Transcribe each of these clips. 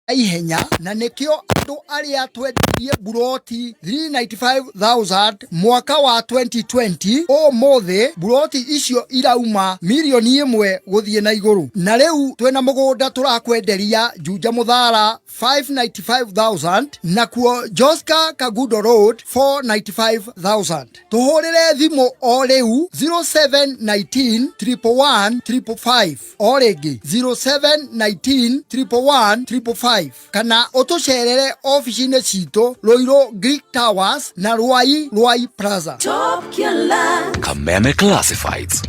Ihenya na nĩkĩo andũ arĩa twendirie buroti 395,000 mwaka wa 2020, ũmũthĩ buroti icio irauma mirioni 1 gũthiĩ na igũrũ. Na rĩu twĩna mũgũnda tũrakwenderia Juja Mũthara 595,000, nakuo Joska Kagudo Road 495,000. Tũhũrĩre thimũ o rĩu 0719 111 555, o rĩngĩ 0719 111 555, kana ũtũcerere ofici-inĩ citũ Ruiru Greek Towers na Ruai Ruai Plaza. Top Killer. Kameme Classifieds.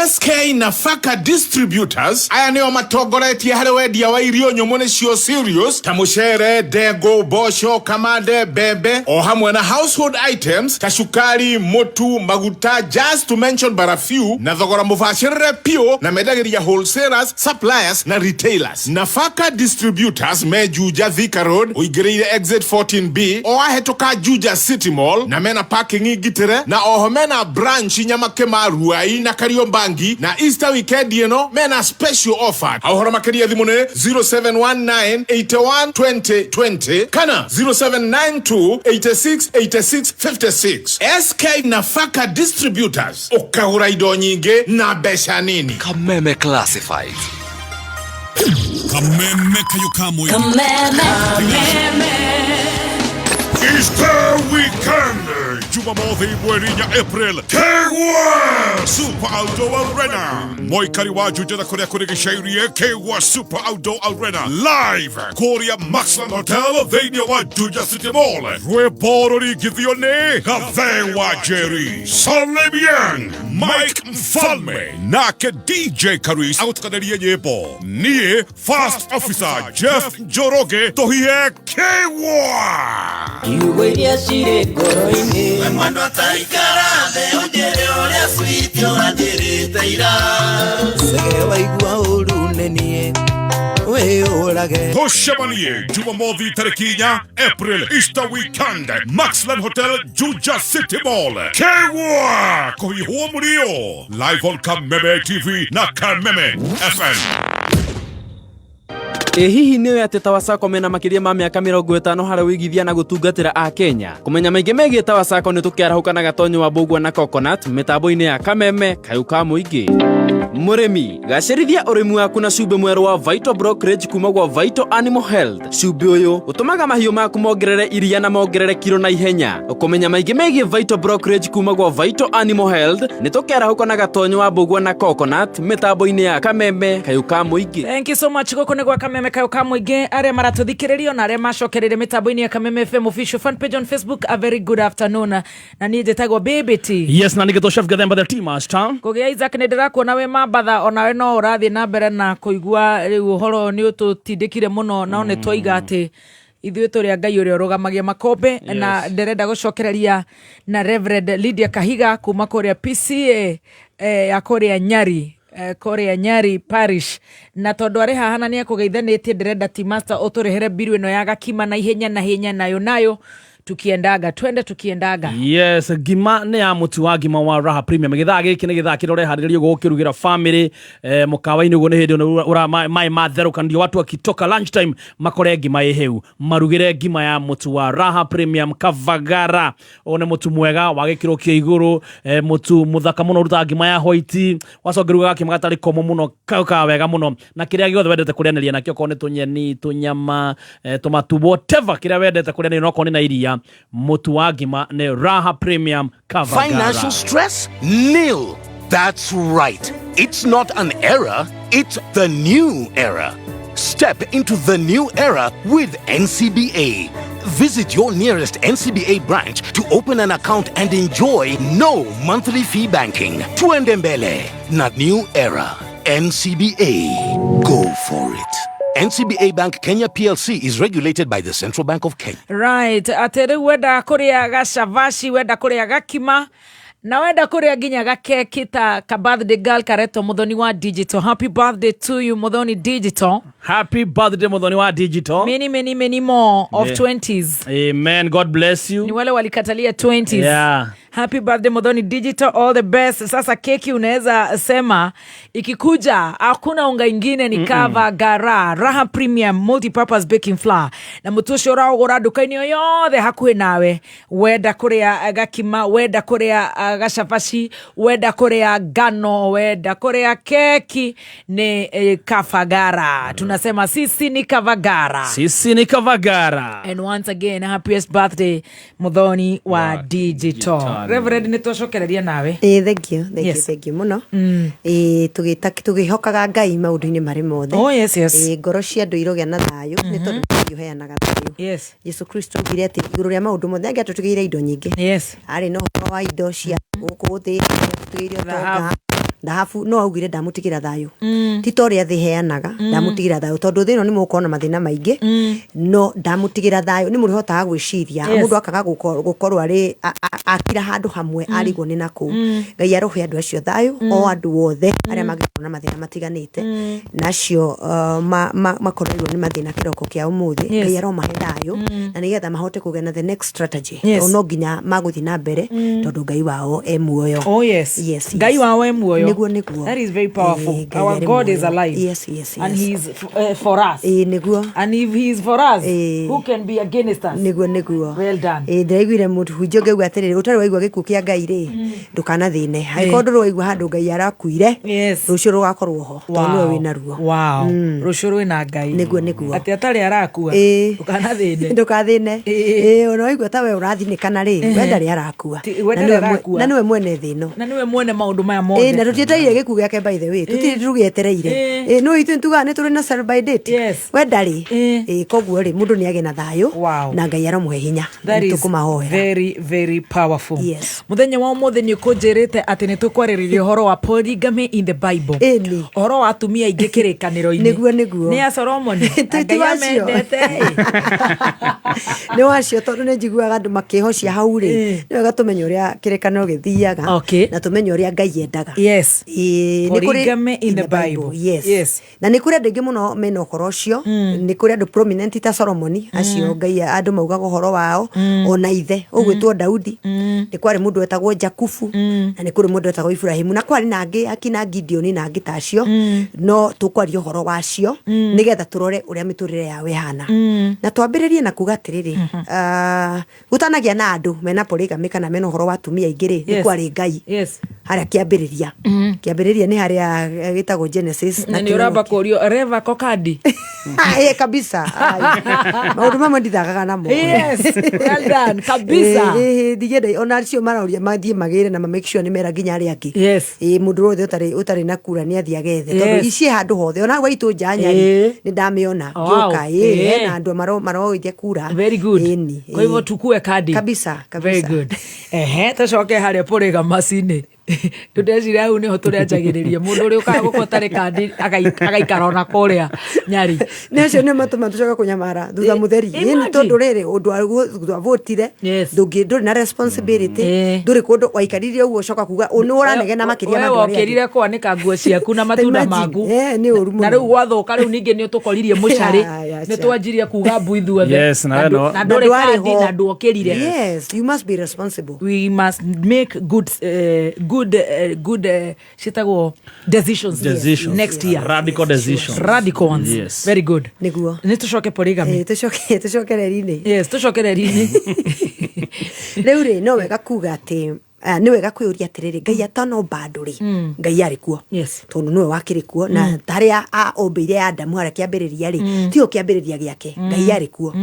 SK Nafaka Distributors aya nĩo matongoretie harĩ wendia wa irio nyũmũ, nĩcio cereals ta mũcere, ndengũ, mboco, kamande, mbembe, o hamwe na household items ta cukari, mũtu, maguta, just to mention but a few, na thogora mũbacĩrĩre piũ, na mendagĩria wholesalers, suppliers na retailers. Nafaka Distributors me Juja Thika Road, ũingĩrĩire exit 14B o wahĩtũka Juja City Mall, na mena parking ngitĩre, na oho mena branch Nyamakĩma, Ruai na Kariobangi, na Easter weekend ĩno mena special offer. Ũhoro makĩria thimũ nĩ 0719 81 20 20 kana 0792 86 86 56. SK Nafaka Distributors, ũkagũra indo nyingĩ na mbeca nini. Kameme Classifieds. Kameme kayo kamwe. Kameme. Easter weekend, Jumamothi mweri 4 April, Kegwa Super Outdoor Arena. Moikari wa Juja na kũrĩa kũrigicĩirie, Kegwa Super Outdoor Arena live kũrĩa Maxland Hotel thĩinĩ wa Juja City Mall. Rwĩmbo rũringithio nĩ Gathe wa Jerry, Salim, Mike Mfalme, nake DJ Karis agũtukanĩrie nyĩmbo. Niĩ First Officer Jeff Njoroge tũhihe Kegwa. Kiugo iria cirĩ ngoro-inĩ. Mwendwa taikara thĩ ũnjĩre ũrĩa sweet ũranjĩrĩte ira. Cege waigua ũru nĩ niĩ wĩyũrage. Tucemanie Jumamothi tarĩki 4 April, Easter weekend, Maxland Hotel, Juja City Mall. Kegwa kũhihwo mũrio live on Kameme TV na Kameme FM. Ĩ hihi nĩ ũĩ atĩ Tawa Sacco mena makĩria ma mĩaka 50 harĩ ũigithia na gũtungatĩra a Kenya? Kũmenya maingĩ megiĩ Tawa Sacco nĩ tũkĩarahũka na Gatonyo wa Mbũgua na Coconut mĩtambo-inĩ ya Kameme Kayũ ka Mũingĩ. Mũrĩmi, gacĩrithia ũrĩmi waku na cumbĩ mwerũ wa Vital Brokerage kuma gwa Vital Animal Health. Cumbĩ ũyũ ũtũmaga mahiũ maku mongerere iria na mongerere kiro na ihenya. Kũmenya maingĩ megiĩ Vital Brokerage kuma gwa Vital Animal Health nĩ tũkĩarahũka na Gatonyo wa Mbũgua na Coconut mĩtambo-inĩ ya Kameme Kayũ ka Mũingĩ. Thank you so much. Gũkũ nĩ gwa Kameme Kayũ ka Mũingĩ. Arĩa maratũthikĩrĩrio na arĩa macokereire mĩtambo-inĩ ya Kameme FM official fan page on Facebook, a very good afternoon. Na niĩ njĩtagwo BBT. Yes, na nĩgĩtwo Chef Gathemba the Tea Master. Kũgĩa Isaac, nĩ ndĩrakuona wĩ Mambatha, onawe no ũrathiĩ na mbere na kũigua rĩu ũhoro nĩ ũtũtindĩkire mũno, no nĩ twaiga atĩ ithuĩ tũrĩ a Ngai ũrĩa ũrũgamagia makũmbĩ. Na ndĩrenda gũcokereria na Reverend Lydia Kahiga kuma kũrĩa PCA ya kũrĩa Nyari, kũrĩa Nyari Parish, na tondũ arĩ haha na nĩ akũgeithanĩtie, ndĩrenda Tea Master ũtũrehere mbiru ĩno ya gakima na ihenya na ihenya, nayo nayo tukiendaga, twende tukiendaga. Yes, ngima nĩ ya mũtu wa ngima wa Raha Premium. Gĩthaa gĩkĩ nĩ gĩthaa kĩrĩa ũreharĩrĩrio gũkĩrugĩra family mũkawa-inĩ ũguo, nĩ hĩndĩ ĩno ũra maĩ matherũka, ndio watu wakitoka lunch time makore ngima ĩ hĩu. Marugĩre ngima ya mũtu wa Raha Premium Kavagara. Ũyũ nĩ mũtu mwega wa gĩkĩro kĩa igũrũ, mũtu mũthaka mũno, ũrutaga ngima ya white, wacoka ũruga gakima gatarĩ komũ mũno, kaukaga wega mũno na kĩrĩa gĩothe wendete kũrĩanĩria nakĩo, okorwo nĩ tũnyeni, tũnyama, tũmatu, whatever kĩrĩa wendete kũrĩanĩria, no okorwo nĩ na iria, mũtu wa ngima nĩ Raha Premium Kavagara. Financial stress? Nil. That's right. It's not an era, it's the new era. Step into the new era with NCBA. Visit your nearest NCBA branch to open an account and enjoy no monthly fee banking. Tuende mbele, not new era. NCBA. Go for it. NCBA Bank Kenya PLC is regulated by the Central Bank of Kenya. Right, atĩ rĩu wenda kũrĩa gacavaci, wenda kũrĩa gakima na wenda kũrĩa nginya gakeki ta ka birthday girl karetwo Muthoni wa Digital, happy birthday to you, Muthoni Digital. Happy birthday, Muthoni wa Digital. Many, many, many more of 20s. Amen, God bless you. Ni wale walikatalia 20s. Happy birthday Muthoni Digital, all the best. Sasa keki unaweza sema ikikuja hakuna unga ingine ni Kavagara Raha Premium Multipurpose Baking Flour, na mũtu ũcio ũraũgũra nduka-inĩ o yothe hakuhĩ nawe. Wenda kũrĩa gakima, wenda kũrĩa gacabaci, wenda kũrĩa ngano, wenda kũrĩa keki, ni Kavagara. Tunasema sisi ni Kavagara. Sisi ni Kavagara. And once again, happiest birthday Muthoni wa Digital. Digital. Reverend, nĩ twacokereria nawe. Ĩĩ, thank you, thank you, thank you mũno. Ĩĩ, tũgĩhokaga Ngai maũndũ-inĩ marĩ mothe. Oh, yes. Ĩĩ, ngoro cia andũ irogĩa na thayũ nĩ tondũ Ngai ũheanaga thayũ. Jesu Kristo augire atĩ igũrũ rĩa maũndũ mothe angĩ atũtigĩire indo nyingĩ. Arĩ na ũhoro wa indo cia gũkũ thĩ, atũtigĩire ũtonga, thahabu, no augire ndamũtigĩra thayũ. Ti ta ũrĩa thĩ heanaga, ndamũtigĩra thayũ tondũ thĩ ĩno nĩ mũgũkorwo na mathĩna maingĩ, no ndamũtigĩra thayũ nĩ mũrĩhotaga gwĩciria. Mũndũ akaga gũkorwo arĩ akira handũ hamwe, arigwo nĩ nakũu. Ngai arohe andũ acio thayũ, o andũ othe arĩa mangĩkorwo na mathĩna matiganĩte, na acio makoreirwo nĩ mathĩna kĩroko kĩa ũmũthĩ. Ngai aromahe thayũ na nĩgetha mahote kũgĩa na the next strategy. Tondũ no nginya magũthiĩ na mbere tondũ Ngai wao e muoyo. Oh yes. Yes. Ngai wao e muoyo. Nĩguo, nĩguo. That is very powerful. Ĩĩ, Ngai Our arĩ God is muoyo. alive. Yes. And he is for us. Ĩĩ, nĩguo. And if he is for us, Ĩĩ. who can be against us? Nĩguo, nĩguo. Well done. Ĩĩ, ndĩraiguire mũhunjia ũngĩ auga atĩrĩrĩ, ũtarĩ waigua gĩkuũ kĩa Ngai rĩ, ndũkanathĩne. Angĩkorwo ndũrĩ waigua handũ Ngai arakuire, rũciũ rũgakorwo ho tondũ nĩwe wĩna ruo. Wow. Rũciũ rwĩna Ngai. Nĩguo, nĩguo. Atĩ atarĩ arakua. Ĩĩ. Ndũkanathĩne. Ndũkathĩne. Ĩĩ, ona waigua ta we ũrathinĩkana rĩ, we ndarĩ arakua. We Na ndarĩ arakua. na nĩwe mwene thĩ ĩno. Na nĩwe mwene maũndũ maya Ĩĩ, mothe. na tũtietereire gĩkuũ gĩake, by the way, tũtirĩ tũgĩetereire. Ĩĩ, no ithuĩ tugaga nĩ tũrĩ na sell by date. We ndarĩ. Ĩĩ, koguo rĩ, mũndũ nĩ agĩe na thayũ na Ngai aromũhe hinya. That is Tũkũmahoera. very, very powerful. Yes. Muthenya wa ũmũthĩ nĩ ũkũnjĩrĩte atĩ nĩ tũkwarĩrĩria ũhoro wa polygamy in the Bible. Ĩni. Ũhoro wa atumia aingĩ kĩrĩkanĩro-inĩ. Nĩguo, nĩguo. Nĩ ya Solomoni. Ti Ngai wacio. amendete. Nĩ wacio tondũ nĩ njiguaga andũ makĩhocia hau rĩ, nĩ wega tũmenye ũrĩa kĩrĩkanĩro gĩthiaga na tũmenye ũrĩa Ngai endaga. Ĩĩ, nĩ kũrĩ Polygamy in the Bible. Yes. Yes. Na nĩ kũrĩ andũ aingĩ mũno mena ũhoro ũcio. Nĩ kũrĩ andũ prominent ta Solomoni, acio Ngai andũ maugaga ũhoro wao, ona ithe ũgwĩtwo Daudi. Nĩ kwarĩ mũndũ wetagwo Jakubu, na nĩ kũrĩ mũndũ wetagwo Ibrahimu, na kwarĩ na angĩ akina Gideoni na angĩ ta acio, no tũkwaria ũhoro wacio nĩgetha tũrore ũrĩa mĩtũrĩre yao ĩhana. Na twambĩrĩrie na kuga atĩrĩrĩ, gũtanagĩa na andũ mena polygamy kana mena ũhoro wa atumia aingĩ rĩ, nĩ kwarĩ Ngai harĩa kĩambĩrĩria. Kĩambĩrĩria nĩ harĩa gĩtagwo Genesis. Na nĩ ũramba kũrio reva kokadi. Ĩĩ, kabisa. Ai. Maũndũ mamwe ndithakaga namo. Yes, well done, kabisa. Ĩĩ, ndigĩenda ona acio maroria mathiĩ magĩre na ma make sure nĩ mera nginya arĩa angĩ. Ĩĩ, mũndũ wothe ũtarĩ na kura nĩ athiĩ agethe tondũ ici handũ hothe ona gwaitũ nja Nyari nĩ ndamĩona ngĩũka. Ĩĩ, hena andũ maroithia kura. Very good. Ĩni, Kwa hivyo ĩĩ. tukue kadi. Kabisa, Very kabisa. good. Ehe, tũcoke harĩa polygamy-inĩ. Ndĩreciria hau nĩho tũrĩanjagĩrĩria mũndũ ũrĩa ũkaga gũkorwo ũtarĩ kandi agaikara ona kũrĩa Nyari. Nĩ acio nĩ matũma tũcoke kũnyamara thutha mũtheri. Ĩĩ, nĩ Imagine. tondũ rĩrĩ ũndũ wavotire ndũngĩ ndũrĩ na responsibility, ndũrĩ kũndũ waikarire ũguo ũcoka kuga nĩ ũranegena makĩria We ma andũ arĩa angĩ. wokĩrire kwanĩka nguo ciaku na matunda Imagine. maku. Nĩ ũru Na mũno. rĩu gwathuka rĩu ningĩ nĩ ũtũkoririe mũcarĩ. Ya, ya, Nĩ twanjirie kuga mbu ithuothe. Yes, na we no- Na ndũrĩ ndwarĩ kandi ho. na nduokĩrire. Yes, you must be responsible. We must make good good good citagwo decisions, Decisions. next year. Radical decisions. Radical ones. Yes. Very good. Nĩguo. Nĩ tũcoke polygamy. Tũcoke reri-inĩ. Yes, tũcoke reri-inĩ. Rĩu rĩ, no wega kuga atĩ nĩ wega kwĩyũria atĩrĩrĩ, Ngai atanomba andũ rĩ, Ngai arĩ kuo tondũ nĩwe wakĩrĩ kuo na harĩa ombĩire Adamu harĩa kĩambĩrĩria rĩ, tiyo kĩambĩrĩria gĩake. Ngai arĩ kuo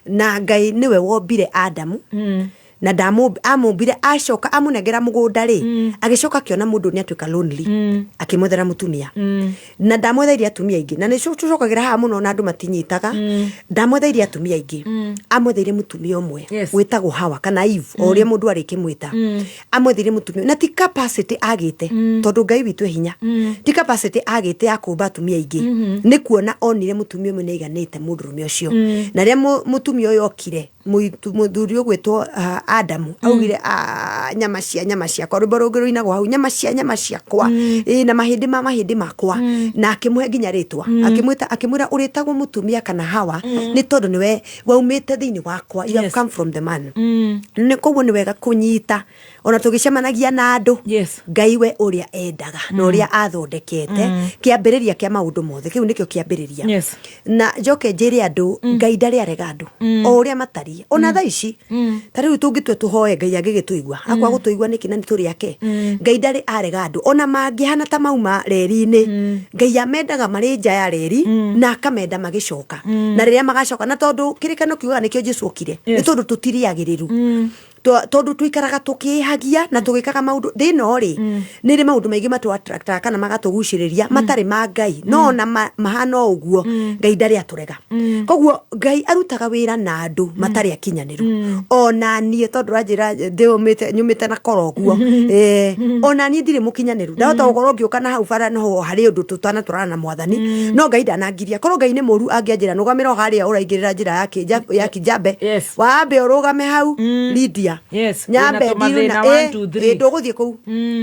na Ngai nĩwe wombire Adamu na amũmbire acoka amũnengera mũgũnda rĩ, agĩcoka akĩona mũndũ nĩ atuĩka lonely, akĩmwethera mũtumia na ndamwetheire atumia aingĩ, na nĩ tũcokagĩra haha mũno na andũ matinyitaga. Ndamwetheire atumia aingĩ, amwetheire mũtumia ũmwe wĩtagwo Hawa kana Eve, o ũrĩa mũndũ arĩkĩmwĩta. Amwetheire mũtumia na ti capacity agĩte, tondũ Ngai witũ e hinya, ti capacity agĩte ya kũmba atumia aingĩ. Nĩ kuona onire mũtumia ũmwe nĩ aiganĩte mũndũrũme ũcio, na rĩrĩa mũtumia ũyũ okire Mũthuri ũgwĩtwo Adamu augire, "Ah, nyama cia nyama ciakwa." Rwĩmbo rũngĩ rũinagwo hau, nyama cia nyama ciakwa, ĩ, na mahĩndĩ ma mahĩndĩ makwa. Na akĩmũhe nginya rĩtwa, akĩmwĩta, akĩmwĩra, "Ũrĩtagwo mũtumia kana Hawa, nĩ tondũ nĩwe waumĩte thĩinĩ wakwa." You have come from the man. Nĩ koguo nĩ wega kũnyita ona tũgĩcemanagia na andũ, Ngai we ũrĩa endaga na ũrĩa athondekete kĩambĩrĩria kĩa maũndũ mothe, kĩu nĩkĩo kĩambĩrĩria. Na njoke njĩre andũ, Ngai ndarĩ arega andũ o ũrĩa matariĩ ona thaa ici. Ta rĩu tũngĩtua tũhoe Ngai, angĩgĩtũigua akwa gũtũigua nĩkĩ na nĩ tũrĩ ake? Ngai ndarĩ arega andũ ona mangĩhana ta mauma reri-inĩ. Ngai amendaga marĩ nja ya reri na akamenda magĩcoka na rĩrĩa magacoka, na tondũ kĩrĩkano kiugaga nĩkĩo Jesu okire, nĩ tondũ tũtirĩ agĩrĩru. Tondũ tũikaraga tũkĩhagia na tũgĩkaga maũndũ thĩ ĩno rĩ, nĩ rĩ maũndũ maingĩ matũ attractaga kana magatũgucĩrĩria matarĩ ma Ngai, no ona mahana o ũguo, Ngai ndarĩ atũrega. Koguo Ngai arutaga wĩra na andũ matarĩ akinyanĩru. Ona niĩ tondũ ranjĩra ndĩũmĩte nyumĩte na koro ũguo, ona niĩ ndirĩ mũkinyanĩru. Ndahota gũkorwo ngĩũka na hau bara no harĩ ũndũ tũtanatwarana na mwathani, no Ngai ndanangiria. Korwo Ngai nĩ mũru, angĩanjĩra, "Nũgamĩra o harĩa ũraingĩrĩra njĩra ya Kijambe, wambe ũrũgame hau, Lydia." Nyambe wĩna tũmathĩna, ndiruna one, two, three. Ndũgũthiĩ kũu.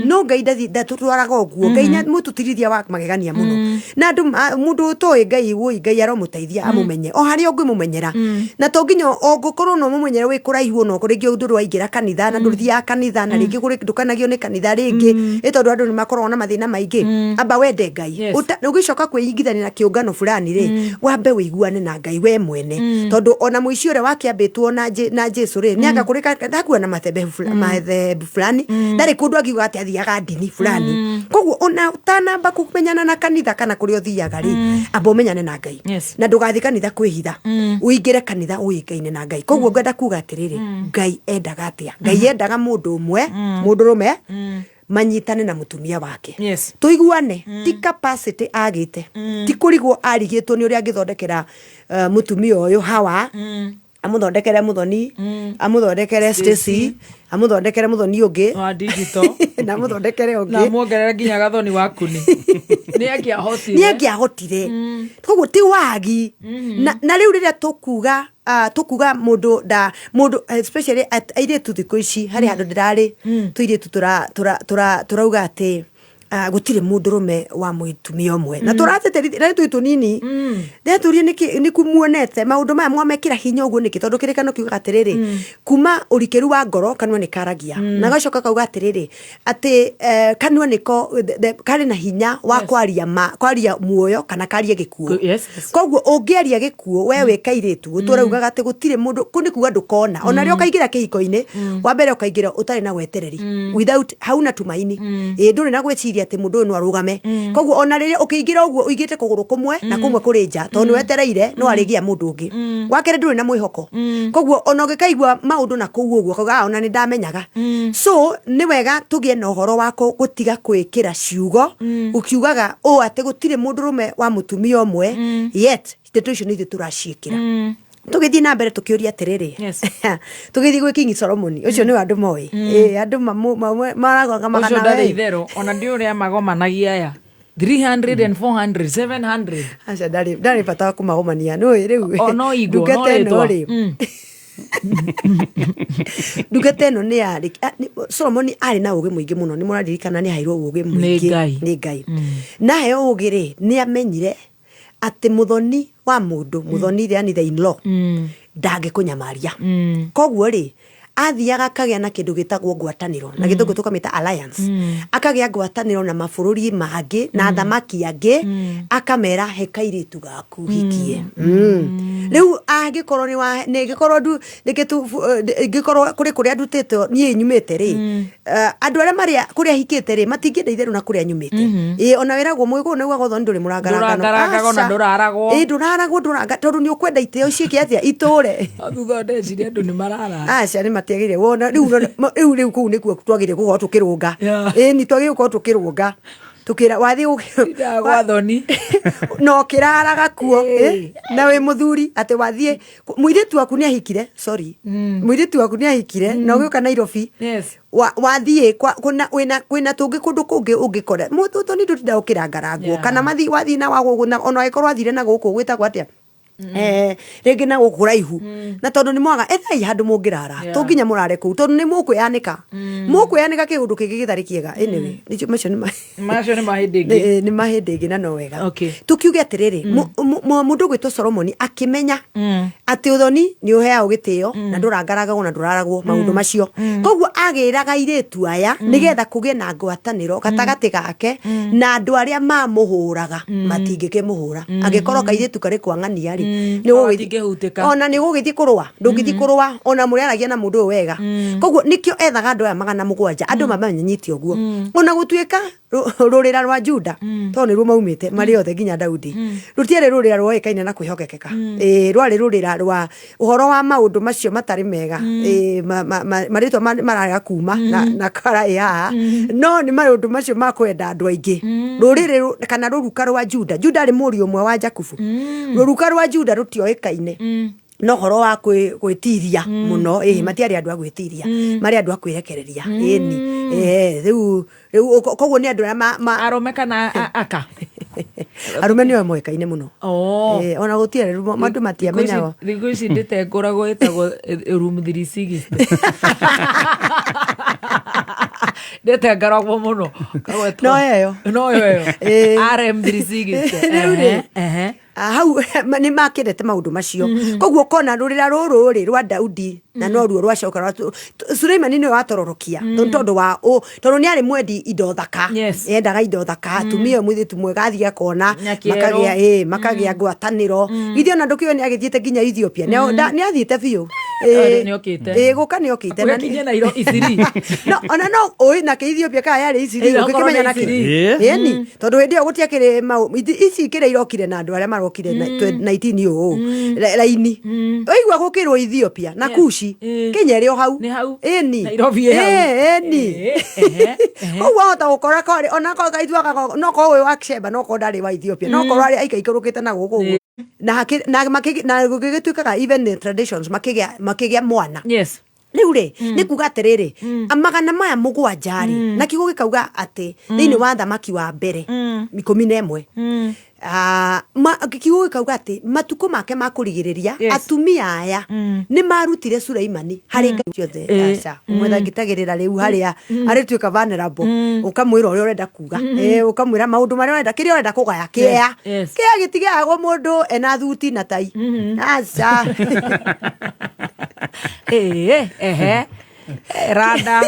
No Ngai ndatũtwaraga ũguo. Ngai nĩ mũtũtirithia wa magegania mũno. Na andũ mũndũ ũtoĩ Ngai, wũi Ngai aromũteithia amũmenye o harĩa ũngĩmũmenyera. Na to nginya ũngĩkorwo no mũmenyere wĩ kũraihu, ona rĩngĩ ndũrĩ waingĩra kanitha na ndũthiaga kanitha, na rĩngĩ ndũkanagio nĩ kanitha rĩngĩ, ĩ tondũ andũ nĩ makoragwo na mathĩna maingĩ. Amba wende Ngai. Ũgĩcoka kwĩingithania na kĩũngano fulani rĩ, wambe wĩiguane na Ngai we mwene, tondũ ona mũici ũrĩa wakĩambĩtwo na Jesu rĩ, nĩ anga kũrĩ ndakuona na mathembu fulani, ndarĩ kũndũ angiuga atĩ athiaga ndini fulani. Koguo ona ũtanamba kũmenyana na kanitha kana kũrĩa ũthiaga rĩ, amba ũmenyane na Ngai. Na ndũgathiĩ kanitha kwĩhitha, ũingĩre kanitha ũĩkaine na Ngai. Koguo ngwenda kuga atĩrĩrĩ, Ngai endaga atĩa? Ngai endaga mũndũ ũmwe, mũndũrũme manyitane na mũtumia wake. Tũiguane, ti capacity agĩte, ti kũrigwo arigĩtwo nĩ ũrĩa angĩthondekera mũtumia ũyũ Hawa, amũthondekere mũthoni, amũthondekere Stacy, amũthondekere mũthoni ũngĩ wa digital, na amũthondekere na ũngĩ, muongerere nginya gathoni waku nĩ angĩahotire. Nĩ angĩahotire. Koguo ti wagi. Na rĩu rĩrĩa tũkuga tũkuga mũndũ nda mũndũ, especially airĩtu thikũ ici, harĩ handũ ndĩrarĩ tũirĩtu tũrauga atĩ gũtirĩ mũndũrũme wa mũtumia ũmwe, na tũrateterithia na nĩ tũi tũnini. Ndetũrie, nĩkĩ nĩku muonete maũndũ maya mwamekĩra hinya ũguo nĩkĩ? Tondũ kĩrĩkano kiugaga atĩrĩrĩ, kuma ũrikĩru wa ngoro kanua nĩ karagia, na gacoka kauga atĩrĩrĩ, atĩ kanua nĩko karĩ na hinya wa kwaria ma kwaria muoyo kana karie gĩkuũ. Koguo ũngĩaria gĩkuũ we wĩ kairĩtu, ũtũraugaga atĩ gũtirĩ mũndũ, kũu nĩ kuga ndũkona. Ona rĩrĩa ũkaingĩra kĩhiko-inĩ, wa mbere ũkaingĩra ũtarĩ na wetereri, without hauna tumaini, ĩ ndũrĩ na gwĩciria atĩ mũndũ ũyũ no arũgame. Koguo ona rĩrĩa ũkĩingĩra ũguo, ũigĩte kũgũrũ kũmwe na kũmwe kũrĩ nja, tondũ nĩ wetereire no arĩgĩa mũndũ ũngĩ. Wa kerĩ, ndũrĩ na mwĩhoko. Koguo ona ũngĩkaigua maũndũ na kũu ũguo, ũkauga, "Ah, ona nĩ ndamenyaga." So nĩ wega tũgĩe na ũhoro wa gũtiga kwĩkĩra ciugo ũkiugaga ũũ atĩ gũtirĩ mũndũrũme wa mũtumia ũmwe, yet ndeto icio nĩ ithuĩ tũraciĩkĩra. Tũgĩthiĩ na mbere tũkĩũria atĩrĩrĩ, tũgĩthiĩ gwĩ King Solomon, ũcio nĩwe andũ moĩ. Ĩ, andũ maragoga ũcio magana ndarĩ we. Itherũ ona ndi ũrĩa magomanagia aya 300 and 400 700. Aca, ndarĩ bata wa kũmagomania, nĩũĩ rĩu. O, no igwo, no Ndungata ĩno rĩtwa. rĩ, ndungata ĩno nĩ yarĩ Solomoni arĩ na ũgĩ mũingĩ mũno. Nĩ mũraririkana nĩ aheirwo ũgĩ mũingĩ Ngai. Nĩ Ngai. Na aheo ũgĩ rĩ, nĩ amenyire atĩ mũthoni wa mũndũ, mũthoni, yani the in law, ndangĩkũnyamaria. Koguo rĩ, athiaga akagĩa na kĩndũ gĩtagwo ngwatanĩro, na gĩthũngũ tũkamĩta alliance. Akagĩa ngwatanĩro na mabũrũri mangĩ na athamaki angĩ, akamera, "He kairĩtu gaku hikie." Rĩu angĩkorwo nĩ wa nĩ ngĩkorwo ndu rĩngĩ tu ngĩkorwo kũrĩ kũrĩa ndutĩtwo niĩ nyumĩte rĩ, andũ arĩa marĩ kũrĩa hikĩte rĩ, matingĩenda itherũ na kũrĩa nyumĩte. Ĩ ona wĩragwo mũgĩkũyũ nĩ ugaga ũthoni ndũrĩ mũrangarangano. Ndũrangarangagwo na Aca. ndũraragwo. Ĩ, ndũraragwo, ndũranga, tondũ nĩ ũkwenda itĩo ciĩke atĩa, itũre. Thutha ndeciria andũ nĩ marara. Aca, nĩ matiagĩrĩire wona rĩu rĩu kũu nĩkuo twagĩrĩire gũkorwo tũkĩrũnga. Ĩ, nĩ twagĩrĩire gũkorwo tũkĩrũnga tũkĩra wathiĩ Ndagwa thoni. Na ũkĩraraga kuo, ĩ, na wĩ mũthuri, atĩ wathiĩ mũirĩtu waku nĩ ahikire, sorry, mũirĩtu waku nĩ ahikire na ũgĩũka Nairobi, wathiĩ kwĩna tũngĩ kũndũ kũngĩ ũngĩkora mũthoni ndũtinda ũkĩrangarangwo. Kana mathi wathiĩ na wagũgũ, na ona angĩkorwo wathire na gũkũ gwĩtagwo atĩa. Rĩngĩ na gũkũ raihu na tondũ nĩ mwaga ethai handũ mũngĩrara to nginya mũrare kũu tondũ nĩ mũkwĩyanĩka mũkwĩyanĩka kĩũndũ kĩngĩ gĩtarĩ kĩega. Anyway, macio nĩ Macio nĩ mahĩndĩ ĩngĩ. Nĩ mahĩndĩ ĩngĩ na no wega. Okay. Tukiuge atĩrĩrĩ, mũndũ ũgwĩtwo Solomoni akĩmenya atĩ ũthoni nĩ ũheagwo gĩtĩo na ndũrangaragagwo na ndũraragwo maũndũ macio, koguo agĩraga airĩtu aya nĩgetha kũgĩe na ngwatanĩro gatagatĩ gake na andũ arĩa mamũhũraga matingĩkĩmũhũra. Angĩkorwo kairĩtu karĩ kwang'ania rĩ, nĩ Gatingĩhutĩka. Ona nĩ ũgũgĩthiĩ kũrũa, ndũngĩthiĩ kũrũa ona mũrĩaragia na mũndũ ũyũ wega. Koguo nĩkĩo ethaga andũ aya 700, andũ mamamenyithie ũguo, ona gũtuĩka rũrĩra rwa Juda tondũ nĩruo maumĩte marĩ othe nginya Daudi, rũtiarĩ rũrĩra rwoĩkaine na kwĩhokekeka. Ĩĩ, rwarĩ rũrĩra rwa ũhoro wa maũndũ macio matarĩ mega. Ĩĩ, marĩtwa mararega kuma na kara ĩ haha, no nĩ maũndũ macio ma kwenda andũ aingĩ. Rũrĩrĩ kana rũruka rwa Juda, Juda arĩ mũriũ ũmwe wa Jakubu, rũruka rwa Juda rũtioĩkaine no ũhoro wa gwĩtiria mũno. Ĩĩ, matiarĩ andũ a gwĩtiria, marĩ andũ a kwĩrekereria. Ĩni, rĩu koguo nĩ andũ arĩa Arũme kana aka? Arũme nĩo moĩkaine mũno. Oh. Ona gũtirĩ rĩu andũ matiamenyaga. Thikũ ici ndĩte ngũragwo ĩtagwo room 360, ndĩte ngaragwo mũno. Kagwetwo- No ĩyo. No ĩyo. Ĩĩ. RM 360. Rĩu rĩ, Ehe. Hau nĩ makĩendete maũndũ macio, koguo ũkona rũrĩra rũrũ rĩ rwa Daudi na noruo rwacoka rwa Suleimani nĩwe watororokia tondũ wa tondũ nĩ arĩ mwendi indo thaka. Endaga indo thaka, atumia, mũirĩtu mwega athiĩ akona. Nyakĩerũ. Makagĩa, makagĩa ngwatanĩro. Githĩ ona ndũkĩũĩ nĩ agĩthiĩte nginya Ethiopia? Nĩ athiĩte biũ. Nĩ okĩte. Ĩĩ, gũka nĩ okĩte na Akinye Nairo Isiri. No ona no ũĩ nake Ethiopia kana yarĩ Isiri. Ĩĩ, okorwo ũngĩkĩmenya nĩ nakĩ. Isiri. Ĩni, tondũ hĩndĩ ĩyo gũtiakĩrĩ ici kĩrĩa irokire na andũ arĩa marokire 19 ũũ raini waigua gũkĩrwo Ethiopia na Kushi. Kenya ĩrĩ o hau. Nĩ hau. Ĩni. Nairobi ĩ hau. Ĩni. Ĩĩ, ehe, ehe. Koguo wahota gũkora korĩ ona korwo kaithuaga no korwo ũyũ wa Sheba, no korwo ndarĩ wa Ethiopia, no korwo arĩ aikaikũrũkĩte na gũkũ ũguo. Na na gũgĩtuĩkaga even the traditions makĩgĩa mwana. Rĩu rĩ, nĩ kuga atĩrĩrĩ, 700 rĩ, na kiugo gĩkauga atĩ thĩinĩ wa Thamaki wa Mbere 11, kiugo gĩkauga atĩ matukũ make ma kũrigĩrĩria, atumia aya nĩ marutire Suleimani harĩ ngai ciothe. Aca ũmwethangitagĩrĩra rĩu harĩa arĩtuĩka vulnerable, ũkamwĩra ũrĩa ũrenda kuga. Ũkamwĩra maũndũ marĩa ũrenda, kĩrĩa ũrenda kũgaya, kĩea. Kĩea gĩtigayagwo mũndũ ena thuti na tai, aca. Ĩĩ, ehe. Randa.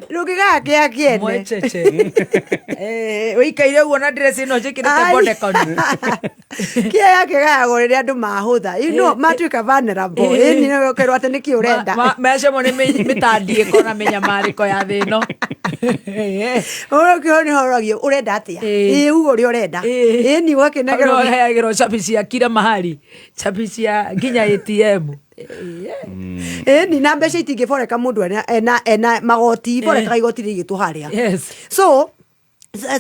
Rũngĩgaya kĩa kĩene. Mwecheche. Ũikaire ũguo na dress ĩno njĩkĩrĩte Ai. bodekoni. Kĩea kĩgayagwo rĩrĩa andũ mahũtha, you know, matuĩka vulnerable. Ĩni, nĩ ũkerwo atĩ nĩkĩ ũrenda. Mecemo nĩ mĩtandiĩko na mĩnyamarĩko ya thĩ ĩno. Ũrokĩho nĩ horagio ũrenda atĩa. Ĩĩ, uga ũrĩa ũrenda. Ĩni, ũgakĩnengerwo. Ũheagĩrwo cabi cia kila mahali, cabi cia nginya ATM. Ĩni, na mbeca itingĩboreka mũndũ ena magoti, iborekaga igoti rĩigĩtwo harĩa. So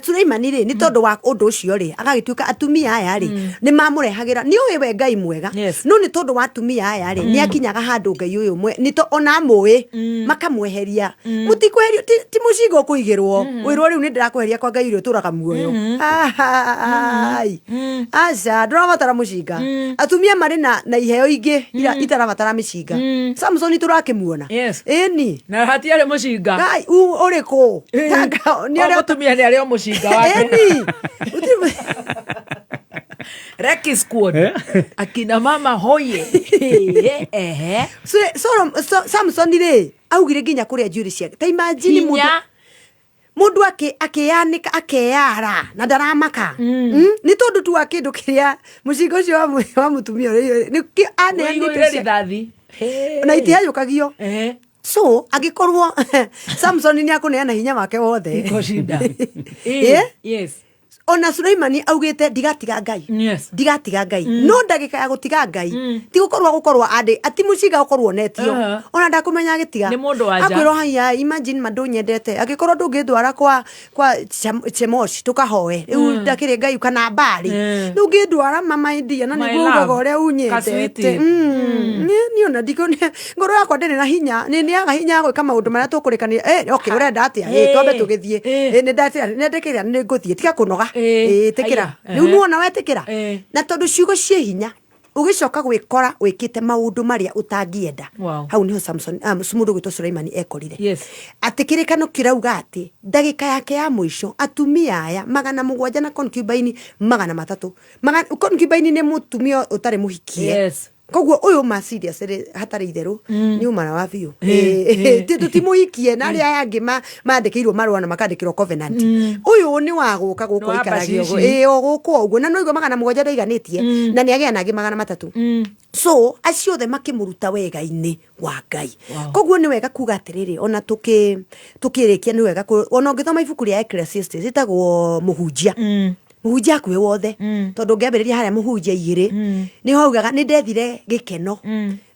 Suleimani rĩ, nĩ tondũ wa ũndũ ũcio rĩ, agagĩtuĩka atumia aya rĩ nĩ mamũrehagĩra, nĩ ũĩ we Ngai mwega. No nĩ tondũ wa atumia aya rĩ, nĩ akinyaga handũ Ngai ũyũ mwe nĩ to ona amũĩ makamweheria. Mũtikweherio, ti mũcinga ũkũigĩrwo wĩrwo rĩu nĩ ndĩrakweheria kwa Ngai ũrĩa ũtũraga muoyo. Ai, aca, ndũrabatara mũcinga. Atumia marĩ na iheo ingĩ itarabatara mĩcinga. Samsoni tũrakĩmuona. Ĩni. Na hatiarĩ mũcinga. Ngai, ũrĩkũ? Nĩ O mũtumia nĩ arĩ o mũcinga wake. Ĩni. Reki squad. Akina mama hoye. Ehe. Samson rĩ, augire nginya kũrĩa njuĩrĩ ciake. Ta imagine mũndũ Hinya. Mũndũ akĩyanĩka akeyara na ndaramaka. Nĩ tondũ tu wa kĩndũ kĩrĩa mũcinga ũcio wa mũtumia ũrĩa nĩ aneanĩte Wĩigũire rithathi. Na itihayũkagio. So angĩkorwo Samson nĩ akũneana hinya wake wothe. Iko shida. Eh? Yes. Ona Suleimani augĩte ndigatiga Ngai. Ndigatiga Ngai. No ndagĩka ya gũtiga Ngai ti gũkorwo gũkorwo andĩ ati mũcinga gũkorwo onetio. Ona ndakũmenya agĩtiga. Nĩ mũndũ wa nja. Akwĩrwo haiya, imagine ma ndũnyendete angĩkorwo ndũngĩndwara kwa Chemosh tũkahoe rĩu ndakĩrĩ Ngai kana Mbari, ndũngĩndwara mama India na My nĩguo ugaga love. ũrĩa unyendete. Kaswiti. Niĩ ona ngoro yakwa ndĩrĩ na hinya, nĩ nĩaga hinya wa gwĩka maũndũ marĩa tũkũrĩkanĩra. Okay, ũrenda atĩa? Twambe tũgĩthiĩ. Nĩ ndatĩa, nĩ ndĩkĩra nĩ ngũthiĩ, tiga kũnoga. Ĩĩ, ĩtĩkĩra haiya, rĩu ehe. nĩwona wetĩkĩra Ĩĩ. na tondũ ciugo ciĩ hinya ũgĩcoka gwĩkora wĩkĩte maũndũ marĩa ũtangĩenda. Wow. Hau nĩho Samson, mũndũ gwĩtwo Suleimani ekorire. Yes. Atĩ kĩrĩkano kĩrauga atĩ ndagĩka yake ya mũico atumia aya 700 na concubine 300. Concubine nĩ mũtumia ũtarĩ mũhikie. Yes. Koguo ũyũ ma serious rĩ, hatarĩ itherũ nĩ ũmara wa biũ. Ti tũtimũhikie na arĩa aya angĩ mandĩkĩirwo marũa na makandĩkĩrwo covenant. Ũyũ nĩ wa gũka gũkũ Nĩ wa aikarage ũguo. bacici. Ĩĩ, o gũkũ o ũguo. Na no igua 700 ndaiganĩtie na nĩ agĩa na angĩ 300. So acio othe makĩmũruta wega-inĩ wa Ngai. Koguo nĩ wega kuga atĩrĩrĩ, ona tũkĩrĩkia nĩ wega ona ũngĩthoma ibuku rĩa Ecclesiastes rĩtagwo Mũhunjia. Mũhunjia hakuhĩ wothe. Tondũ ũngĩambĩrĩria harĩa Mũhunjia 2, nĩho augaga nĩ ndethire gĩkeno.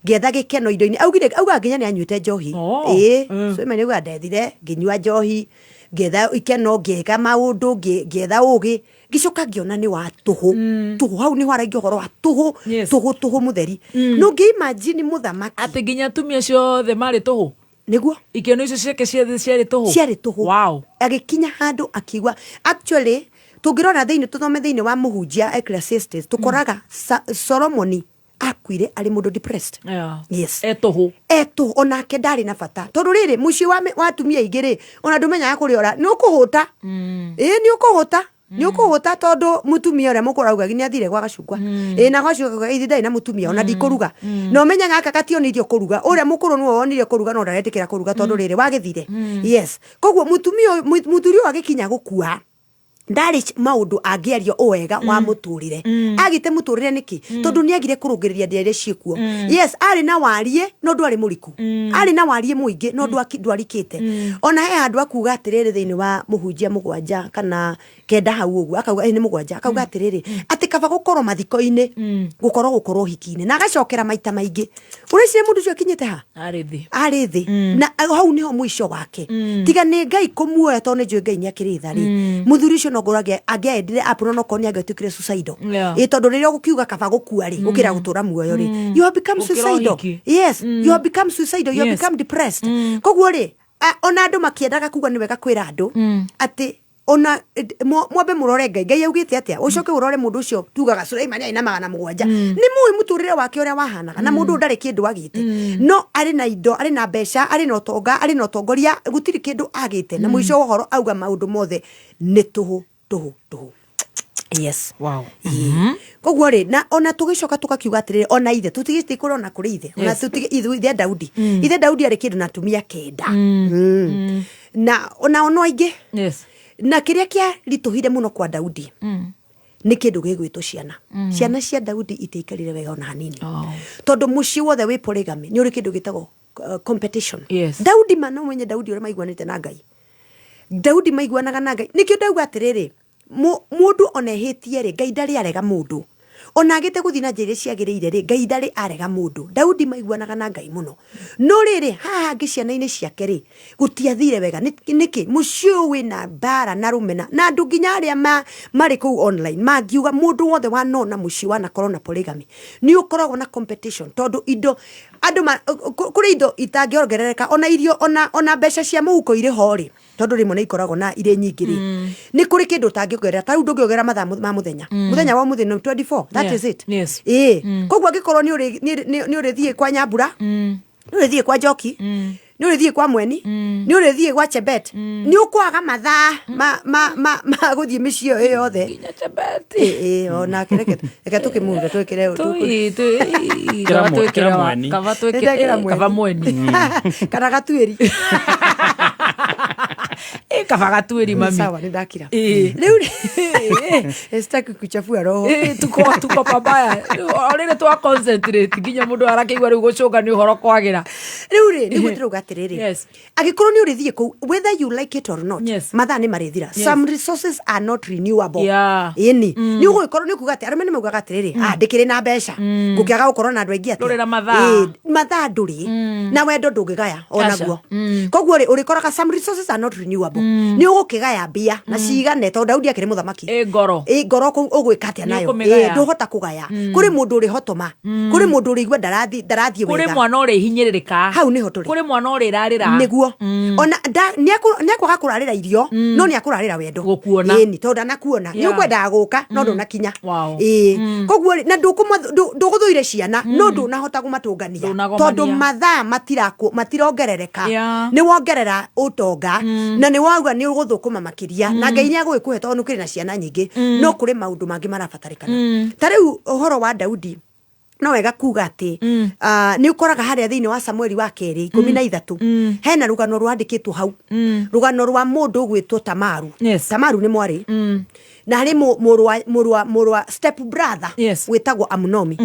Ngĩetha gĩkeno indo-inĩ. Augire, augaga nginya nĩ anyuĩte njohi. Ĩĩ. So ĩmwe nĩ augaga ndethire, ngĩnyua njohi, ngĩetha ikeno, ngĩka maũndũ, ngĩetha ũgĩ. Ngĩcoka ngĩona nĩ wa tũhũ. Tũhũ, hau nĩho aragia ũhoro wa tũhũ, tũhũ, tũhũ mũtheri. No ũngĩ imagine mũthamaki. Atĩ nginya atumia acio othe marĩ tũhũ? Nĩguo. Ikeno icio ciake ciothe ciarĩ tũhũ? Ciarĩ tũhũ. Wow. Agĩkinya handũ akiuga, actually, tũngĩrora thĩinĩ, tũthome thĩinĩ wa Mũhunjia Ecclesiastes, tũkoraga Solomoni akuire arĩ mũndũ depressed. Yeah. Yes. E tũhũ. E tũhũ, onake ndarĩ na bata. Tondũ rĩrĩ, mũciĩ wa atumia aingĩ rĩ, ona ndũmenyaga kũrĩa ũra, nĩ ũkũhũta. Ĩĩ, nĩ ũkũhũta. Nĩ ũkũhũta tondũ mũtumia ũrĩa mũkũrũ auga nĩ athire gwa gacungwa. Ĩĩ, na gwa gacungwa ithe ndarĩ na mũtumia, ona ndikũruga. Na ũmenye gaka gationire kũruga. Ũrĩa mũkũrũ nĩwe wonire kũruga no ndaretĩkĩra kũruga tondũ rĩrĩ wagĩthire. Yes. Koguo mũtumia ũyũ, mũthuri ũyũ agĩkinya gũkua, ndarĩ maũndũ angĩaria ũwega wa mũtũrĩre. Agĩte mũtũrĩre nĩkĩ? Tondũ nĩ agire kũrũngĩrĩria ndĩa iria ciĩkuo. Yes, arĩ na wariĩ no ndwarĩ mũriku. Arĩ na wariĩ mũingĩ no ndwarikĩte. Ona he handũ akuga atĩrĩrĩ thĩinĩ wa Mũhunjia 7 kana 9 hau ũguo, akauga, nĩ 7, akauga atĩrĩrĩ, atĩ kaba gũkorwo mathiko-inĩ, gũkorwo gũkorwo ũhiki-inĩ. Na agacokera maita maingĩ. Ũreciria mũndũ ũcio akinyĩte ha? Arĩ thĩ. Arĩ thĩ. Na hau nĩho mũico wake. Tiga nĩ Ngai kũmuoya tondũ nĩ njũĩ Ngai nĩ akĩrĩ tha rĩ. Mũthuri ũcio no ngorwo angĩaendire up no okorwo nĩ angĩatuĩkire suicidal. Yeah. Ĩ tondũ rĩrĩa ũgũkiuga kaba gũkua rĩ, gũkĩra gũtũra muoyo rĩ. You have become Gũkĩra suicidal. ũhiki. Yes, you have become suicidal, you have Yes. become depressed. Koguo rĩ, ona andũ makĩendaga kuga nĩ wega kwĩra andũ atĩ ona mwambe mũrore Ngai. Ngai augĩte atĩa? Ũcoke ũrore mũndũ ũcio tugaga Suleimani arĩ na 700. Nĩ mũĩ mũtũrĩre wake ũrĩa wahanaga, na mũndũ ndarĩ kĩndũ agĩte. No arĩ na indo, arĩ na mbeca, arĩ na ũtonga, arĩ na ũtongoria, gũtirĩ kĩndũ agĩte. Na mũico wa ũhoro auga maũndũ mothe nĩ tũhũ, tũhũ, tũhũ. Yes. Wow. Ĩĩ. Koguo rĩ, na ona tũgĩcoka tũgakiuga atĩrĩrĩ, ona ithe, tũtigĩte kũrona kũrĩ ithe. Ona tũtige, ithe Daudi. Ithe Daudi arĩ kĩndũ na atumia 9. Na ona ono aingĩ. Yes. Na kĩrĩa kĩaritũhire mũno kwa Daudi nĩ kĩndũ gĩgwĩtwo ciana. Ciana cia Daudi itiaikarire wega ona hanini. Oh. Tondũ mũciĩ wothe wĩ polygamy nĩ ũrĩ kĩndũ gĩtagwo competition. Yes. Daudi ma no mwenye Daudi ũrĩa maiguanĩte na Ngai. Daudi maiguanaga na Ngai. Nĩkĩo ndauga atĩrĩrĩ, mũndũ ona ehĩtie rĩ, Ngai ndarĩ arega mũndũ. Ona agĩte gũthiĩ na njĩra iria ciagĩrĩire rĩ, Ngai ndarĩ arega mũndũ. Daudi maiguanaga na Ngai mũno. No rĩrĩ, haha hangĩ ciana-inĩ ciake rĩ, gũtiathire wega. Nĩkĩ? Mũciĩ ũyũ wĩna mbara na rũmena. Na andũ nginya arĩa marĩ kũu online, mangiuga mũndũ wothe wanona mũciĩ wanakorwo na polygamy, nĩ ũkoragwo na competition. Tondũ indo, andũ ma, kũrĩ indo itangĩongerereka, ona irio, ona mbeca cia mũhuko irĩ ho rĩ, tondũ rĩmwe nĩ ikoragwo na irĩ nyingĩ rĩ, nĩ kũrĩ kĩndũ ũtangĩongerera. Ta rĩu ndũngĩongerera mathaa ma mũthenya. Mũthenya wa ũmũthĩ nĩ 24, that Yeah. is it. Yes. Ĩĩ. Koguo angĩkorwo nĩ ũrĩthiĩ kwa Nyambura, nĩ ũrĩthiĩ kwa Njoki, nĩ ũrĩthiĩ kwa Mweni, nĩ ũrĩthiĩ gwa Chebet, nĩ ũkwaga mathaa ma gũthiĩ mĩciĩ ĩyo yothe. Nginya Chebet. Ĩĩ, onake reke tũkĩmũrute twĩkĩre Tũi, tũi, Kĩra kaba twĩkĩre kĩra wa- mweni. kaba twĩkĩre, Nĩndekĩra eh, kaba mweni. mweni. Kana gatuĩri. Eh, kaba gatuĩri mami. Sawa, nĩndakira. Ĩĩ. Rĩu rĩ, sitaki kuchafua roho. Ĩĩ, tuko pabaya. Rĩu, o rĩrĩ twa concentrate nginya mũndũ arakĩigua rĩu gũcũnga nĩ ũhoro kwagĩra. Rĩu rĩ, nĩguo ndĩrauga atĩrĩrĩ. Yes. Angĩkorwo nĩ ũrĩthiĩ kũu, whether you like it or not, Yes. mathaa nĩ marĩthira. Yes. Some resources are not renewable. Yeah. Ĩni. Nĩ ũgũgĩkorwo nĩ ũkuga atĩ arũme nĩ maugaga atĩrĩrĩ, ndĩkĩrĩ na mbeca. Ngũkĩaga gũkorwo na andũ aingĩ atĩa? Ndũrĩ na mathaa. Ĩĩ, mathaa ndũrĩ. Na wendo ndũngĩgaya Aca. onaguo. Koguo rĩ, ũrĩkoraga some resources are not renewable. Wambo nĩ ũgũkĩgaya mbia na cigane tondũ Daudi akĩrĩ mũthamaki. Ĩ ngoro. Ĩ ngoro ũgwĩka atĩa Nĩ nayo? ũkũmĩgaya. Ĩ, ndũhota kũgaya. Kũrĩ mũndũ ũrĩ hotoma, kũrĩ mũndũ ũrĩigua ndarathiĩ Kũrĩ wega. mwana ũrĩhinyĩrĩrĩka. Hau nĩho tũrĩ. Kũrĩ mwana ũrĩrarĩra. Nĩguo ona nĩakwaga kũrarĩra irio, no nĩakũrarĩra wendo. Gũkuona. Ĩni, tondũ ndanakuona. Yeah. Nĩũkwendaga gũka no ndũnakinya. Wow. Ĩĩ, koguo rĩ, na ndũgũthũire ciana, no ndũnahota kũmatũngania Ndũnagomania. tondũ mathaa matirongerereka. Yeah. Nĩ wongerera ũtonga na nĩ wauga nĩ ũgũthũkũma makĩria, na Ngai nĩ agũgĩkũhe tondũ nĩ ũkĩrĩ na ciana nyingĩ, no kũrĩ maũndũ mangĩ marabatarĩkana. Ta rĩu ũhoro wa Daudi, no wega kuga atĩ nĩ ũkoraga harĩa thĩinĩ wa Samueli wa kerĩ 13 hena rũgano rwandĩkĩtwo hau, rũgano rwa mũndũ ũgwĩtwo Tamaru. Yes. Tamaru nĩ mwarĩ na harĩ mũrũ wa step brother Yes. wĩtagwo Amunomi.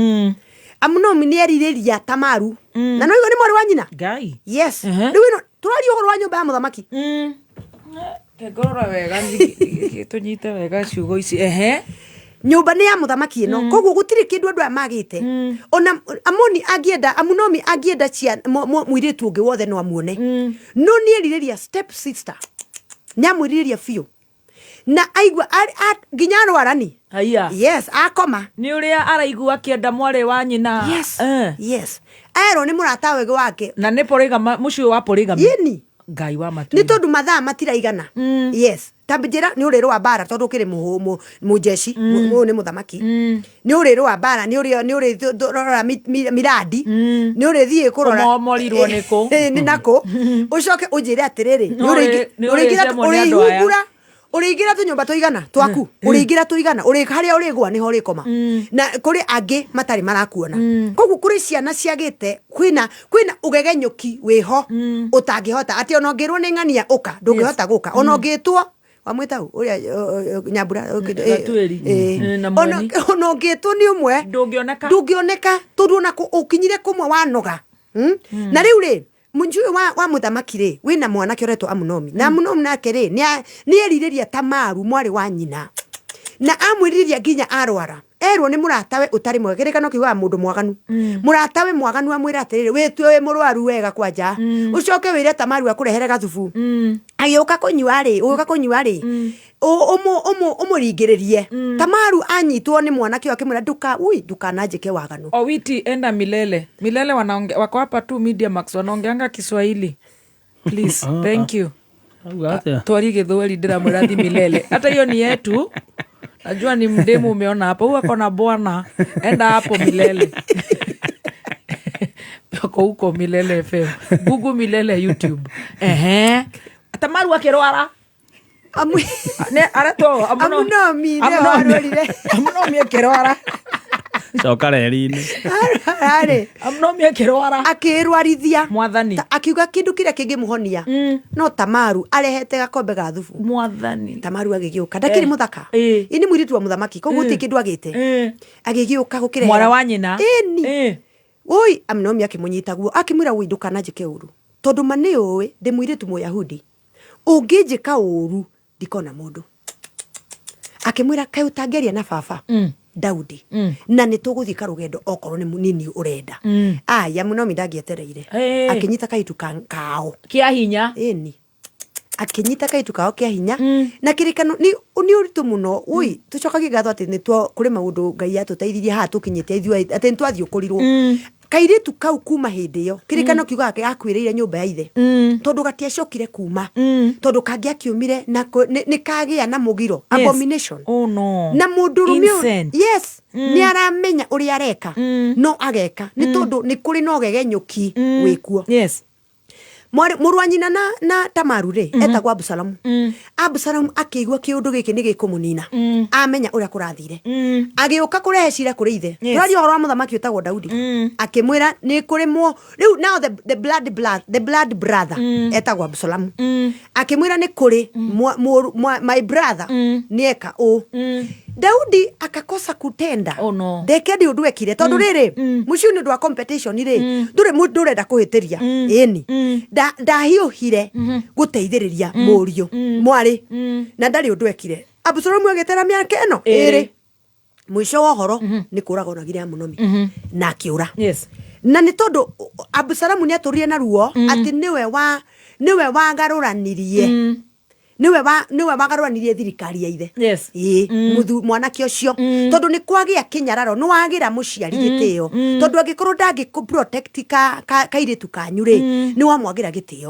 Amunomi nĩ erirĩria Tamaru, na no igua nĩ mwarĩ wa nyina. Ngai. Yes. Ehe. Rĩu ĩno tũraria ũhoro wa nyũmba ya mũthamaki. Ngorora wega, tũnyite wega ciugo ici. Ehe. Nyũmba nĩ ya mũthamaki ĩno, koguo gũtirĩ kĩndũ andũ aya magĩte. Ona Amoni angĩenda, Amunomi angĩenda mũirĩtu ũngĩ wothe no amuone, no nĩ erirĩria step sister, nĩ amwĩrirĩria biũ na aigua nginya arwarani. Haiya. Yes, akoma. Nĩ ũrĩa araigua akĩenda mwarĩ wa nyina. Yes. Eh. Yes, erwo nĩ mũrata wege wake. Na nĩ polygamy, mũciĩ wa polygamy. Yĩni. Ngai wa matu. Nĩ tondũ mathaa matiraigana. Yes, ta njĩra nĩ ũrĩrũ wa mbara tondũ ũkĩrĩ mũjeshi, ũyũ nĩ mũthamaki, nĩ ũrĩrũ wa mbara, nĩ ũrĩ nĩ ũrĩ rora miradi, nĩ ũrĩthiĩ kũrora. Ũmomorirwo nĩ kũ? Ĩ, nĩ nakũ ũcoke ũnjĩre atĩrĩrĩ, nĩ No nĩ ũrĩcemwo nĩ andũ aya. ũrĩhungura, ũrĩingĩra tũnyũmba tũigana twaku, ũrĩingĩra tũigana, ũrĩ harĩa ũrĩgwa nĩho ũrĩkoma, na kũrĩ angĩ matarĩ marakuona. Koguo kũrĩ ciana ciagĩte, kwĩna ũgegenyũki wĩho ũtangĩhota atĩ ona ũngĩrwo nĩ ng'ania ũka, ndũngĩhota gũka, ona ũngĩtwo wamwĩta ũ ũrĩa Nyambura. Gatuĩri. Na Ona Mweni. Ona ũngĩtwo nĩ ũmwe Ndũngĩoneka. Ndũngĩoneka tondũ ona ũkinyire kũmwe wanoga. Na rĩu rĩ, mũnji ũyũ wa mũthamaki rĩ, wĩna mwanake ũretwo Amunomi, na Amunomi nake rĩ, nĩ erirĩria Tamaru mwarĩ wa nyina, na amwĩrirĩria nginya arwara. Erwo nĩ mũratawe ũtarĩ mwega, kĩrĩkano kiugaga mũndũ mwaganu, mũratawe mwaganu amwĩra atĩrĩrĩ, wĩtue wĩ mũrwaru wega kwanja, ũcoke wĩre Tamaru akũrehere gathubu. Agĩũka kũnyua rĩ, ũgĩũka kũnyua rĩ, ũmũringĩrĩrie. Tamaru anyitwo nĩ mwanake ũyũ akĩmwĩra, nduka ui, ndukananjĩke waganu. Owiti, enda Milele. Milele wako hapa tu Media Max, wanaongeanga Kiswahili. Please, thank you. Auga atĩa? Twari Gĩthweri, ndĩramwĩra thi Milele. Hata hiyo ni yetu. Najua ni mdemu umeona hapo. Huyu ako na bwana. Enda hapo Milele. Wako huko Milele FM. Google Milele YouTube. Ehe. Tamaru akĩrwara. Ne aretwo Amunomi nĩwe Amunomi. warwarire. Amunomi akĩrwara. Coka reri-inĩ. Arĩ Amunomi akĩrwara. Akĩrwarithia. Mwathani. Akiuga kĩndũ kĩrĩa kĩngĩmũhonia no Tamaru arehete gakombe ga thubu. Mwathani. Tamaru agĩgĩũka, ndakĩrĩ mũthaka. Ĩ. Ĩ, nĩ mũirĩtu wa mũthamaki, koguo gũtirĩ kĩndũ agĩte. Agĩgĩũka gũkĩrehe Mwarĩ wa nyina. Ĩni. Ĩ. Oi, Amunomi akĩmũnyita guo, akĩmwĩra, ui, ndũkananjĩke ũru, tondũ ma nĩ ũĩ ndĩ mũirĩtu Mũyahudi, ũngĩnjĩka ũru ndikona mũndũ. Akĩmwĩra, kaĩ ũtangĩaria na baba Daudi, na nĩ tũgũthiĩ karũgendo okorwo nĩ nini ũrenda. Ai, Amunomi ndangĩetereire. Ĩ. Akĩnyita kaitu kao Kĩa hinya. Ĩni, akĩnyita kaitu kao kĩa hinya, na kĩrĩkano nĩ ũritũ mũno. Ui, tũcokagie ngatho atĩ nĩ kũrĩ maũndũ Ngai atũteithirie haha tũkinyĩte ithuĩ, atĩ nĩ twathiũkũrirwo kairĩtu kau kuma hĩndĩ ĩyo. Kĩrĩkano kiugaga gakuĩrĩire nyũmba ya ithe tondũ gatiacokire kuma, tondũ kangĩakiumire na nĩ kagĩa na mũgiro, abomination. Oh no. Na mũndũrũme ũyũ- Incent. Yes, nĩ aramenya ũrĩa areka, no ageka nĩ tondũ nĩ kũrĩ na ũgegenyũki wĩkuo. Mũrũ wa nyina na Tamaru rĩ, etagwo Abusalomu. Abusalomu akĩigua kĩũndũ gĩkĩ nĩ gĩkũmũnina, amenya ũrĩa kũrathire, agĩũka kũrehe cira kũrĩ ithe. Tũraria ũhoro wa mũthamaki wĩtagwo Daudi. Akĩmwĩra nĩ kũrĩ mwo rĩu now the blood brother etagwo Abusalomu, akĩmwĩra nĩ kũrĩ my brother nĩ eka ũũ. Daudi akakosa kutenda. Oh, no. Ndeke ndĩ ũndũ ekire tondũ rĩrĩ mũciĩ nĩ ũndũ wa competition rĩ, ndũrĩ mũndũ ũrenda kũhĩtĩria. Ĩni, ndahiũhire gũteithĩrĩria mũriũ mwarĩ, na ndarĩ ũndũ ekire. Abusalomu agĩtera mĩaka ĩno Ĩrĩ. ĩrĩ. Mũico wa ũhoro nĩ kũraga onagire Amunomi na akĩũra. Na nĩ tondũ Abusalomu nĩ atũrire na ruo atĩ nĩwe wagarũranirie. Nĩwe wa nĩwe wagarũranirie thirikari ya ithe. Yes. Ĩĩ, mwanake ũcio, tondũ nĩ kwagĩa kĩnyararo, nĩ wagĩra mũciari gĩtĩo, tondũ angĩkorwo ndangĩ protect kairĩtu kanyu rĩ, nĩ wamwagĩra gĩtĩo.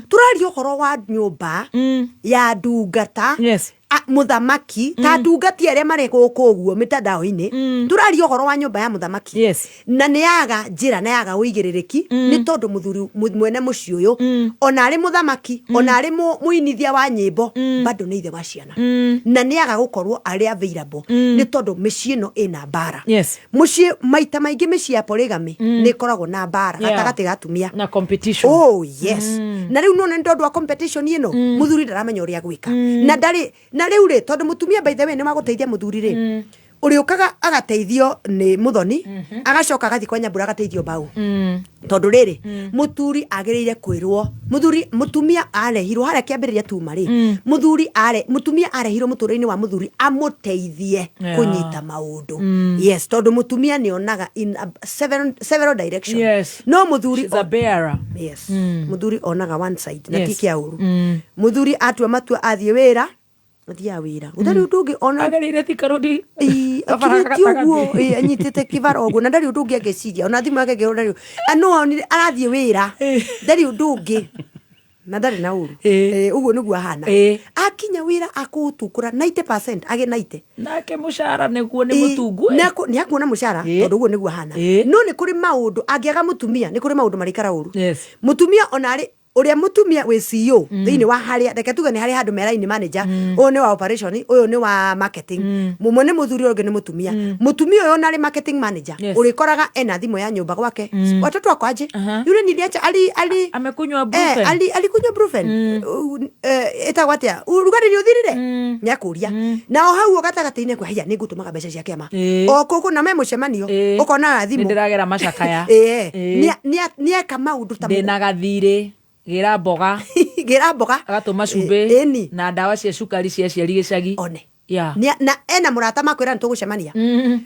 Tũraria ũhoro wa nyũmba ya ndungata. Yes. Mũthamaki, ta ndungati arĩa marĩ gũkũ ũguo mĩtandao-inĩ, tũraria ũhoro wa nyũmba ya mũthamaki. Yes. Na nĩ yaga njĩra na yaga ũigĩrĩrĩki, nĩ tondũ mũthuri mwene mũciĩ ũyũ, ona arĩ mũthamaki, ona arĩ mũinithia wa nyĩmbo, bado nĩ ithe wa ciana, na nĩ yaga gũkorwo arĩ available, nĩ tondũ mĩciĩ ĩno ĩna mbara. Yes. Mũciĩ maita maingĩ, mĩciĩ ya polygamy nĩ ĩkoragwo na mbara gatagatĩ ga atumia na competition. Oh yes, na rĩu nona nĩ tondũ wa competition ĩno, mũthuri ndaramenya ũrĩa gwĩka, na ndarĩ na rĩu rĩ, tondũ mũtumia, by the way, nĩ wagũteithia mũthuri rĩ, ũrĩũkaga agateithio nĩ mũthoni, agacoka agathiĩ kwa nyambura agateithio mbaũ, tondũ rĩrĩ, mũthuri agĩrĩire kwĩrwo, mũthuri, mũtumia arehirwo harĩa kĩambĩrĩria tuma rĩ, mũthuri are mũtumia arehirwo mũtũrĩre-inĩ wa mũthuri amũteithie kũnyita maũndũ. Yes, tondũ mũtumia nĩ onaga in a several direction. No mũthuri She's a bearer. Yes, mũthuri onaga one side na ti kĩa ũru. Mũthuri Mũthuri atua matua athiĩ wĩra, athiaga wĩra, gũtarĩ ũndũ ũngĩ ona Agereire Thika Road. Ĩĩ, Kabara akirĩte ũguo. gatagatĩ. Ĩĩ, anyitĩte kĩbara ũguo, na ndarĩ ũndũ ũngĩ angĩciria, ona thimũ yake ĩngĩhũra ndarĩ no onire arathiĩ wĩra, ndarĩ ũndũ ũngĩ na ndarĩ na ũru. Ĩĩ. Ĩĩ, ũguo nĩguo ahana. Ĩĩ. Akinya wĩra akũũtukũra 90% agĩ 90. Nake mũcara nĩguo nĩ mũtungu ĩ. Nĩ akuona mũcara. Ĩĩ. Tondũ ũguo nĩguo ahana. Ĩĩ. No nĩ kũrĩ maũndũ angĩaga mũtumia, nĩ kũrĩ maũndũ marĩikara ũru. Yes. Mũtumia ona arĩ ũrĩa mũtumia wĩ CEO thĩinĩ wa harĩa, reke tuge nĩ harĩ handũ meraini manager, ũyũ nĩ wa operation, ũyũ nĩ wa marketing, mũmwe nĩ mũthuri, ũyũ ũngĩ nĩ mũtumia. Mũtumia ũyũ ona arĩ marketing manager, Yes. ũrĩkoraga ena thimũ ya nyũmba gwake, watoto wako aje, yule niliacha ali ali Amekunywa eh, Brufen. ali alikunywa Brufen. Ĩtagwo atĩa, ũrugarĩ nĩ ũthirire, nĩ akũria na o hau gatagatĩ-inĩ kwa haya nĩ ngũtũmaga mbeca cia kĩama. Ĩĩ. O kũkũ na me mũcemanio, Ĩĩ. ũkona Nĩ thimũ. ndĩragera macakaya. Ĩĩ. Ĩĩ. Nĩeka maũndũ ta Ndĩna gathirĩ, gĩra mboga. Gĩra mboga. Agatũma cumbĩ Ĩni. na ndawa cia cukari cia aciari gĩcagi. One. Yeah. Na ena mũrata makwĩra nĩ tũgũcemania.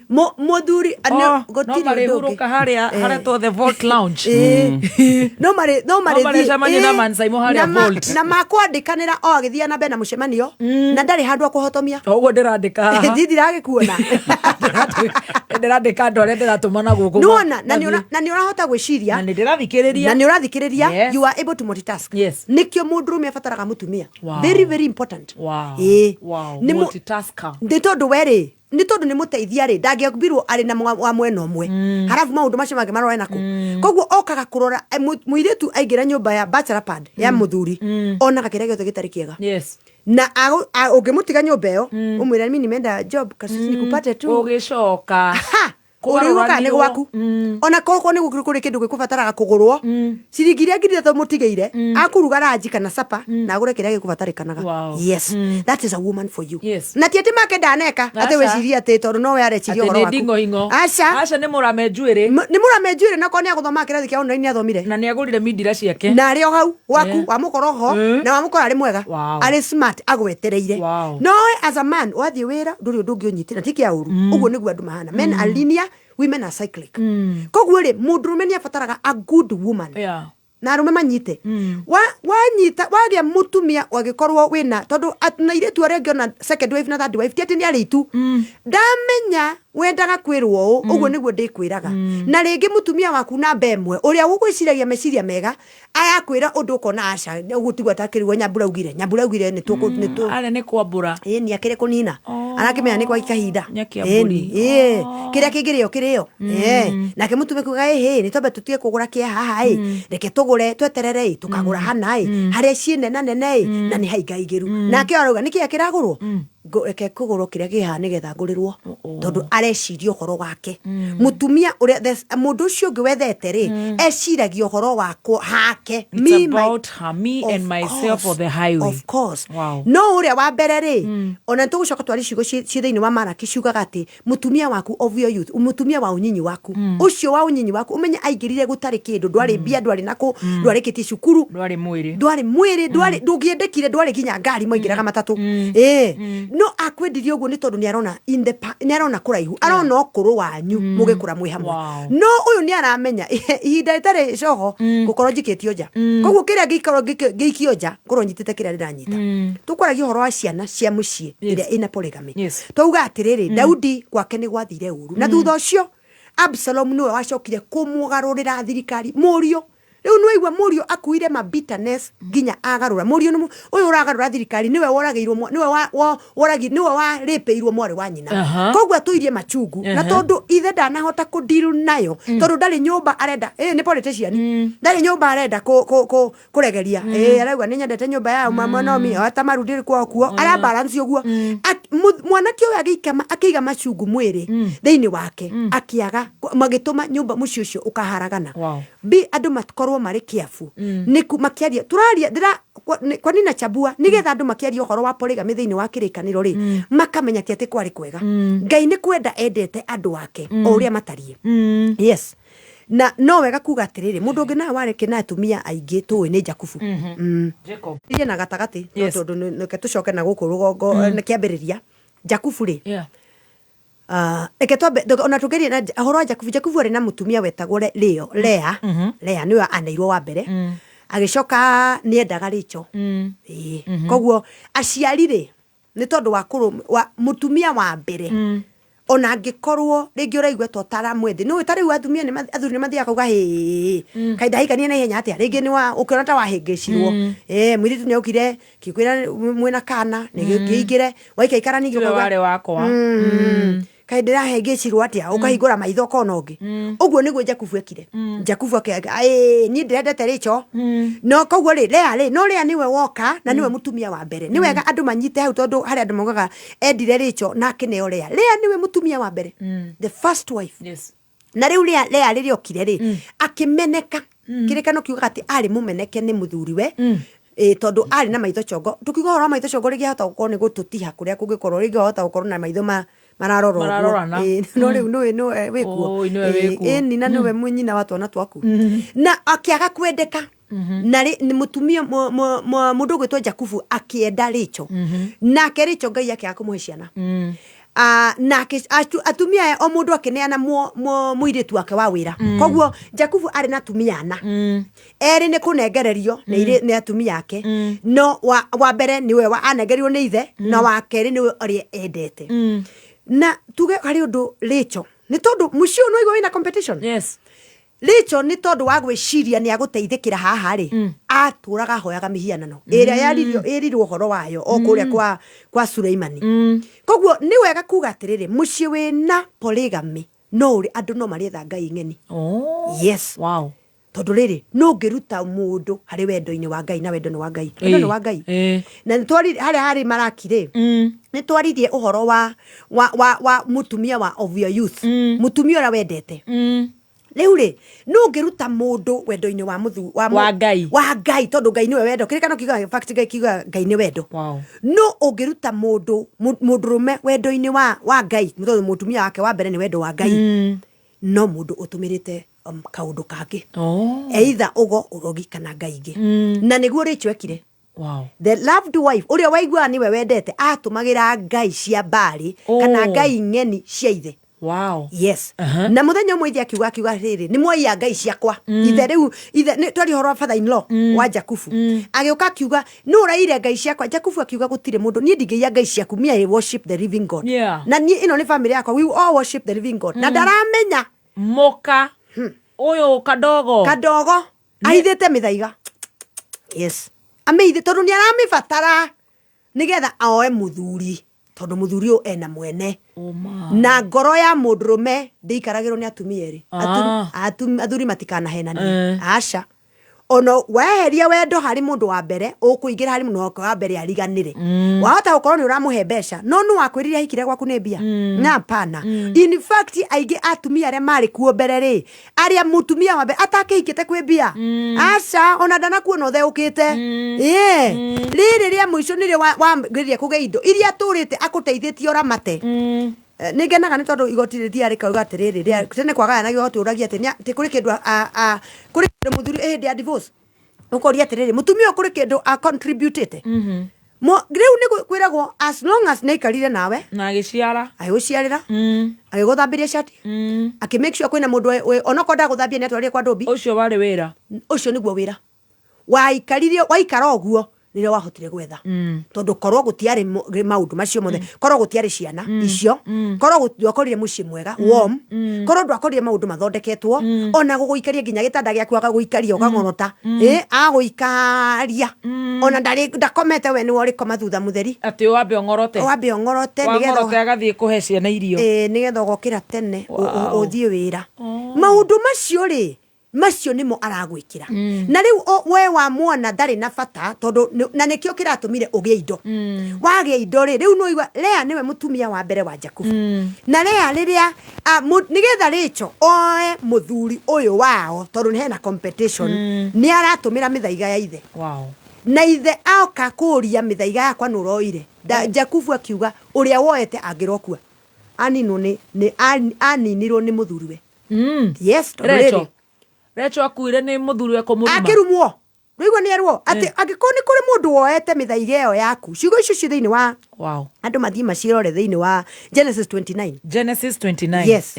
Mũthuri Oh, no gũtirĩ ũndũ ũngĩ. marĩhurũka harĩa haretwo the Vault Lounge. Ĩĩ. No marĩ no marĩ marĩcemania na Man Saimo harĩa na Vault. Na makwandĩkanĩra o agĩthiĩ na mbere na mũcemanio, na ndarĩ handũ akũhotomia. O ũguo ndĩrandĩka haha. Thithi ragĩkuona. Ndĩrandĩka andũ arĩa ndĩratũma na gũkũ. Nĩwona, na nĩ ũrahota gwĩciria. Na nĩ ndĩrathikĩrĩria. Na nĩ ũrathikĩrĩria. Yes. You are able to multitask. Yes. Nĩkĩo mũndũrũme abataraga mũtumia. Wow. Very very important. Wow. Ĩĩ. Wow. Nĩ Multitasker. Nĩ tondũ we rĩ, nĩ tondũ nĩ mũteithia rĩ, ndangĩombirwo arĩ na wa mwena ũmwe, harabu maũndũ macio mangĩ marore nakũ. Koguo okaga kũrora mũirĩtu aingĩra nyũmba ya bachelor pad ya mũthuri, onaga kĩrĩa gĩothe gĩtarĩ kĩega. Yes. Na ũngĩmũtiga nyũmba ĩyo ũmwĩre mimi nimeenda job kasisi nikupate tu, Ũgĩcoka. Ha! Ũrĩuga kana nĩ gwaku, ona korwo nĩ kũrĩ kĩndũ gĩkũbataraga kũgũrwo, ciringi iria 3,000 mũtigĩire, akũruga ranji kana sapa na agũre kĩrĩa gĩkũbatarĩkanaga. Wow. Yes, that is a woman for you. Yes. Na ti atĩ make ndaneka atĩ Aca. wĩcirie atĩ tondũ nowe areciria Atĩ ũhoro nĩ waku. nding'oing'o. Aca. Aca, nĩ mũrame njuĩrĩ. Nĩ mũrame njuĩrĩ, na korwo nĩ agũthomaga kĩrathi kĩa online nĩ athomire. Na nĩ agũrire mindira ciake. Na arĩ o hau gwaku. Yeah. Wamũkora ho na wamũkora arĩ mwega, Wow. arĩ smart, agwetereire. Wow. No we as a man wathiĩ wĩra, ndũrĩ ũndũ ũngĩ ũnyitĩra ti kĩa ũru. Ũguo nĩguo andũ mahana. Men are linear, women are cyclic. Koguo rĩ, mũndũrũme nĩ abataraga a good woman. Yeah. Na arũme manyite wanyita wagĩa mũtumia wagĩkorwo wĩna, tondũ na airĩtu arĩa angĩ ona second wife na third wife, ti atĩ nĩ arĩ itu. Ndamenya wendaga kwĩrwo ũũ, ũguo nĩguo ndĩkwĩraga. Na rĩngĩ mũtumia waku namba ĩmwe ũrĩa ũgwĩciragia meciria mega arakwĩra ũndũ ũkona aca, ũguo tiguo atakĩrigwo. Nyambura augire, Nyambura augire nĩ tũkũ nĩ tũ Arĩa nĩ kwambũra. Ĩĩ, nĩ akĩrĩ kũnina, arakĩmenya nĩ kwa kahinda. Nĩakĩambũri. Ĩni, ĩĩ, kĩrĩa kĩngĩrĩo kĩrĩo. Ĩĩ, nake mũtumia kuga ĩhĩ, nĩ twambe tũtige kũgũra kĩa haha ĩ, reke tũgũre tweterere ĩ, tũkagũra hana ĩ harĩa ciĩ nena nene ĩ, na nĩ haingaingĩru. Nake arauga nĩkĩĩ kĩragũrwo? Reke kũgũrwo kĩrĩa kĩ haha nĩgetha ngũrĩrwo, tondũ areciria ũhoro wake. Mũtumia ũrĩa mũndũ ũcio ũngĩ wethete rĩ, eciragia ũhoro wakwo hake. It's Me, about her, me Of and myself course, or the highway. Of course. Wow. No ũrĩa wa mbere rĩ, ona nĩ tũgũcoka twari ciugo ciĩ thĩinĩ wa Maraki ciugaga atĩ mũtumia waku of your youth, mũtumia wa ũnyinyi waku, ũcio wa ũnyinyi waku, ũmenye aingĩrire gũtarĩ kĩndũ, ndwarĩ mbia, ndwarĩ nakũ, ndwarĩkĩtie cukuru, Ndwarĩ mwĩrĩ. Ndwarĩ mwĩrĩ, ndwarĩ, ndũngĩendekire, ndwarĩ nginya ngari, mwaingĩraga matatũ. Ĩĩ, No akwendirie ũguo nĩ tondũ nĩ arona in the nĩ arona kũraihu, arona ũkũrũ wanyu mũgĩkũra mwĩ hamwe. No ũyũ nĩ aramenya ihinda rĩtarĩ coho ngũkorwo njikĩtio nja, koguo kĩrĩa ngĩkorwo ngĩikio nja ngorwo nyitĩte kĩrĩa ndĩranyita. Tũkwaragia ũhoro wa ciana cia mũciĩ ĩrĩa ĩna polygamy. Twauga atĩrĩrĩ, Daudi gwake nĩ gwathire ũru, na thutha ũcio Absalom nĩwe wacokire kũmũgarũrĩra thirikari, mũriũ. Rĩu nĩwaigua mũriũ akuire ma bitterness nginya agarũra. Mũriũ nĩ ũyũ ũragarũra thirikari, nĩwe woragĩirwo nĩwe wa wa woragi nĩwe warĩpĩirwo mwarĩ wa nyina. Koguo atũirie machungu na tondũ ithe ndanahota kũ deal nayo, tondũ ndarĩ nyũmba arenda, nĩ politician, ndarĩ nyũmba arenda kũ kũ kũ kũregeria. Arauga nĩ nyendete nyũmba ya mama nomi ata maru ndĩrĩ kwao kuo, ara balance ũguo. Mwanake ũyũ akĩiga machungu mwĩrĩ thĩinĩ wake, akĩaga magĩtũma nyũmba mũciĩ ũcio ũkaharagana. Bi andũ makorwo marĩ careful nĩ makĩaria tũraria ndĩra kwa nini nachambua, nĩgetha andũ makĩaria ũhoro wa polygamy thĩinĩ wa kĩrĩkanĩro rĩ, makamenya ti atĩ kwarĩ kwega. Ngai nĩ kwenda endete andũ ake o ũrĩa matariĩ. Yes, na no wega kuga atĩrĩrĩ, mũndũ ũngĩ nawe warĩ na atumia aingĩ tũĩ nĩ Jakubu. Jacob. Irie na gatagatĩ no tondũ reke tũcoke na gũkũ rũgongo, nĩ kĩambĩrĩria Jakubu rĩ. Reke twambe ona tũgerie na ũhoro wa Jakubu. Jakubu arĩ na mũtumia wetagwo Leo, Lea. Lea nĩwe aneirwo wa mbere, agĩcoka nĩendaga Rachel. Ĩĩ. Koguo aciari rĩ, nĩ tondũ wa kũrũ wa mũtumia wa mbere, ona angĩkorwo rĩngĩ ũraigua ta ũtaramwethi, nĩũĩ ta rĩu atumia nĩ athuri nĩ mathiaga kauga hĩ, kaĩ ndahikania na ihenya atĩa, rĩngĩ nĩ wa ũkĩona ta wahĩngĩcirwo. Mũirĩtu nĩ okire kĩkwĩra mwĩna kana nĩ kĩingĩre waikaikara ningĩ Tiwe ũkauga, warĩ wakwa. Kaĩ ndĩrahĩngĩcirwo atĩa, ũkahingũra maitho ũkona ũngĩ. Ũguo nĩguo Jakubu ekire. Jakubu niĩ ndĩrendete Rachel, no koguo rĩ, Lea rĩ, no Lea nĩwe woka na nĩwe mũtumia wa mbere. Nĩ wega andũ manyite hau, tondũ harĩ andũ maugaga endire Rachel na akĩneo Lea. Lea nĩwe mũtumia wa mbere, the first wife. Na rĩu Lea, Lea rĩrĩa okire rĩ, akĩmeneka. Kĩrĩkano kiugaga atĩ arĩ mũmeneke nĩ mũthuriwe, tondũ arĩ na maitho chongo. Tũkiuga ũhoro wa maitho chongo, rĩngĩ ahota gũkorwo nĩ gũtũtiha kũrĩa kũngĩkorwo, rĩngĩ ahota gũkorwo na maitho mararora ũguo. Mararorana. No rĩu nĩwe nĩwe wĩkuo. Oi, nĩwe wĩkuo. Ĩni, na nĩwe nyina wa twana twaku. Na akĩaga kwendeka. Na rĩ, nĩ mũtumia mũndũ ũgwĩtwo Jakubu akĩenda Rachel. Nake Rachel Ngai akĩaga kũmũhe ciana. Nake atumia aya o mũndũ akĩneana mũirĩtu wake wa wĩra. Koguo Jakubu arĩ na atumia ana. Erĩ nĩ kũnengererio nĩ atumia ake. No wa mbere nĩwe anengereirwo nĩ ithe, na wa kerĩ nĩwe ũrĩa endete. Na tuge harĩ ũndũ Rachel, nĩ tondũ mũciĩ ũyũ nĩwaigua wĩna competition. Rachel nĩ tondũ wa gwĩciria nĩ agũteithĩkĩra haha rĩ, atũraga ahoyaga mĩhianano ĩrĩa yaririo ĩrirwo ũhoro wayo o kũrĩa kwa Suleimani. Koguo nĩ wega kuga atĩrĩrĩ, mũciĩ wĩna polygamy no ũrĩ andũ no marĩetha ngai ng'eni. Yes. Tondũ rĩrĩ, no ũngĩruta mũndũ harĩ wendo-inĩ wa Ngai, na wendo nĩ wa Ngai. Wendo nĩ wa Ngai. Na nĩ twaririe harĩa harĩ Maraki rĩ, nĩ twaririe ũhoro wa mũtumia wa of your youth, mũtumia ũrĩa wendete. Rĩu rĩ, no ũngĩruta mũndũ wendo-inĩ wa mũthu, wa Wa Ngai. Wa Ngai, tondũ Ngai nĩwe wendo. Kĩrĩkanĩro kiugaga, in fact, Ngai kiugaga Ngai nĩ wendo. No ũngĩruta mũndũrũme wendo-inĩ wa Ngai, tondũ mũtumia wake wa mbere nĩ wendo wa Ngai, no mũndũ ũtũmĩrĩte kaũndũ kangĩ. Either ũgo, ũrogi kana Ngai ingĩ. Na nĩguo Rachel ekire. The loved wife ũrĩa waiguaga nĩwe wendete atũmagĩra ngai cia mbarĩ kana ngai ng'eni cia ithe. Yes. Na mũthenya ũmwe ithe akiuga rĩrĩ, nĩ mwaiya ngai ciakwa. Ithe rĩu, ithe, nĩ twari ũhoro wa father in law wa Jakubu. Agĩũka akiuga, nũ ũraiyire ngai ciakwa? Jakubu akiuga, gũtirĩ mũndũ, niĩ ndingĩiya ngai ciaku, me I worship the living God. Na niĩ ĩno nĩ family yakwa, we all worship the living God. Na ndaramenya. Mũka ũyũ kadogo. Kadogo. Ahithĩte mĩthaiga. Yes. Amĩhithĩ tondũ nĩ aramĩbatara nĩgetha oe mũthuri, tondũ mũthuri ũyũ ena mwene. Na ngoro ya mũndũrũme ndĩikaragĩrwo nĩ atumia erĩ. Athuri matikanahenanie. Aca. Ona weheria wendo harĩ mũndũ wa mbere, ũkũingĩra harĩ mũndũ wa mbere ariganĩre. Wahota gũkorwo nĩ ũramũhe mbeca, no nũ wakwĩrire ahikire gwaku nĩ mbia? Na hapana. In fact, aingĩ atumia arĩa marĩ kuo mbere rĩ, arĩa mũtumia wa mbere atakĩhikĩte kwĩ mbia. Aca, ona ndanakuona ũtheũkĩte. Rĩrĩ rĩa mũico nĩrĩo wambĩrĩria kũgĩa indo iria atũrĩte akũteithĩtie ũramate. Nĩ ngenaga nĩ tondũ igoti rĩthiaga rĩkauga atĩrĩrĩ, tene kwagayanagio igoti ũragia atĩ atĩ kũrĩ kĩndũ kũrĩ kĩndũ mũthuri hĩndĩ ya divorce ũkoria atĩrĩrĩ, mũtumia ũyũ kũrĩ kĩndũ a contributĩte. Rĩu nĩ kwĩragwo as long as nĩaikarire nawe na agĩciara, agĩgũciarĩra, agĩgũthambĩria cati, akĩ make sure kwĩna mũndũ onokorwo ndagũthambia nĩ atwarire kwa ndũmbi. Ũcio warĩ wĩra. Ũcio nĩguo wĩra waikarire. Waikara ũguo nĩrĩo wahotire gwetha, tondũ korwo gũtiarĩ maũndũ macio mothe, korwo gũtiarĩ ciana icio, korwo ndwakorire mũciĩ mwega warm, korwo ndwakorire maũndũ mathondeketwo, ona gũgũikaria nginya gĩtanda gĩaku agagũikaria ũkang'orota, ĩ agũikaria ona ndarĩ ndakomete, we nĩwe ũrĩkoma thutha mũtheri. Atĩ wambe ũng'orote. Wambe ũng'orote. Wang'orote agathiĩ kũhe ciana irio. Ĩĩ, nĩgetha ũgokĩra tene ũthiĩ wĩra. Maũndũ macio rĩ, macio nĩmo aragwĩkĩra. Na rĩu we wa mwana ndarĩ na bata, tondũ na nĩkĩo kĩratũmire ũgĩe indo. Wagĩa indo rĩ, rĩu nĩũigua Lea nĩwe mũtumia wa mbere wa Jakubu. Na Lea rĩrĩa nĩgetha Rachel oe mũthuri ũyũ wao, tondũ hena competition, nĩ aratũmĩra mĩthaiga ya ithe. Na ithe aoka kũria, mĩthaiga yakwa nũ ũroire? Jakubu akiuga ũrĩa woete angĩrokua aninwo nĩ aninirwo nĩ mũthuriwe. Yes, tondũ Rachel. Rĩrĩ, Rachel akuire nĩ mũthuri we kũmũruma. Akĩrumwo. Rĩigua nĩ erwo atĩ angĩkorwo nĩ kũrĩ mũndũ woete mĩthaiga ĩyo yaku, ciugo icio ci thĩinĩ wa andũ mathiĩ macirore thĩinĩ wa Genesis 29. Genesis 29. Yes.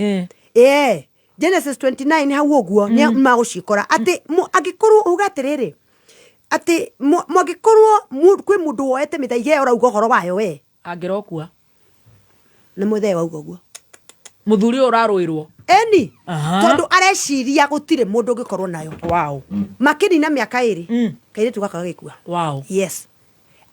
Genesis 29 hau ũguo nĩ magũcikora atĩ angĩkorwo uga atĩrĩrĩ, atĩ mwangĩkorwo kwĩ mũndũ woete mĩthaiga ĩyo ũrauga ũhoro wayo we, Angĩrokua. Nĩ mũthee wauga ũguo. Mũthuri ũyũ ũrarũĩrwo. Eni. Tondũ areciria gũtirĩ mũndũ ũngĩkorwo nayo. Makĩnina mĩaka 2, kairĩtu gaka gagĩkua. Yes.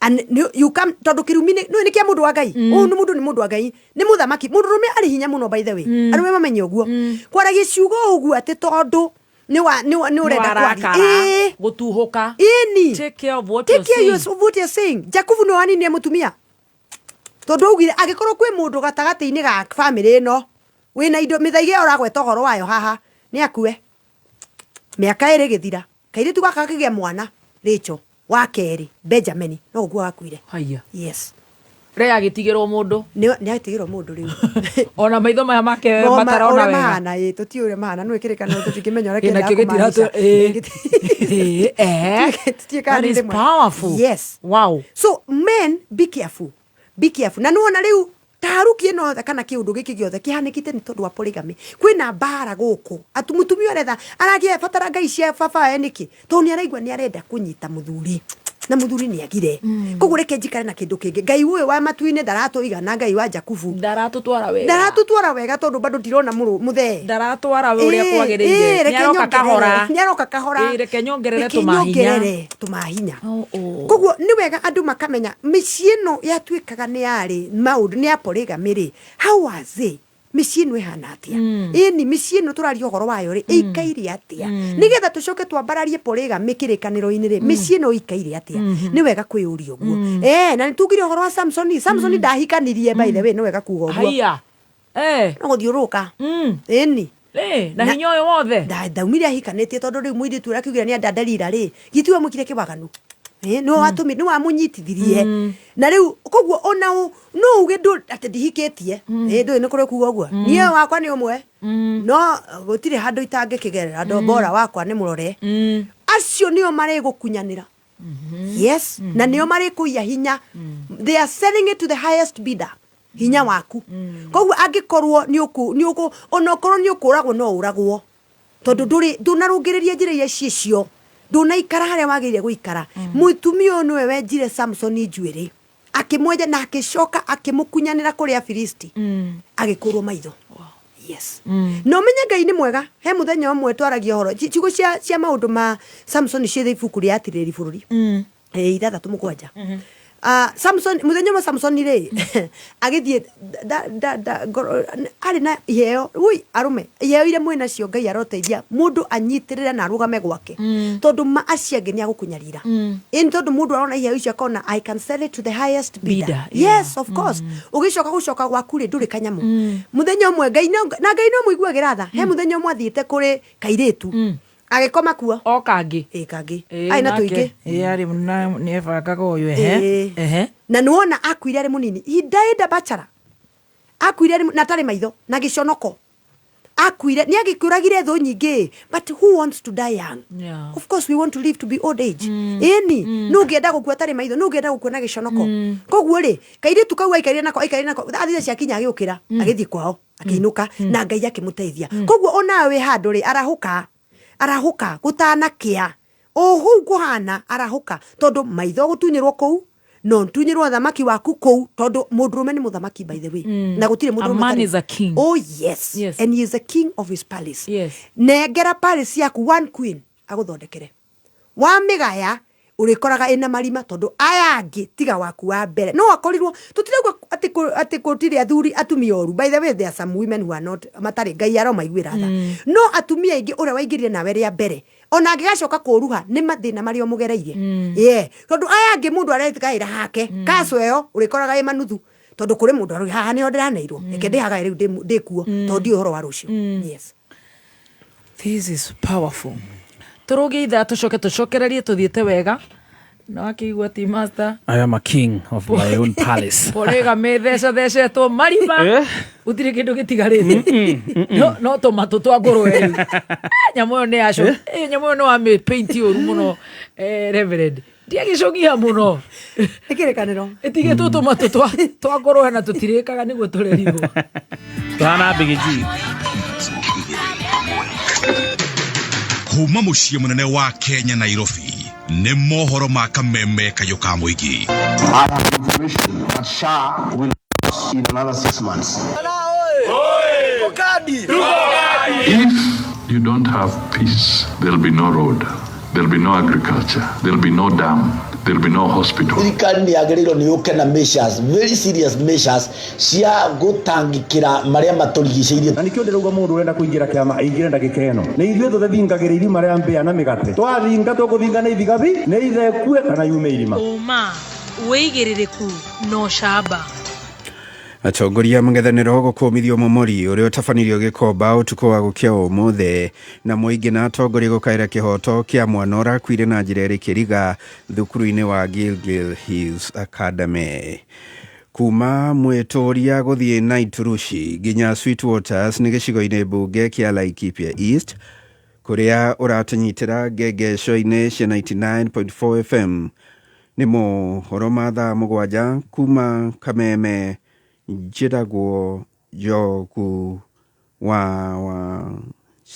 And you come, tondũ kĩrumi nĩ nĩ kĩa mũndũ wa Ngai. Ũyũ nĩ mũndũ, nĩ mũndũ wa Ngai, nĩ mũthamaki. Mũndũ rũme arĩ hinya mũno, by the way. Arũme mamenye ũguo, kwaragia ciugo ũguo atĩ tondũ nĩ wa nĩ wa- nĩ ũrenda kwaria. Warakara. Gũtuhũka. Ĩni. Take care of what Take you're care saying. of what you're saying. Jakubu nĩ waninire mũtumia, tondũ augire angĩkorwo kwĩ mũndũ gatagatĩ-inĩ ga bamĩrĩ ĩno wĩna indo mĩthaiga ĩyo ũragweta ũhoro wayo haha, nĩ akue. Mĩaka 2 gĩthira, kairĩtu gaka gakĩgĩa mwana Rachel wa kerĩ, Benjamin, no gũkua gakuire. Haya. Yes. Lea agĩtigĩrwo mũndũ. Nĩ atigĩrwo mũndũ rĩu. Ona maitho maya make No, matarona ũrĩa wega. mahana, ĩ tũtiũĩ ũrĩa mahana, nĩ kĩrĩkanĩro tũtingĩmenya ũrĩa Ĩ, nakĩo kĩendaga gĩtiratũ- kũmaanisha. ĩ. Ĩ, eh. Tũtiũĩ kana That nĩ is rĩmwe. powerful. Yes. Wow. So men, be careful, be careful. Na nĩwona rĩu taharuki ĩno yothe kana kĩũndũ gĩkĩ gĩothe kĩhanĩkĩte nĩ tondũ wa polygamy. Kwĩna mbara gũkũ atu mũtumia ũretha aragĩa batara ngai cia baba we nĩkĩ, tondũ nĩ araigua nĩ arenda kũnyita mũthuri na mũthuri nĩ agire. Koguo reke njikare na kĩndũ kĩngĩ. Ngai ũyũ wa matu-inĩ ndaratũigana, Ngai wa Jakubu Ndaratũtwara wega. Ndaratũtwara wega, tondũ bado ndirona mũthee. Ndaratwara ũrĩa Ĩ, kwagĩrĩire. ĩ, reke Nĩaroka nyongerere. kahora. Nĩaroka kahora. Ĩ, reke nyongerere Reke tũmahinya. nyongerere tũmahinya. Oh, oh. Koguo nĩ wega andũ makamenya mĩciĩ ĩno yatuĩkaga nĩ yarĩ maũndũ nĩ ya polygamy rĩ, how was it? Mĩciĩ ĩno ĩhana atĩa? Ĩni mĩciĩ ĩno tũraria ũhoro wayo rĩ, ĩikaire atĩa? Nĩgetha tũcoke twambararie polygamy kĩrĩkanĩro-inĩ rĩ, mĩciĩ ĩno ĩikaire atĩa? Nĩ wega kwĩyũria ũguo. Na nĩ tugire ũhoro wa Samsoni. Samsoni ndahikanirie, by the way, nĩ wega kuga ũguo. Haiya. No gũthiũrũrũka. Ĩni. Na hinya ũyũ wothe. Ndaumire ahikanĩtie, tondũ rĩu mũirĩtu ũrĩa akiugire nĩ enda Delila rĩ, gitiwe mwĩkire kĩwaganu. Nĩwe watũmire, nĩwe wamũnyitithirie. Na rĩu koguo ona no uge atĩ ndihikĩtie. Ndũĩ nĩ kũrĩ kuga ũguo. Niĩ wakwa nĩ ũmwe, no gũtirĩ handũ itangĩkĩgerera. Ndombora wakwa nĩ mũrore. Acio nĩo marĩgũkunyanĩra. Yes, na nĩo marĩkũiya hinya. They are selling it to the highest bidder, hinya waku. Koguo angĩkorwo nĩ ũkũ nĩ ũkũ ona okorwo nĩ ũkũragwo, no ũragwo, tondũ ndũrĩ ndũnarũngĩrĩria njĩra iria ciĩcio, ndũnaikara harĩa wagĩrĩire gũikara. Mũtumia ũyũ nĩwe wenjire Samsoni njuĩrĩ, akĩmwenja na akĩcoka akĩmũkunyanĩra kũrĩ Afilisti, agĩkũrwo maitho. Yes. Na ũmenye Ngai nĩ mwega. He mũthenya ũmwe twaragia ũhoro ciugo cia maũndũ ma Samson ciĩ ibuku rĩa Atirĩrĩri Bũrũri 6:7. Samson, mũthenya ũmwe Samson rĩ agĩthiĩ arĩ na iheo. Ui, arũme, iheo iria mwĩ nacio, Ngai aroteithia mũndũ anyitĩrĩre na arũgame gwake, tondũ ma acio angĩ nĩ agũkũnyarira. Ĩni, tondũ mũndũ arona iheo icio akona, I can sell it to the highest bidder. Bidder, yeah. Yes, of course. Ũgĩcoka gũcoka gwaku rĩ, ndũrĩ kanyamũ. Mũthenya ũmwe Ngai na Ngai no mũiguagĩra tha. He mũthenya ũmwe athiĩte kũrĩ kairĩtu, agĩkoma kuo. O kangĩ. Ĩ, kangĩ. Arĩ na tũingĩ. Ĩ, arĩ na nĩ ebangaga ũyũ, ehe. Ĩ. Na nĩwona akuire arĩ mũnini. He died a bachelor. Akuire arĩ na atarĩ maitho na gĩconoko. Akuire nĩ agĩkũragire thũ nyingĩ, but who wants to die young? Yeah. Of course we want to live to be old age. Ĩni nũ ũngĩenda gũkua atarĩ maitho? Nũ ũngĩenda gũkua na gĩconoko? Koguo rĩ, kairĩtu kau aikarire nako, aikarire nako, athire ciakinya, agĩũkĩra, agĩthiĩ kwao, akĩinũka, na Ngai akĩmũteithia. Koguo onawe wĩ handũ rĩ, arahũka, arahũka gũtanakĩa o hau kũhana, arahũka, tondũ maitho gũtunyĩrwo kũu no ntunyĩrwo thamaki waku kũu, tondũ mũndũrũme nĩ mũthamaki, by the way, na gũtirĩ A mũndũrũme man is a king. Oh yes. Yes. And he is a king of his palace. Yes. Nengera palace yaku one queen agũthondekere, wamĩgaya ũrĩkoraga ĩna marima, tondũ aya angĩ tiga waku wa mbere no akorirwo. Tũtirauga atĩ atĩ gũtirĩ athuri atumia oru. By the way, there are some women who are not, matarĩ Ngai aromaiguĩra tha, no atumia aingĩ ũrĩa waingĩrire nawe rĩa mbere, ona angĩgacoka kũruha nĩ mathĩna marĩa ũmũgereirie, yeah. Tondũ aya angĩ mũndũ aregaĩra hake kaco ĩyo ũrĩkoraga ĩ manuthu, tondũ kũrĩ mũndũ arauga haha nĩho ndĩraneirwo, reke ndĩhagae rĩu ndĩkuo, tondũ ndiũĩ ũhoro wa rũciũ. Yes. This is powerful. Tũrũgie ithaa, tũcoke tũcokererie tũthiĩte wega na wakĩigua ti master. I am a king of my own palace. Polygamy thecethecetwo marima. Eh? Gũtirĩ kĩndũ gĩtigarĩte no tũmatũ twa ngũrwe rĩu. Nyamũ ĩyo nĩ yaco, nyamũ ĩyo nĩ wamĩpaint ũru mũno, reverend, ndiagĩcũgia mũno. Nĩ kĩrĩkanĩro. Ĩtigĩtwo tũmatũ twa ngũrwe na tũtirĩkaga nĩguo tũrerirwo. Tũhana bigiji. Kuma mũciĩ mũnene wa Kenya, Nairobi, nĩ mohoro ma kameme kayũ ka mũingĩ. I have information that SHA will collapse in another 6 months. If you don't have peace, there'll be no road, there'll be no agriculture, there'll be no dam, there'll be no hospital. Thirikari nä yagä rä irwo nä yå ke na measures, very serious measures cia gå marĩa matũrigicĩirie. Na nikio ndĩrauga mũndũ ũrenda kũingĩra kĩama aingĩre ndagĩka ĩno. Nĩ ithuĩ tũthethingagĩra irima rĩa mbĩa na mĩgate. Twathinga tũkũthinga na ithigathi nĩ ithekue kana yume irima. Ũma, wĩigĩrĩrĩku na ũcamba. Atongoria mũng'ethanĩro gũkũmithio momori ũrĩa ũtabanirio Gĩkomba ũtukũ wa gũkĩa ũmũthĩ, na mũingĩ na atongoria gũkaĩra kĩhoto kĩa mwana ũrakuire na njĩra ĩrĩ kĩriga thukuru-inĩ wa Gilgil Hills Academy. Kuma mwĩtũria gũthiĩ Naiturushi nginya Sweetwaters nĩ gĩcigo-inĩ mbunge kĩa Laikipia East, kũrĩa ũratũnyitĩra ngengesho-inĩ cia 99.4 FM. Nĩ mohoro ma thaa 7 kuma Kameme. Njĩtagwo Njogu wa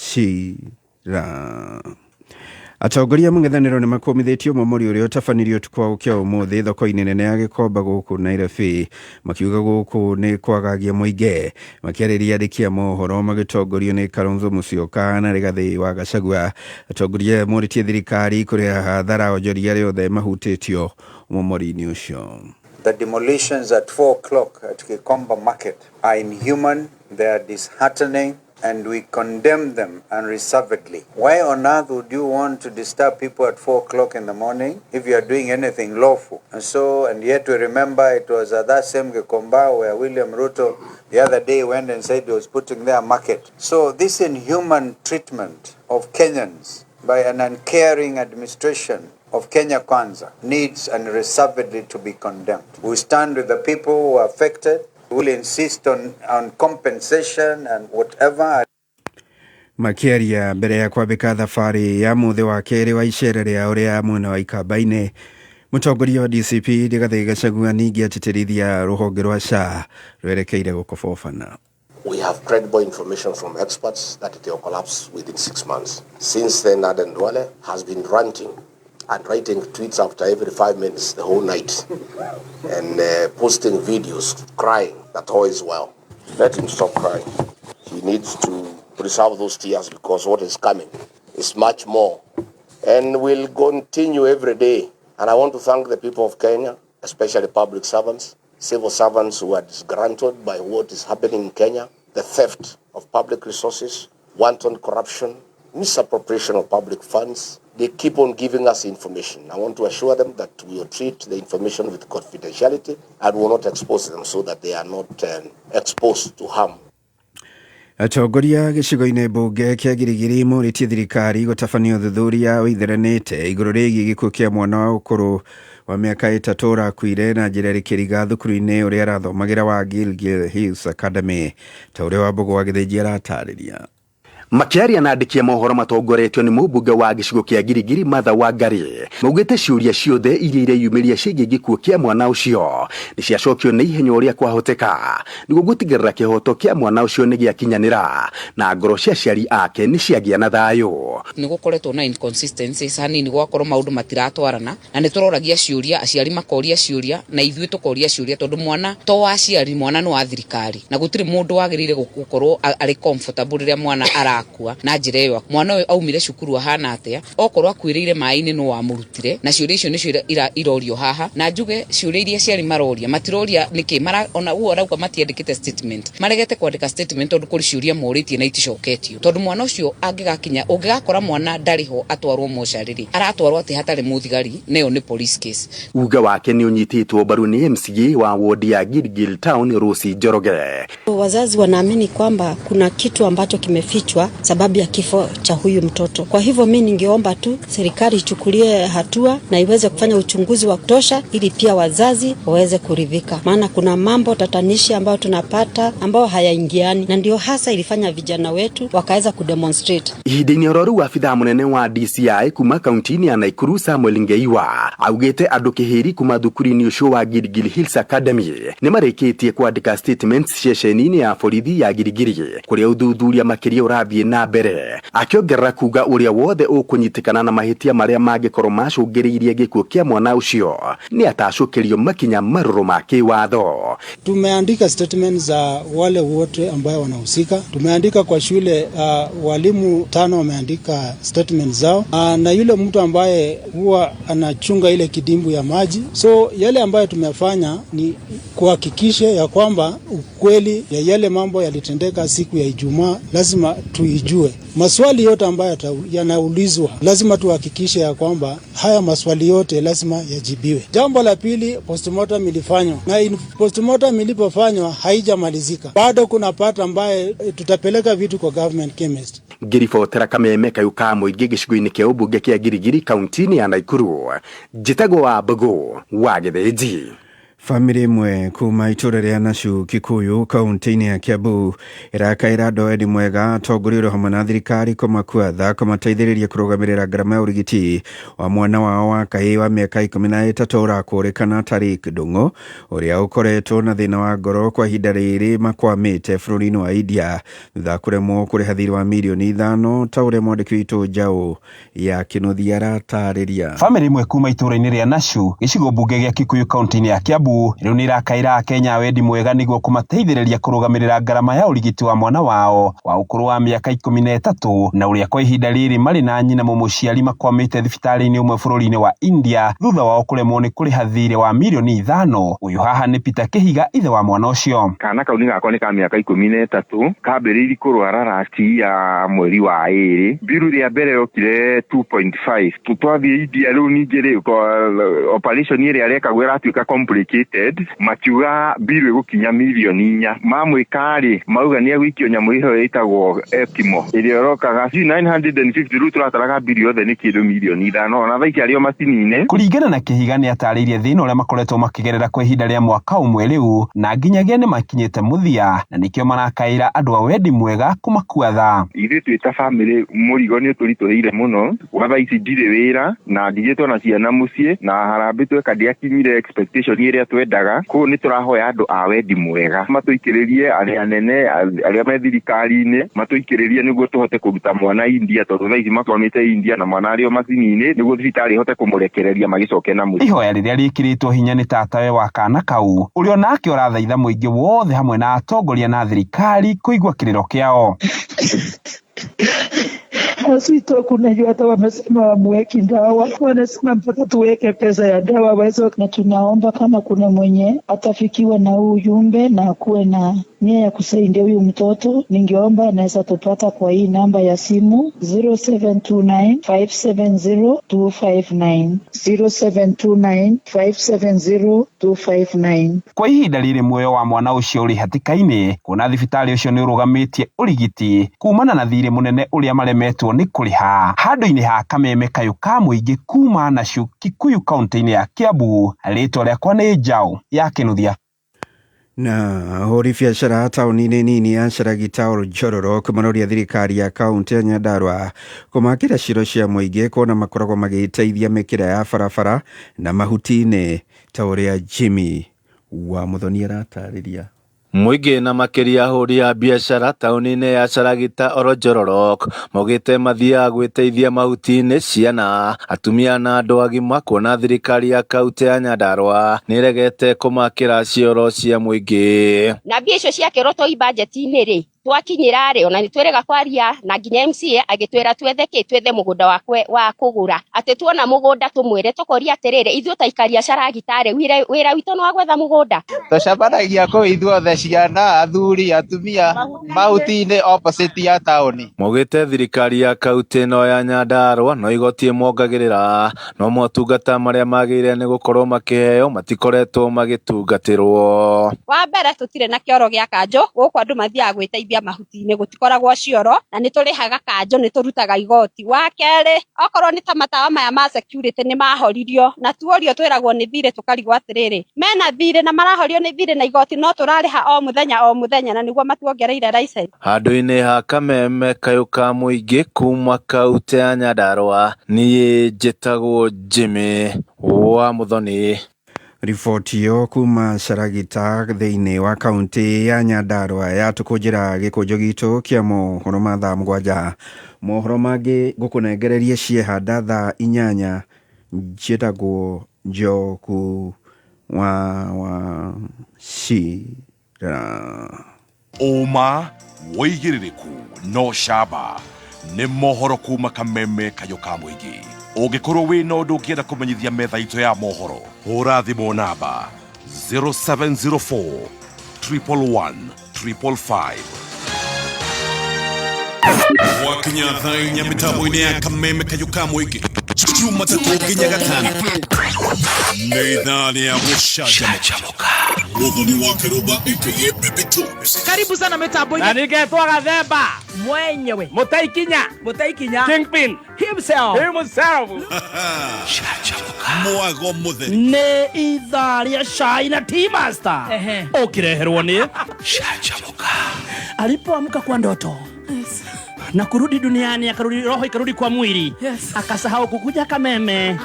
Wachira. Atongoria mũng'ethanĩro nĩ makũmithĩtio momori ũrĩa ũtabanirio ũtukũ wa gũkĩa ũmũthĩ thoko-inĩ nene ya Gĩkomba gũkũ Nairobi, makiuga gũkũ nĩ kwagagia mũingĩ. Makĩarĩria andĩki a mohoro magĩtongorio nĩ Kalonzo Musyoka na Rigathĩ wa Gachagua, atongoria morĩtie thirikari kũrĩha hathara onjoria arĩa othe mahutĩtio momori-inĩ ũcio. The demolitions at 4 o'clock at Gikomba Market are inhuman, they are disheartening, and we condemn them unreservedly. Why on earth would you want to disturb people at 4 o'clock in the morning if you are doing anything lawful? And so, and yet we remember it was at that same Gikomba where William Ruto the other day went and said he was putting their market. So this inhuman treatment of Kenyans by an uncaring administration of Kenya Kwanza needs unreservedly to be condemned. We stand with the people who are affected. We will insist on compensation and whatever. Makĩaria mbere ya kwambĩka thabarĩ ya mũthĩ wa kerĩ wa icera rĩao rĩa mwena wa Ikamba-inĩ, mũtongoria wa DCP Rigathĩ Gachagua ningĩ atĩtĩrithia rũhonge rwa SHA rwerekeire gũkobobana. We have credible information from experts that it will collapse within 6 months. Since then, Aden Duale has been ranting and writing tweets after every 5 minutes the whole night and posting videos crying that all is well. Let him stop crying. He needs to preserve those tears because what is coming is much more. And we'll continue every day. And I want to thank the people of Kenya, especially public servants, civil servants who are disgruntled by what is happening in Kenya, the theft of public resources, wanton corruption, misappropriation of public funds. They keep on giving us information. I want to assure them that we will treat the information with confidentiality and will not expose them so that they are not exposed to harm. Atongoria gĩcigo-inĩ mbunge kĩa Girigiri morĩtie thirikari gũtabania ũthuthuria ũitheranĩte igũrũ rĩgiĩ gĩkuũ kĩa mwana wa ũkũrũ wa mĩaka 3 ũrakuire na njĩra ĩrĩ kĩriga thukuru-inĩ ũrĩa arathomagĩra wa Gilgil Hills Academy, ta ũrĩa Wambũgũ wa Gĩthĩnji aratarĩria. Makiaria na andĩki a mohoro matongoretio nĩ mũmbunge wa gĩcigo kĩa Girigiri Martha Wangari maugĩte ciũria ciothe iria ireyumĩria ciĩgiĩ gĩkuũ kĩa mwana ũcio nĩ ciacokio na ihenya ũrĩa kwahoteka nĩguo gũtigĩrĩra kĩhoto kĩa mwana ũcio nĩ gĩakinyanĩra na ngoro cia aciari ake nĩ ciagĩa na thayũ. Nĩ gũkoretwo na inconsistencies hanini, gwakorwo maũndũ matiratwarana, na nĩ tũroragia ciũria, aciari makoria ciũria na ithuĩ tũkoria ciũria, tondũ mwana to wa aciari, mwana nĩ wa thirikari, na gũtirĩ mũndũ wagĩrĩire gũkorwo arĩ comfortable rĩrĩa mwana arakua na njĩra ĩyo. Mwana ũyũ aumire cukuru ahana atĩa? Okorwo akuĩrĩire maĩ-inĩ nũ wamũrutire? Na ciũria icio nĩcio irorio haha, na njuge ciũria iria aciari maroria matiroria nĩkĩ ona ũguo arauga matiandĩkĩte statement, maregete kwandĩka statement tondũ kũrĩ ciũria morĩtie na iticoketio, tondũ mwana ũcio angĩgakinya, ũngĩgakora mwana ndarĩ ho atwarwo mocarĩ rĩ, aratwarwo atĩ hatarĩ mũthigari, nayo nĩ police case. Uga wake nĩ ũnyitĩtwo mbaru nĩ MCA wa wodi ya Gilgil Town Rosi Njoroge. Wazazi wanaamini kwamba kuna kitu ambacho kimefichwa sababu ya kifo cha huyu mtoto. Kwa hivyo mi ningeomba tu serikali ichukulie hatua na iweze kufanya uchunguzi wa kutosha ili pia wazazi waweze kuridhika, maana kuna mambo tatanishi ambayo tunapata ambayo hayaingiani, na ndio hasa ilifanya vijana wetu wakaweza kudemonstrate. Ihinda-inĩ oro rĩu abithaa mũnene wa DCI kuma kaunti-inĩ ya Nakuru Samuel Ngeiwa augĩte andũ kĩhĩri kuma thukuru-inĩ ũcio wa Gilgil Hills Academy nĩ marĩkĩtie kwandĩka statements ceceni-inĩ ya borithi ya Girigiri kũrĩa ũthuthuria makĩria ũrathiĩ na mbere, akĩongerera kuga ũrĩa wothe ũkũnyitĩkana na mahĩtia marĩa mangĩkorwo macũngĩrĩirie gĩkuũ kĩa mwana ũcio nĩ atacũkĩrio makinya marũrũ ma kĩwatho. Tumeandika statement za wale wote ambayo wanahusika. Tumeandika kwa shule, walimu 5 wameandika statement zao, na yule mtu ambaye huwa anachunga ile kidimbu ya maji. So yale ambayo tumefanya ni kuhakikisha ya kwamba ukweli ya yale mambo yalitendeka siku ya Ijumaa lazima tuijue. Maswali yote ambayo yanaulizwa lazima tuhakikishe ya kwamba haya maswali yote lazima yajibiwe. Jambo la pili, postmortem ilifanywa, na postmortem ilipofanywa haijamalizika. Bado kuna part ambaye tutapeleka vitu kwa government chemist. Ngiribotera kameme kayu ka mũingĩ gĩcigo-inĩ kĩa ũmbunge kĩa Girigiri kaunti-inĩ ya Nakuru, njĩtagwo Wambũgũ wa Gĩthĩnji. Famĩlĩ ĩmwe kuma itũra rĩa Nacu Kikuyu kaunti-inĩ ya Kiambu ĩrakaĩra andũ a wendi mwega atongoria hamwe na thirikari kũmakua tha kũmateithĩrĩria kũrũgamĩrĩra ngarama ya ũrigiti wa mwana wao wa kahĩĩ wa mĩaka 13 ũrakũrĩkana Tariq Ndung'u ũrĩa ũkoretwo na thĩna wa ngoro kwa ihinda rĩrĩ makwamĩte bũrũri-inĩ wa India thutha wa kũremwo kũrĩha thirĩ wa mirioni 5 ta ũrĩa mwandĩki witũ Njaũ ya Kĩnuthia aratarĩria. Famĩlĩ ĩmwe kuma itũra-inĩ rĩa Nacu gĩcigo mbunge gĩa Kikuyu kaunti-inĩ ya Kiambu rĩu nĩ irakaĩra Akenya a wendi mwega nĩguo kũmateithĩrĩria kũrũgamĩrĩra ngarama ya ũrigiti wa mwana wao wa ũkũrũ wa mĩaka 13 na ũrĩa kwa ihinda rĩrĩ marĩ na nyina mũmũciari makwamĩte thibitarĩ-inĩ ũmwe bũrũri-inĩ wa India thutha wao kũremwo nĩ kũrĩha thirĩ wa mirioni 5. Ũyũ haha nĩ Peter Kĩhiga, ithe wa mwana ũcio. Kana kau nĩ gakwa nĩ ka mĩaka 13, kambĩrĩirie kũrwara rasti ya mweri wa 2, mbiru rĩa mbere yokire 2.5. Twathiĩ India rĩu ningĩ rĩ operation ĩrĩa arekagwo ĩratuĩka complicated, makiuga mbiru ĩgũkinya mirioni 4. Mamwĩka rĩ mauga nĩ egũikio nyamũ ĩyo ĩtagwo ECMO ĩrĩa ĩrokaga 950, rĩu tũrataraga mbiru yothe nĩ kĩndũ mirioni 5, ona thaa ici arĩ o macini-inĩ. Kũringana na Kĩhiga nĩ atarĩirie thĩna ũrĩa makoretwo makĩgerera kwa ihinda rĩa mwaka ũmwe rĩu na nginyagia nĩ makinyĩte mũthia na nĩkĩo marakaĩra andũ a wendi mwega kũmakua tha. Ithuĩ twĩ ta bamĩrĩ mũrigo nĩ ũtũritũhĩire mũno, gwa thaa ici ndirĩ wĩra na ndigĩtwo na ciana mũciĩ na harambĩ tweka ndĩakinyire expectation ĩrĩa twendaga, koguo nĩ tũrahoya andũ a wendi mwega matũikĩrĩrie, arĩa anene arĩa me thirikari-inĩ matũikĩrĩrie nĩguo tũhote kũruta mwana India, tondũ thaa ici makwamĩte India na mwana arĩ o macini-inĩ nĩguo thibitarĩ ĩhote kũmũrekereria magĩcoke na mũciĩ. Ihoya rĩrĩa rĩkĩrĩtwo hinya nĩ tatawe wa kana kau ũrĩa onake ũrathaitha mũingĩ wothe hamwe na atongoria na thirikari kũigua kĩrĩro kĩao. Hospital kuna hata wamesema wamuweki dawa, wanasema mpaka tuweke pesa ya dawa waweze, na tunaomba kama kuna mwenye atafikiwa na huu ujumbe na akuwe na nia ya kusaidia huyu mtoto, ningeomba anaweza tupata kwa hii namba ya simu 0729 570 259, 0729 570 259. Kwa ihinda rĩrĩ muoyo wa mwana ũcio ũrĩ hatĩka-inĩ kuona thibitarĩ ũcio nĩ ũrũgamĩtie ũrigiti kumana na thirĩ mũnene ũrĩa maremetwo nĩ kũrĩha. Handũ-inĩ ha Kameme kayũ ka mũingĩ kuma Nashu Kikuyu kaunti-inĩ ya Kiambu, rĩtwa rĩakwa nĩ Njaũ ya Kĩnuthia. Na ahũri biacara taũni-inĩ nini ya Sharagita Oljororok maroria thirikari ya kaunti ya Nyandarua kũmakĩra ciro cia mũingĩ kuona makoragwo magĩteithia mĩkĩra ya barabara na mahuti-inĩ ta ũrĩa Jimmy wa Muthoni aratarĩria. Mũingĩ na makĩria ahũri a biacara taũni-inĩ ya Sharagita Oljororok maugĩte mathiaga gwĩteithia mahuti-inĩ ciana, atumia na andũ agima kuona thirikari ya kaunti ya Nyandarua nĩĩregete kũmakĩra cioro cia mũingĩ. Na mbia icio ciakĩrwo toi budget-inĩ rĩ, twakinyĩra rĩ, ona nĩ twĩrĩga kwaria na nginya MCA agĩtwĩra twethe kĩ, twethe mũgũnda wa kũgũra, atĩ tuona mũgũnda tũmwĩre, tũkoria atĩrĩrĩ, ithuĩ ta aikari a Sharagita rĩ, wĩra witũ nĩ wa gwetha mũgũnda. Tũcemanagia kũu ithuothe, ciana, athuri, atumia, mahuti-inĩ opposite ya taũni. Maugĩte thirikari ya kaunti ĩno ya Nyandarua no igoti ĩmongagĩrĩra, no motungata marĩa magĩrĩire nĩ gũkorwo makĩheo matikoretwo magĩtungatĩrwo. Wa mbere tũtirĩ na kĩoro gĩa kanjũ, gũkũ andũ mathiaga gwĩteithia mahuti-inĩ, gũtikoragwo cioro, na nĩ tũrĩhaga kanjũ, nĩ tũrutaga igoti. Wa kerĩ, okorwo nĩ ta matawa maya ma security nĩ mahoririo, na tuorio twĩragwo nĩ thirĩ, tũkarigwo atĩrĩrĩ, mena thirĩ na marahorio nĩ thirĩ na igoti, no tũrarĩha o mũthenya o mũthenya, na nĩguo matuongereire license. Handũ-inĩ ha Kameme kayũ ka mũingĩ kuma kaunti ya Nyandarua, niĩ njĩtagwo Jimmy wa Muthoni. Riboti ĩyo kuma Sharagita thĩinĩ wa kaunti ya Nyandarua yatũkũnjĩra gĩkũnjo gitũ kĩa mohoro ma thaa 7. Mohoro mangĩ ngũkũnengereria ciehanda thaa 8. Njĩtagwo Njoku wa Wachira. Ũma wĩigĩrĩrĩku no camba nĩ mohoro kuma Kameme kayũ ka mũingĩ. Ũngĩkorwo wĩna ũndũ ũngĩenda kũmenyithia metha itũ ya mohoro, hũra thimũ namba 0704 111 555. Gwakinya thaa 4 mĩtambo-inĩ ya Kameme kayũ ka mũingĩ, Jumatatũ nginya Gatano, nĩ ithaa rĩa gũcanjamũka. Muthoni wa Kĩrũmba aka Baby Tops. Karibu sana mitambo-inĩ. Na ningetwo Gathemba mwenyewe, Mũtaikinya, Mũtaikinya Kingpin himself, himself. Mwago mũtheri nĩ ithaa rĩa cai na tea master ũkĩreherwo nĩ Canjamũka. Alipoamka kwa ndoto na kurudi duniani, akarudi roho ikarudi kwa mwili, akasahau kukuja Kameme.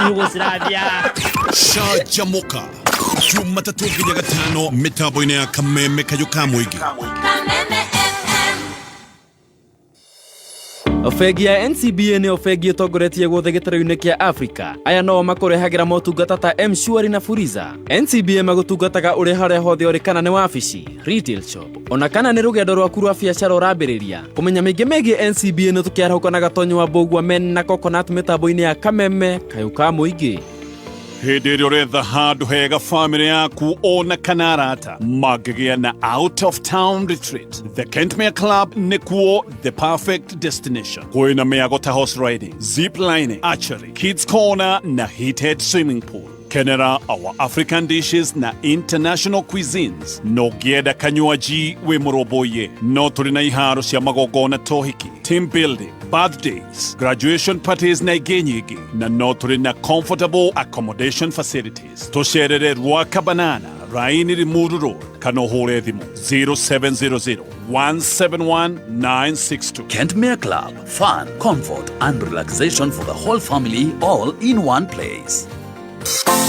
Yugoslavia. Canjamũka Jumatatũ nginya Gatano mĩtambo-inĩ ya Kameme kayũ ka mũingĩ. Bengi ya NCBA nĩyo bengi ĩtongoretie guothe gĩtarũ-inĩ kĩa Africa. Aya nao makũrehagĩra motungata ta M-Shwari na Fuliza. NCBA magũtungataga ũrĩ harĩa hothe ũrĩ, kana nĩ wabici, retail shop, ona kana nĩ rũgendo rwaku rwa biacara ũrambĩrĩria. Kũmenya mĩingĩ megiĩ NCBA nĩ tũkĩarahũka na Gatonyo wa Mbũgua men na Coconut mĩtambo-inĩ ya Kameme kayũ ka mũingĩ. Hĩndĩ ĩrĩa ũretha handũ hega famĩlĩ yaku ona kana arata mangĩgĩa na out of town retreat, The Kentmere Club nĩkuo the perfect destination. Kwĩna mĩago ta horse riding, zip lining, archery, kids corner na heated swimming pool. Kenera our African dishes na international cuisines. No ngĩenda kanywaji wĩ mũrũmbũiye, no tũrĩ na iharo cia magongona tohiki, team building, birthdays, graduation parties na ingĩ nyingĩ, na no tũrĩ na comfortable accommodation facilities. Tũcerere Rwaka Banana, Raini Limuru Road, kana ũhũre thimũ 0700 171 962. Kentmere Club. Fun, comfort, and relaxation for the whole family, all in one place.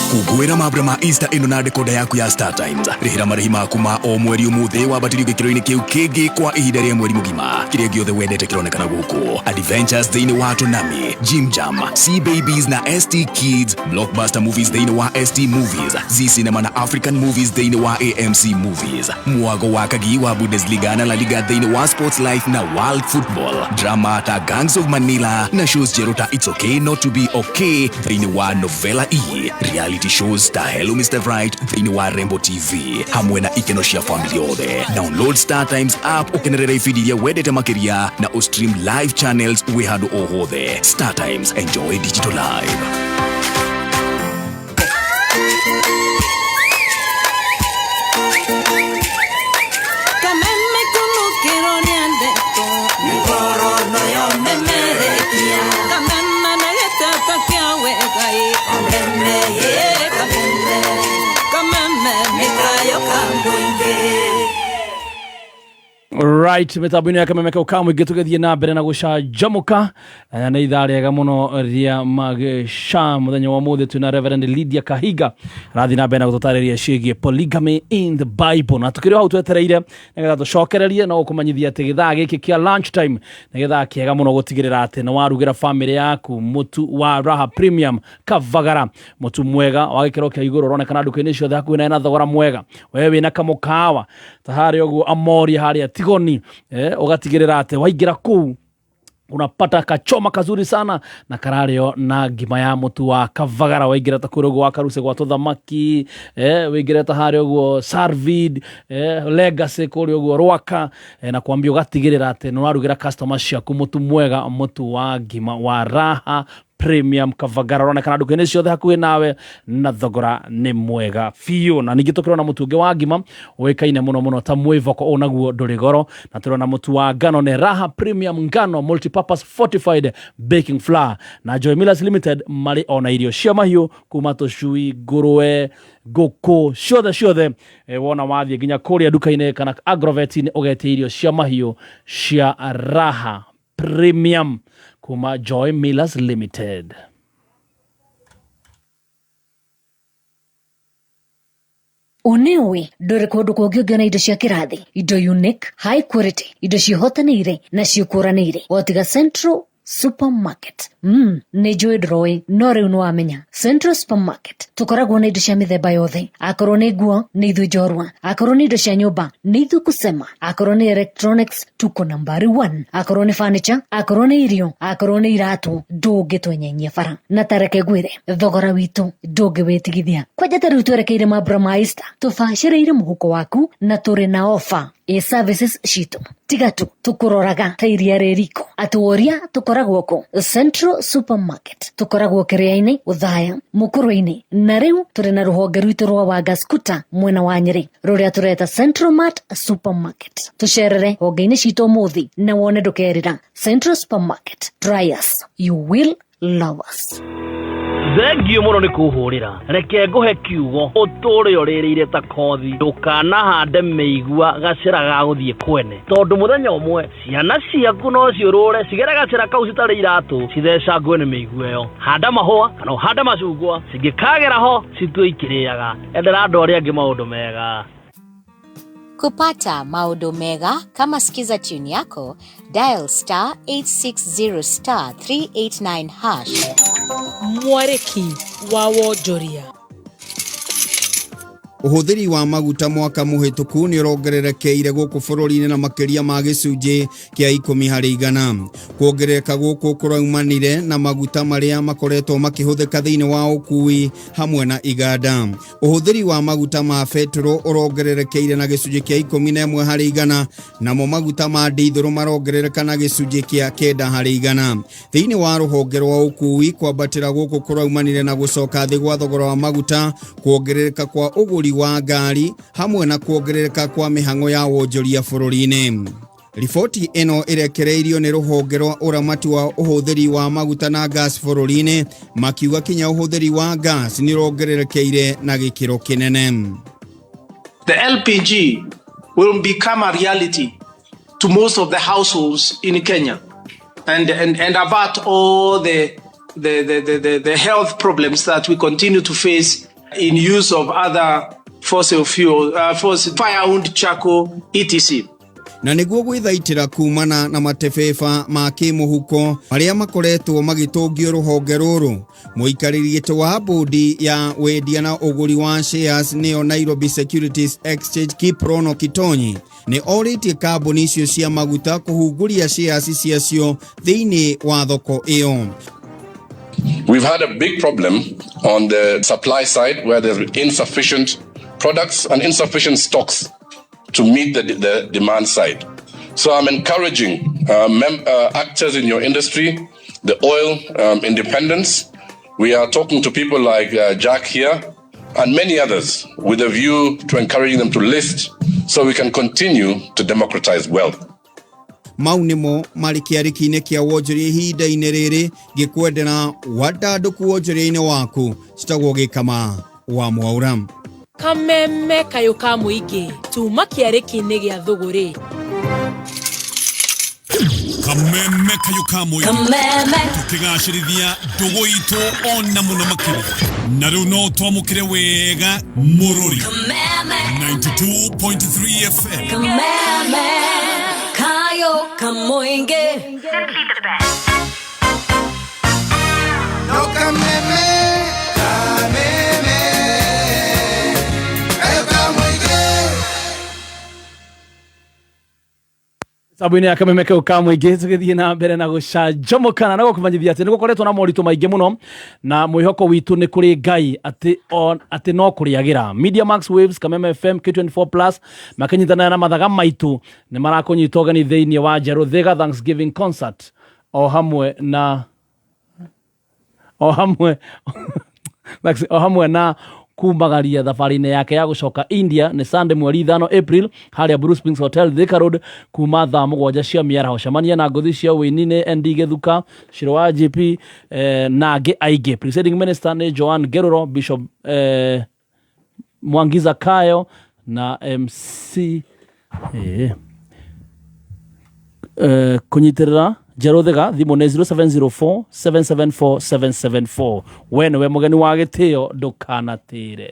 Kũngũĩra mambura ma Easter ĩno na dekoda yaku ya Star Times. Rĩhĩra marĩhi maku ma o mweri ũmũthĩ, wambatĩrio gĩkĩro-inĩ kĩu kĩngĩ kwa ihinda rĩa mweri mũgima. Kĩrĩa gĩothe wendete kĩronekana gũkũ: Adventures thĩinĩ wa Tonami, Jim Jam, Sea Babies na ST Kids, Blockbuster Movies thĩinĩ wa ST Movies, Z Cinema na African Movies thĩinĩ wa AMC Movies, mwago wa kagi wa Bundesliga na La Liga thĩinĩ wa Sports Life na World Football, drama ta Gangs of Manila na shows njerũ ta It's Okay Not to Be Okay thĩinĩ wa Novela E. Reality shows ta Hello Mr. Right thĩinĩ wa Rembo TV hamwe na ikeno cia family yothe. Download Star Times app ũkenerere ibindi iria wendete makĩria na ũstream live channels wĩ handũ o hothe. Star Times, enjoy digital life. Kameme kunukiro nĩandĩtwo Ngoro noyo memerekia Kameme na gĩtata kĩa wega ĩ Kameme ĩ kameme Kameme nĩ kayo ka mũingĩ. Right, mitambo-inĩ ya kameme kau ka mũingĩ tũgĩthiĩ na mbere na gũcanjamũka. Nĩ ithaa rĩega mũno rĩa magĩca mũthenya wa ũmũthĩ twĩna Reverend Lydia Kahiga arathiĩ na mbere na gũtũtarĩria ciĩgiĩ polygamy in the Bible, na tũkĩrĩ o hau twetereire nĩgetha tũcokererie no gũkũmenyithia atĩ gĩthaa gĩkĩ kĩa lunch time nĩ gĩthaa kĩega mũno gũtigĩrĩra atĩ nĩ warugĩra famĩlĩ yaku mũtu wa Raha Premium Kavagara, mũtu mwega wa gĩkĩro kĩa igũrũ ũronekana nduka-inĩ ciothe hakuhĩ na na thogora mwega. We wĩna kamũkawa ta harĩa ũguo Amoria harĩa Tigoni, ũgatigĩrĩra atĩ waingĩra kũu unapata kachoma kazuri sana na kararĩo na ngima ya mũtu wa Kavagara. Waingĩra ta kũrĩa ũguo wa Karuse gwa tũthamaki, wĩingĩre ta harĩa ũguo Sarvid, Legacy kũrĩa ũguo Rwaka, na kwambia ũgatigĩrĩra atĩ nĩ warugĩra customer ciaku mũtu mwega, mũtu wa ngima wa Raha Premium Kavagara ũronekana nduka-inĩ ciothe hakuhĩ nawe na thogora nĩ mwega biũ. Na ningĩ tũkĩrona mũtu ũngĩ wa ngima ũĩkaine mũno mũno ta mwĩvoko, ũũ naguo ndũrĩ goro. Na tũrona mũtu wa ngano nĩ Raha Premium Ngano Multipurpose Fortified Baking Flour. Na Joy Millers Limited marĩ ona irio cia mahiũ kuma tũcui, ngũrwe, ngũkũ, ciothe ciothe. Wona wathiĩ nginya kũrĩa nduka-inĩ kana agrovet-inĩ ũgetia irio cia mahiũ cia Raha Premium kuma Joy Millers Limited. Ũnĩũĩ ndũrĩ kũndũ kũngĩ ũngĩona indo cia kĩrathi, indo unique, high quality, indo ciĩhotanĩire na ciĩkũranĩire o tiga Central Supermarket. Nĩ njũĩ ndũroĩ no rĩu nĩ wamenya. Central Supermarket tũkoragwo na indo cia mĩthemba yothe, akorwo nĩ nguo nĩ ithuĩ njorua, akorwo nĩ indo cia nyũmba nĩ ithuĩ kusema, akorwo nĩ electronics tuko nambari 1, akorwo nĩ furniture, akorwo nĩ irio, akorwo nĩ iratũ, ndũngĩtwenyenyia bara. Na tareke ngwĩre thogora witũ ndũngĩwĩtigithia. Kwanja ta rĩu twerekeire mambura ma Easter, tũbacĩrĩire mũhuko waku na tũrĩ na ofa ĩ services citũ tiga tu tũkũroraga ta iria rĩ riko atĩ woria tũkoragwo kũ Central Supermarket, tũkoragwo Kĩrĩa-inĩ, Othaya, Mũkũrwe-inĩ, na rĩu tũrĩ na rũhonge rwitũ rwa Wanga Scooter mwena wa Nyĩrĩ rũrĩa tũreta Central Mart Supermarket. Tũcerere honge-inĩ citũ ũmũthĩ na wone ndũkerĩra. Central Supermarket, try us, you will love us. Thengio mũno nĩ kũhũrĩra, reke ngũhe kiugo ũtũre ũrĩrĩire ta kothi, ndũkanahande mĩigua gacĩra ga gũthiĩ kwene, tondũ mũthenya ũmwe ciana ciaku no ciũrũre cigere gacĩra kau citarĩ iratũ cithecangwe nĩ mĩigua ĩyo. Handa mahũa kana ũhande macungwa, cingĩkagera ho citue ikĩrĩaga. Endera andũ arĩa angĩ maũndũ mega. Kupata maodo mega kama Skiza tune yako, dial star 860 star 389 hash. Mwarĩki wa wonjoria. Ũhũthĩri wa maguta mwaka mũhĩtũku nĩ ũrongererekeire gũkũ bũrũri-inĩ na makĩria ma gĩcunjĩ kĩa 10%. Kuongerereka gũkũ kũraumanire na maguta marĩa makoretwo makĩhũthĩka thĩinĩ wa ũkui hamwe na iganda. Ũhũthĩri wa maguta ma betũrũ ũrongererekeire na gĩcunjĩ kĩa 11%, namo maguta ma ndithũrũ marongerereka na gĩcunjĩ kĩa 9%. Thĩinĩ wa rũhonge rwa ũkui, kwambatĩra gũkũ kũraumanire na gũcoka thĩ gwa thogora wa maguta, kuongerereka kwa ũgũri wa ngari hamwe na kuongerereka kwa mĩhang'o ya wonjoria bũrũri-inĩ. Riboti ĩno ĩrekereirio nĩ rũhonge rwa ũramati wa ũhũthĩri wa maguta na gas bũrũri-inĩ, makiuga kinya ũhũthĩri wa gas nĩ ũrongererekeire na gĩkĩro kĩnene. The LPG will become a reality to most of the households in Kenya and avert all the health problems that we continue to face in use of other fossil fuel, fossil fire-owned charcoal, etc. Na nĩguo gwĩthaitĩra kumana na matebeba ma kĩmũhuko marĩa makoretwo magĩtũngio rũhonge rũrũ, mũikarĩri gĩtĩ wa bodi ya wendia na ũgũri wa shares nĩyo Nairobi Securities Exchange Kiprono Kitonyi nĩ orĩtie kambuni icio cia maguta kũhungũria shares ciacio thĩinĩ wa thoko ĩyo. We've had a big problem on the supply side where there's insufficient products and insufficient stocks to meet the demand side. So I'm encouraging actors in your industry, the oil independents. We are talking to people like Jack here and many others with a view to encouraging them to list so we can continue to democratize wealth. Mau nĩmo marĩ kĩarĩki-inĩ kĩa wonjoria ihinda-inĩ rĩrĩ ngĩkwendera wandandũku wonjoria-inĩ waku citagwo gĩkama wa mwaura. Kameme kayũ ka mũingĩ tuma kĩarĩki-inĩ gĩa thũgũrĩ. Kameme kayũ ka mũingĩ. Kameme. Tũkĩgacĩrithia ndũgũ itũ ona mũno makĩria na rĩu no twamũkĩre wega mũrũri. Kameme. 92.3 FM. Kameme kayo kamoinge. No kameme, kameme, kayo kamoinge. Sabu-inĩ ya kameme kau ka mũingĩ tũgĩthiĩ na mbere na gũcanjamũkana na gũkũmenyithia atĩ nĩ gũkoretwo na moritũ maingĩ mũno na mwĩhoko witũ nĩ kũrĩ Ngai atĩ atĩ no kũrĩagĩra. Media Max Waves, Kameme FM, K24 Plus makĩnyitanĩra na mathaga maitũ nĩ marakũnyita ũgeni thĩinĩ wa Njerũ Thĩga Thanksgiving Concert o hamwe na o hamwe o hamwe na kumagaria thabarĩ-inĩ yake ya gũcoka India nĩ Sunday mweri 5 April harĩa Blue Springs Hotel Thika Road kuma thaa 7 cia mĩaraho. Cemania na ngũthi cia ũini nĩ ND Gĩthuka, Shiro wa GP na angĩ aingĩ. Presiding Minister nĩ Joan Geruro, Bishop Mwangiza Kayo na MC kũnyitĩrĩra Njerũ Thĩga thimũ nĩ 0704 774 774. We nĩwe mũgeni wa gĩtĩo ndũkanatĩre.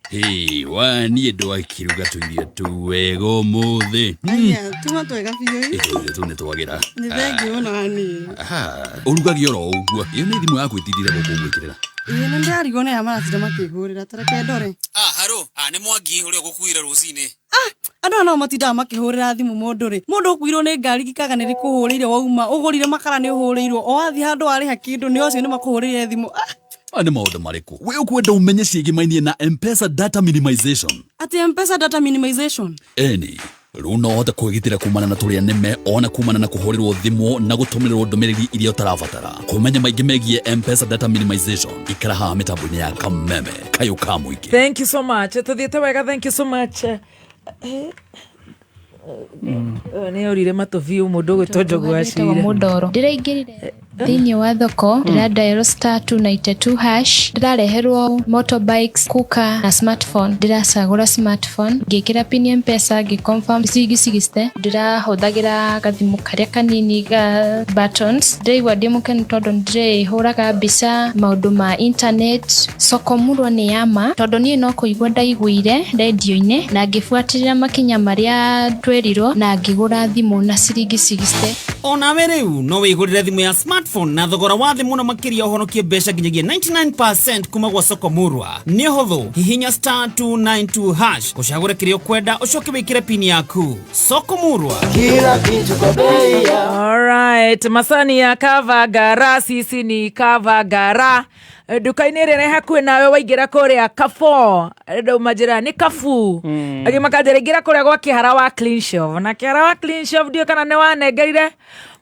Hey, wa niĩ ndwakiruga tũirio tũu wega ũmũthĩ. Aya, tuma twega biũ. Ĩ, tũirio tũu nĩ twagĩra. Nĩ thengiũ mũno hanini. Aha, ũrugagia oro ũguo. Ĩyo nĩ thimũ yaku ĩtindire gũkũ ũgwĩkĩrĩra. Ĩĩ, nĩ ndĩrarigwo nĩ aya maratinda makĩhũrĩra, ta reke ndore. Ah, haro, ah, nĩ Mwangi ũrĩa ũgũkuire rũcinĩ. Ah, andũ aya no matindaga makĩhũrĩra thimũ mũndũ rĩ. Mũndũ ũkuirwo nĩ ngari gikaga nĩ rĩkũhũrĩire wauma, ũgũrire makara nĩ ũhũrĩirwo, o wathiĩ handũ warĩha kĩndũ nĩ ũcio nĩ makũhũrĩire thimũ. Ah. Aya nĩ maũndũ marĩkũ we ũkwenda ũmenye ciĩgĩmainie na M-Pesa data minimization? Atĩ M-Pesa data minimization? Eni rĩu no ũhote kwĩgitĩra kumana na tũrĩa nĩme ona kumana na kũhũrĩrwo thimũ na gũtũmĩrĩrwo ndũmĩrĩri iria ũtarabatara. Kũmenya maingĩ megiĩ M-Pesa data minimization, ikara haha mĩtambo-inĩ ya Kameme kayũ ka mũingĩ. Thank you so much. Tuthiĩte wega, thank you so much. Nĩ orire matũ biũ mũndũ ũgwĩtwo Njogu wa Wĩtagwo Cira. Mũndoro. Ndĩraingĩrire thĩinĩ wa thoko, ndĩra dial star 292 hash, ndĩrareherwo motorbikes, cooker na smartphone. Ndĩracagũra smartphone, ngĩkĩra pin ya M-Pesa, ngĩ confirm ciringi 60. Ndĩrahũthagĩra gathimũ karĩa kanini ga buttons. Ndĩraigua ndĩ mũkenu tondũ nĩndĩrĩhũraga mbica maũndũ ma internet. Soko Murwa nĩ ya ma tondũ niĩ no kũigua ndaiguire rendio-inĩ na ngĩbuatĩrĩra makinya marĩa twerirwo na ngĩgũra thimũ na ciringi 60. Onawe rĩu no wĩgũrĩre thimũ ya smartphone na thogora wa thĩ mũno makĩria ũhonokie mbeca nginyagia 99% kuma gwa Soko Murwa. Nĩ ũhũthũ, hihinya star 292 hash ũcagũre kĩrĩa ũkwenda ũcoke wĩkĩre pin yaku. Soko Murwa. Kila kitu kwa bei ya. Alright, masani ya Kavagara, sisi ni Kavagara. Nduka-inĩ ĩrĩa ĩrĩ hakuhĩ nawe waingĩra kũrĩa Carrefour, ndauma njĩra nĩ Carrefour. Angĩ makanjĩra ingĩra kũrĩa gwa Kĩhara wa Clean Shelf. Na Kĩhara wa Clean Shelf ndiũĩ kana nĩ wanengerire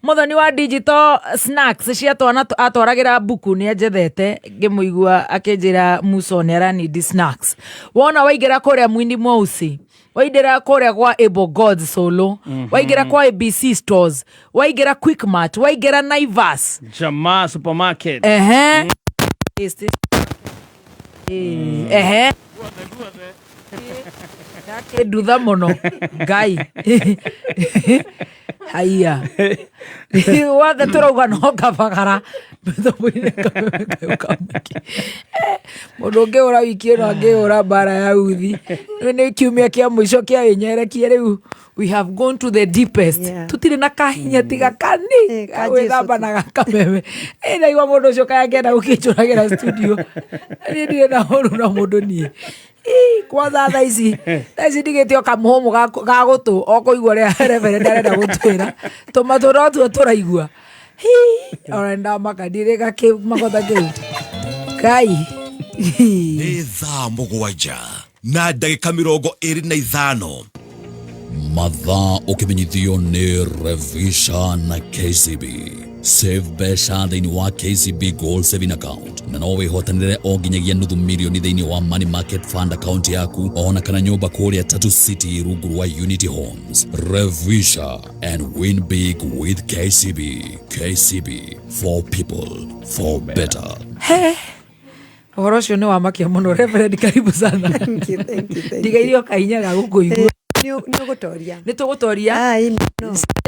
mũthoni wa digital snacks cia twana atwaragĩra mbuku nĩ anjethete ngĩmũigua akĩnjĩra Muso nĩ aranindi snacks. Wona waingĩra kũrĩa Mwini Mweusi, waingĩra kũrĩa gwa Able Gods Solo, waingĩra kwa ABC Stores, waingĩra Quickmart, waingĩra Naivas. Jamaa supermarket. Ehe. Ehe. Ndakĩndutha mũno Ngai. Haiya. Wothe tũrauga no Kavagara mĩthambo-inĩ kameme kayũ ka mũingĩ. Mũndũ ũngĩhũra wiki ĩno angĩhũra mbara ya uthi. Rĩu nĩ kiumia kĩa mũico kĩa wĩnyerekie rĩu. We have gone to the deepest. Tutirĩ na kahinya tiga kani ka Jesu gwĩthamba na gakameme. Ndaigua mũndũ ũcio kaĩ angĩenda gũkĩnjũragĩra studio. Niĩ ndirĩ na ũru na mũndũ niĩ. Kwanza thaa ici, thaa ici ndigĩte o kamũhũmũ ga gũtũ, o kũigua ũrĩa reverend arenda gũtwĩra. Tũmatũ no tuo tũraigua. Ona ndamaka ndirĩga kĩ magotha kĩu Ngai. Nĩ thaa 7 na ndagĩka 25. Mathaa ũkĩmenyithio nĩ Revisha na KCB. Save mbeca thĩinĩ wa KCB Gold Saving Account na no wĩhotanĩre o nginyagia nuthu mirioni thĩinĩ wa Money Market Fund account yaku ona kana nyũmba kũrĩa Tatu City rungu rwa Unity Homes. Revisha and win big with KCB. KCB for people for better. He. Ũhoro ũcio nĩ wamakia mũno Reverend, karibu sana. Ndigairio kahinya ga gũkũigua. Nĩ ũgũtoria. Nĩ tũgũtoria.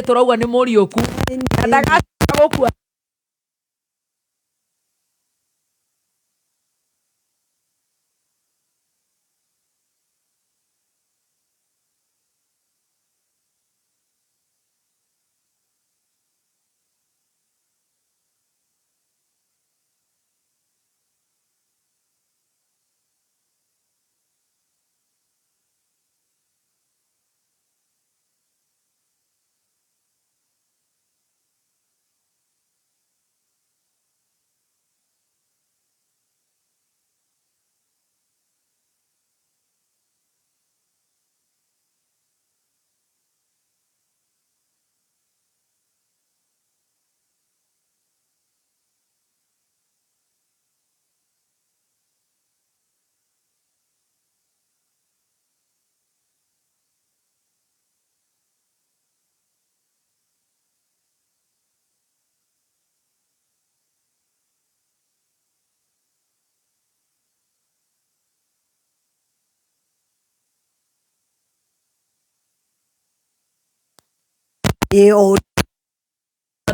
Tũrauga nĩ mũriũku na ndagacoka gũkua.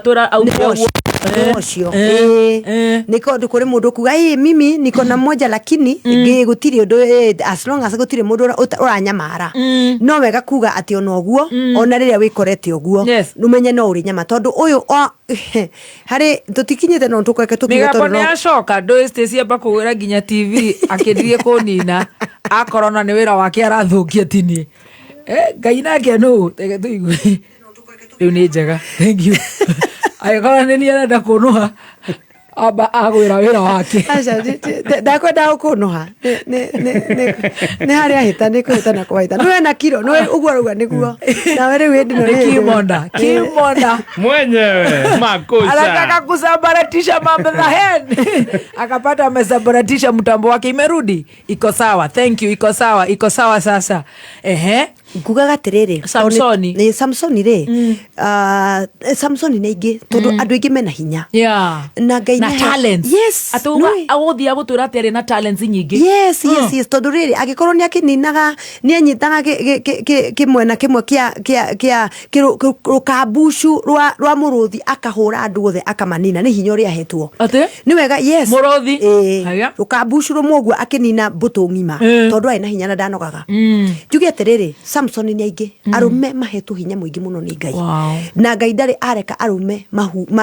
Tora au ũcio nĩ kũndũ kũrĩ mũndũ kuga ĩ mimi niko na moja lakini gũtirĩ ũndũ as long as gũtirĩ mũndũ ũranyamara no wega kuga atĩ ona ũguo ona rĩrĩa wĩkorete ũguo ũmenye no ũrĩ nyama tondũ ũyũ harĩ tũtikinyĩte no tũkweke tũkiuge mĩgambo tondũ nĩ yacoka ndũĩ Stacy amba kũgwĩra nginya TV akĩndirie kũnina akorwo ona nĩ wĩra wake arathũkia tini. Ngai nake nũ reke tũigue rĩu nĩ njega thank you. Angĩkorwo nĩ niĩ arenda kũnũha amba agwĩra wĩra wake. Aca ndakwenda gũkũnũha nĩ harĩa hĩta nĩ kũhĩta na kũhĩta nĩwe na kiro nĩwe ũguo arauga nĩguo nawe rĩu hĩndĩ ĩno Nĩ kimonda kimonda mwenyewe makosa anataka kusambaratisha mambo za hen akapata amesambaratisha mtambo wake, imerudi iko sawa, thank you, iko sawa, iko sawa sasa. Ehe, ngugaga atiriri Samsoni. Nĩ Samsoni rĩ, Samsoni nĩ aingĩ tondũ andũ aingĩ mena hinya na Ngai na nĩahe- talents. Yes, atauga nĩũĩ. agũthiĩ agũtwĩra atĩ arĩ na talents nyingĩ. Yes, yes, yes, tondũ rĩrĩ angĩkorwo nĩ akĩninaga nĩ anyitaga kĩmwena kĩmwe kĩa rũkambucu rwa mũrũthi akahũra andũ othe akamanina nĩ hinya ũrĩa ahetwo. Atĩ? Nĩ wega, yes. Mũrũthi? Ĩĩ. Rũkambucu rũmwe ũguo akĩnina mbũtũ ng'ima tondũ arĩ na hinya na ndanogaga. Njuge atĩrĩrĩ, Samson nĩ aingĩ arũme mahetwo hinya mũingĩ mũno nĩ Ngai. Na Ngai ndarĩ areka arũme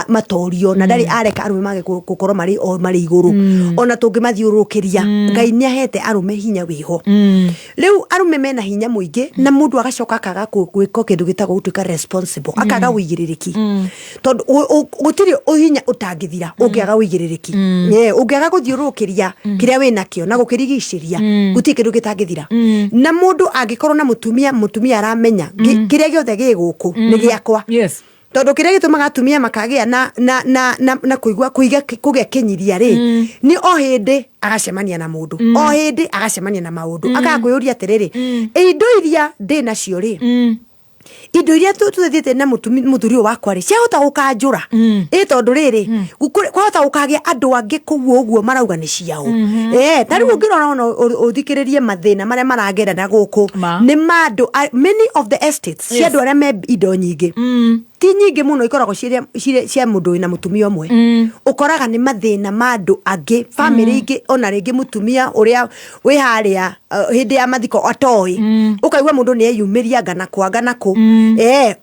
matorio na ndarĩ areka arũme mage gũkorwo marĩ o marĩ igũrũ ona tũngĩmathiũrũrũkĩria Ngai nĩ ahete arũme hinya wĩho. Rĩu arũme mena hinya mũingĩ na mũndũ agacoka akaga gwĩka kĩndũ gĩtagwo gũtuĩka responsible, akaga ũigĩrĩrĩki tondũ gũtirĩ ũhinya ũtangĩthira ũngĩaga ũigĩrĩrĩki. Ũngĩaga gũthiũrũrũkĩria kĩrĩa wĩnakĩo na gũkĩrigicĩria gũtirĩ kĩndũ gĩtangĩthira. Na mũndũ angĩkorwo na mũtumia aramenya kĩrĩa gĩothe gĩ gũkũ nĩ gĩakwa. Tondũ kĩrĩa gĩtũmaga atumia makagĩa na kũigua kũiga kũgĩa kĩnyiria rĩ nĩ o hĩndĩ agacemania na mũndũ o hĩndĩ agacemania na maũndũ akaga kwĩyũria atĩrĩrĩ indo iria ndĩ nacio rĩ indo iria tũthiĩte na mũthuri ũyũ wakwa rĩ ciahota gũkanjũra ĩ tondũ rĩrĩ kwahota gũkagĩa andũ angĩ kũu ũguo marauga nĩ ciao. Ta rĩu ũngĩrora ona ũthikĩrĩrie mathĩna marĩa maragera na gũkũ nĩ ma andũ many of the estates cia andũ arĩa me indo nyingĩ ti nyingĩ mũno ikoragwo cia mũndũ wĩna mũtumia ũmwe. Ũkoraga nĩ mathĩna ma andũ angĩ famĩlĩ ingĩ ona rĩngĩ mũtumia ũrĩa wĩ harĩa hĩndĩ ya mathiko atoĩ ũkaigua mũndũ nĩ eyumĩria anga na kũ anga na kũ.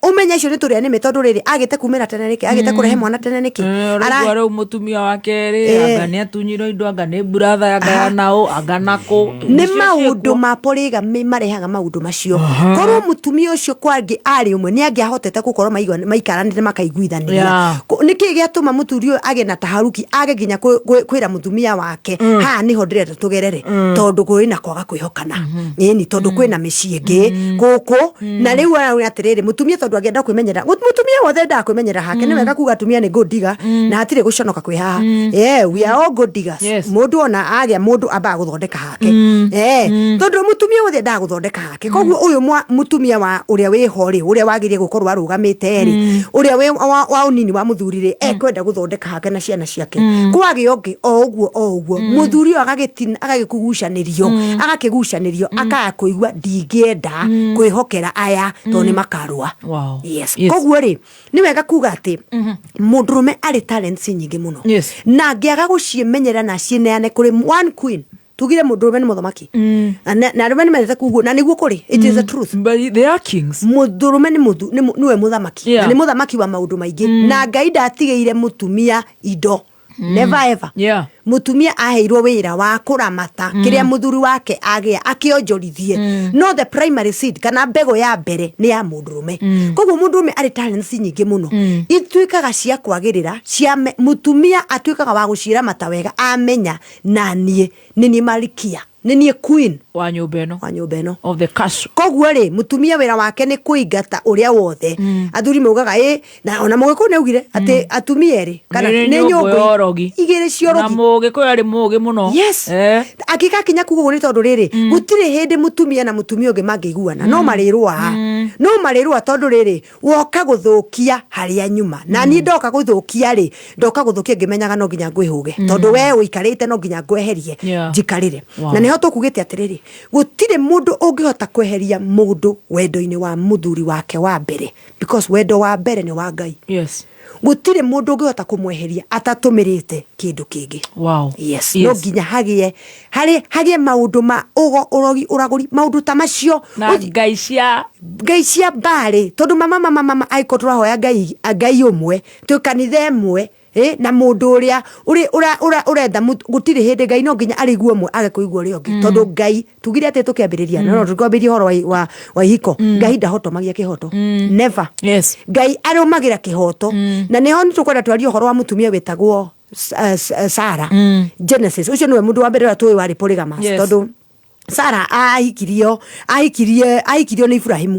Ũmenye icio nĩ tũrĩa nĩme tondũ rĩrĩ agĩte kumĩra tene nĩkĩ agĩte kũrehe mwana tene nĩkĩ. Ũraigua rĩu mũtumia wake rĩ anga nĩ atunyirwo indo anga nĩ brother anga ya naũ anga na kũ. Nĩ maũndũ ma polygamy marehaga maũndũ macio. Korwo mũtumia ũcio kwangĩ arĩ ũmwe nĩ angĩahotete gũkorwo maikaranĩte makaiguithanĩria. Yeah. Nĩkĩ gĩatũma mũthuri ũyũ agĩe na taharuki age nginya kwĩra mũtumia wake haha nĩho ndĩrenda tũgerere, tondũ kwĩ na kwaga kwĩhokana, ĩni tondũ kwĩna mĩciĩ ĩngĩ gũkũ. Na rĩu arauga atĩrĩrĩ, mũtumia tondũ angĩenda kwĩmenyerera, mũtumia wothe endaga kwĩmenyerera hake. Nĩ wega kuga atumia nĩ gold digger, na hatirĩ gũconoka kwĩ haha. Yeah, we are all gold diggers. Mũndũ ona agĩa mũndũ ambaga gũthondeka hake. Tondũ mũtumia wothe endaga gũthondeka hake. Koguo ũyũ mũtumia wa ũrĩa wĩho rĩ, ũrĩa wagĩrĩire gũkorwo arũgamĩte rĩ, ũrĩa wĩ wa ũnini wa mũthuri rĩ, ekwenda gũthondeka hake na ciana ciake. Kwagĩa ũngĩ o ũguo o ũguo, mũthuri ũyũ agagĩtina, agagĩkugucanĩrio, agakĩgucanĩrio, akaya kũigua ndingĩenda kwĩhokera aya tondũ nĩ makarũa. Yes. Koguo rĩ, nĩ wega kuga atĩ mũndũrũme arĩ talents nyingĩ mũno, na angĩaga gũciĩmenyera na acineane kũrĩ one queen, tugire mũndũrũme nĩ mũthamaki. Na arũme nĩ mendete kuguo, na nĩguo kũrĩ, it is the truth. But they are kings. Mũndũrũme nĩwe mũthamaki, na nĩ mũthamaki wa maũndũ maingĩ, na Ngai ndatigĩire mũtumia indo, never ever. Mũtumia aheirwo wĩra wa kũramata kĩrĩa mũthuri wake agĩa akĩonjorithie, no the primary seed kana mbegũ ya mbere nĩ ya mũndũrũme. Koguo mũndũrũme arĩ talents nyingĩ mũno, ituĩkaga cia kwagĩrĩra cia mũtumia atuĩkaga wa gũciramata wega, amenya na niĩ nĩ niĩ marikia, nĩ niĩ queen wa nyũmba ĩno, wa nyũmba ĩno, of the castle. Koguo rĩ, mũtumia wĩra wake nĩ kũingata ũrĩa wothe. Athuri maugaga ĩ, na ona mũgĩkũyũ nĩ augire atĩ atumia erĩ kana nĩ nĩ nyũngũ nyũngũ ya ũrogi. igĩrĩ cia na ũrogi. Mũgĩkũyũ arĩ mũgĩ mũno. Yes. Angĩgakinya kuga ũguo nĩ tondũ rĩrĩ, gũtirĩ hĩndĩ mũtumia na mũtumia ũngĩ mangĩiguana, no marĩrũa, no marĩrũa, tondũ rĩrĩ, woka gũthũkia harĩa nyuma, na niĩ ndoka gũthũkia rĩ, ndoka gũthũkia ngĩmenyaga no nginya ngwĩhũge, tondũ we ũikarĩte no nginya ngweherie njikarĩre. Na nĩho tũkugĩte atĩrĩrĩ, gũtirĩ mũndũ ũngĩhota kweheria mũndũ wendo-inĩ wa mũthuri wake wa mbere, because wendo wa mbere nĩ wa Ngai. Gũtirĩ mũndũ ũngĩhota kũmweheria atatũmĩrĩte kĩndũ kĩngĩ. Yes. No nginya hagĩe harĩ hagĩe maũndũ ma ũgo, ũrogi, ũragũri, maũndũ ta macio. Na ngai cia ngai cia mbarĩ, tondũ mama mama mama angĩkorwo tũrahoya ngai, ngai ũmwe, twĩ kanitha ĩmwe, na mũndũ ũrĩa ũretha gũtirĩ hĩndĩ Ngai no nginya arĩigua ũmwe age kũigua ũrĩa ũngĩ. Tondũ Ngai tugire atĩ tũkĩambĩrĩria, no tũkwambĩrĩria ũhoro wa ihiko, Ngai ndahotomagia kĩhoto. Never. Ngai arũmagĩra kĩhoto. Na nĩho nĩ tũkwenda twarie ũhoro wa mũtumia wĩtagwo Sarah. Genesis, ũcio nĩwe mũndũ wa mbere ũrĩa tũĩ warĩ polygamous. Tondũ Sarah ahikirio nĩ Ibrahimu.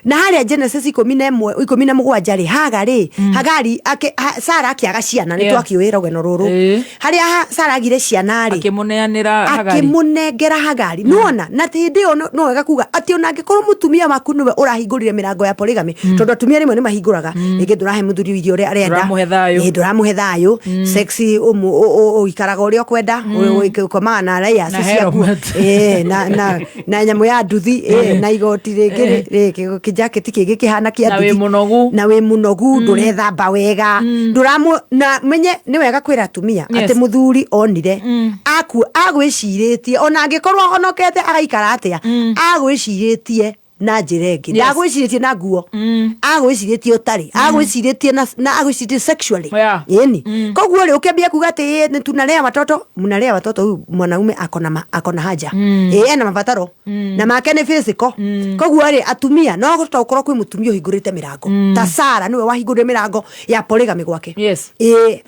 Na harĩa Genesis 11, 17 rĩ, Haga rĩ, Hagari Sarah akĩaga ciana, nĩ twakĩũĩ rũgano rũrũ. Harĩa Sarah agire ciana rĩ, akĩmũneanĩra Hagari. Akĩmũnengera Hagari. Nĩwona, na hĩndĩ ĩyo no wega kuga atĩ ona angĩkorwo mũtumia waku nĩwe ũrahingũrire mĩrango ya polygamy, tondũ atumia rĩmwe nĩ mahingũraga, rĩngĩ ndũrahe mũthuri irio ũrĩa arenda, Ndũramũhe thayũ. Ndũramũhe thayũ, sex ũikaraga ũrĩa ũkwenda, ũkomaga na raia Na ciaku. helmet. Na nyamũ ya nduthi, na igoti rĩngĩ kĩjaketi kĩngĩ kĩhana kĩa Na wĩ nduthi. mũnogu. Na wĩ mũnogu, ndũrethamba wega, ndũramũ na menye nĩ wega kwĩra atumia atĩ mũthuri onire aku agwĩcirĩtie, ona angĩkorwo ahonokete agaikara atĩa, agwĩcirĩtie na njĩra ĩngĩ. Ndagwĩcirĩtie na nguo, agwĩcirĩtie ũtarĩ, agwĩcirĩtie na agwĩcirĩtie sexually. Ĩni koguo rĩ, ũkĩambia kuga atĩ nĩ tunalea watoto, mnalea watoto, huyu mwanaume akona haja. Ĩ, ena mabataro na make nĩ physical. Koguo rĩ, atumia no gũkorwo kwĩ mũtumia ũhingũrĩte mĩrango, ta Sara nĩwe wahingũrire mĩrango ya polygamy gwake. Ĩ,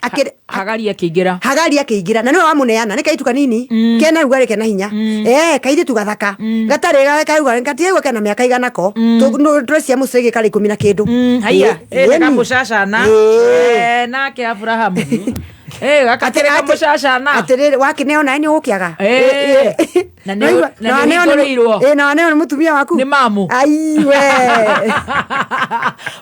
Hagari akĩingĩra. Hagari akĩingĩra, na nĩwe wamũneana, nĩ kairĩtu kanini kena rugarĩ, kena hinya, kairĩtu gathaka gatarĩ karugarĩ, gatiaigua kena mĩaka igana ko. Tũrecia mũcege karĩ 10 na kĩndũ. Haiya, Ĩni. kamũcacana. Nake Abrahamu. Gaka kĩrĩ kamũcacana. Atĩrĩrĩ, wakĩneo nawe nĩ ũgũkĩaga. Na na nĩ ũhingũrĩirwo. Na waneo nĩ mũtumia waku. Nĩ mamu. Aiwe.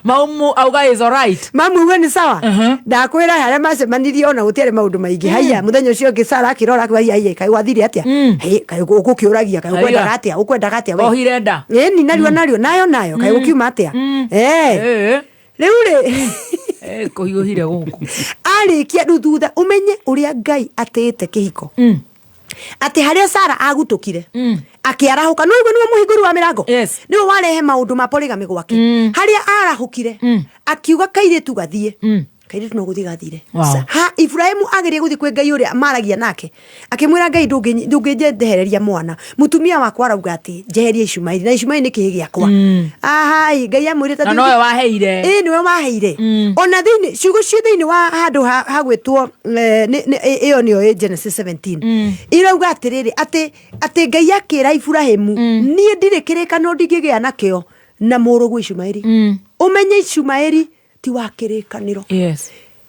Maumu auga is alright. Mamu auga nĩ sawa. Ndakwĩra harĩa macemanirie ona gũtiarĩ maũndũ maingĩ. Haiya, mũthenya ũcio ũngĩ Sarah akĩrora akiuga, haiya, haiya, kaĩ gwathire atĩa? Hĩ, kaĩ ũgũkĩũragia, kaĩ ũkwendaga atĩa? Ũkwendaga atĩa we? Ohire nda. Ĩni, narua narua, nayo nayo, kaĩ gũkiuma atĩa? Rĩu rĩ, Kũhiũhire gũkũ. Arĩkia rĩu thutha ũmenye ũrĩa Ngai atĩĩte kĩhiko. Atĩ harĩa Sarah agutũkire, akĩarahũka, no igua nĩwe mũhingũri wa mĩrango, nĩwe warehe maũndũ ma polygamy gwake. Harĩa arahũkire, akiuga kairĩtu gathiĩ. Kairĩtu no gũthiĩ gathire. Wow. Ha Ibrahimu ageria gũthiĩ kwĩ Ngai ũrĩa maragia nake, akĩmwĩra Ngai, ndũngĩnjehereria mwana, mũtumia wakwa arauga atĩ njeherie Ishumaeli, na Ishumaeli nĩ kĩhĩ gĩakwa. Ahai, Ngai amwĩrĩte Na nowe waheire. Ĩĩ, nĩwe waheire. Ona thĩinĩ ciugo ciĩ thĩinĩ wa handũ ha gwĩtwo ĩyo nĩyo ĩ Genesis 17, irauga atĩrĩrĩ, atĩ Ngai akĩra Ibrahimu, niĩ ndirĩ kĩrĩkanĩro ndingĩgĩa nakĩo na mũrũguo Ishumaeli. Ũmenye Ishumaeli ti wa kĩrĩkanĩro.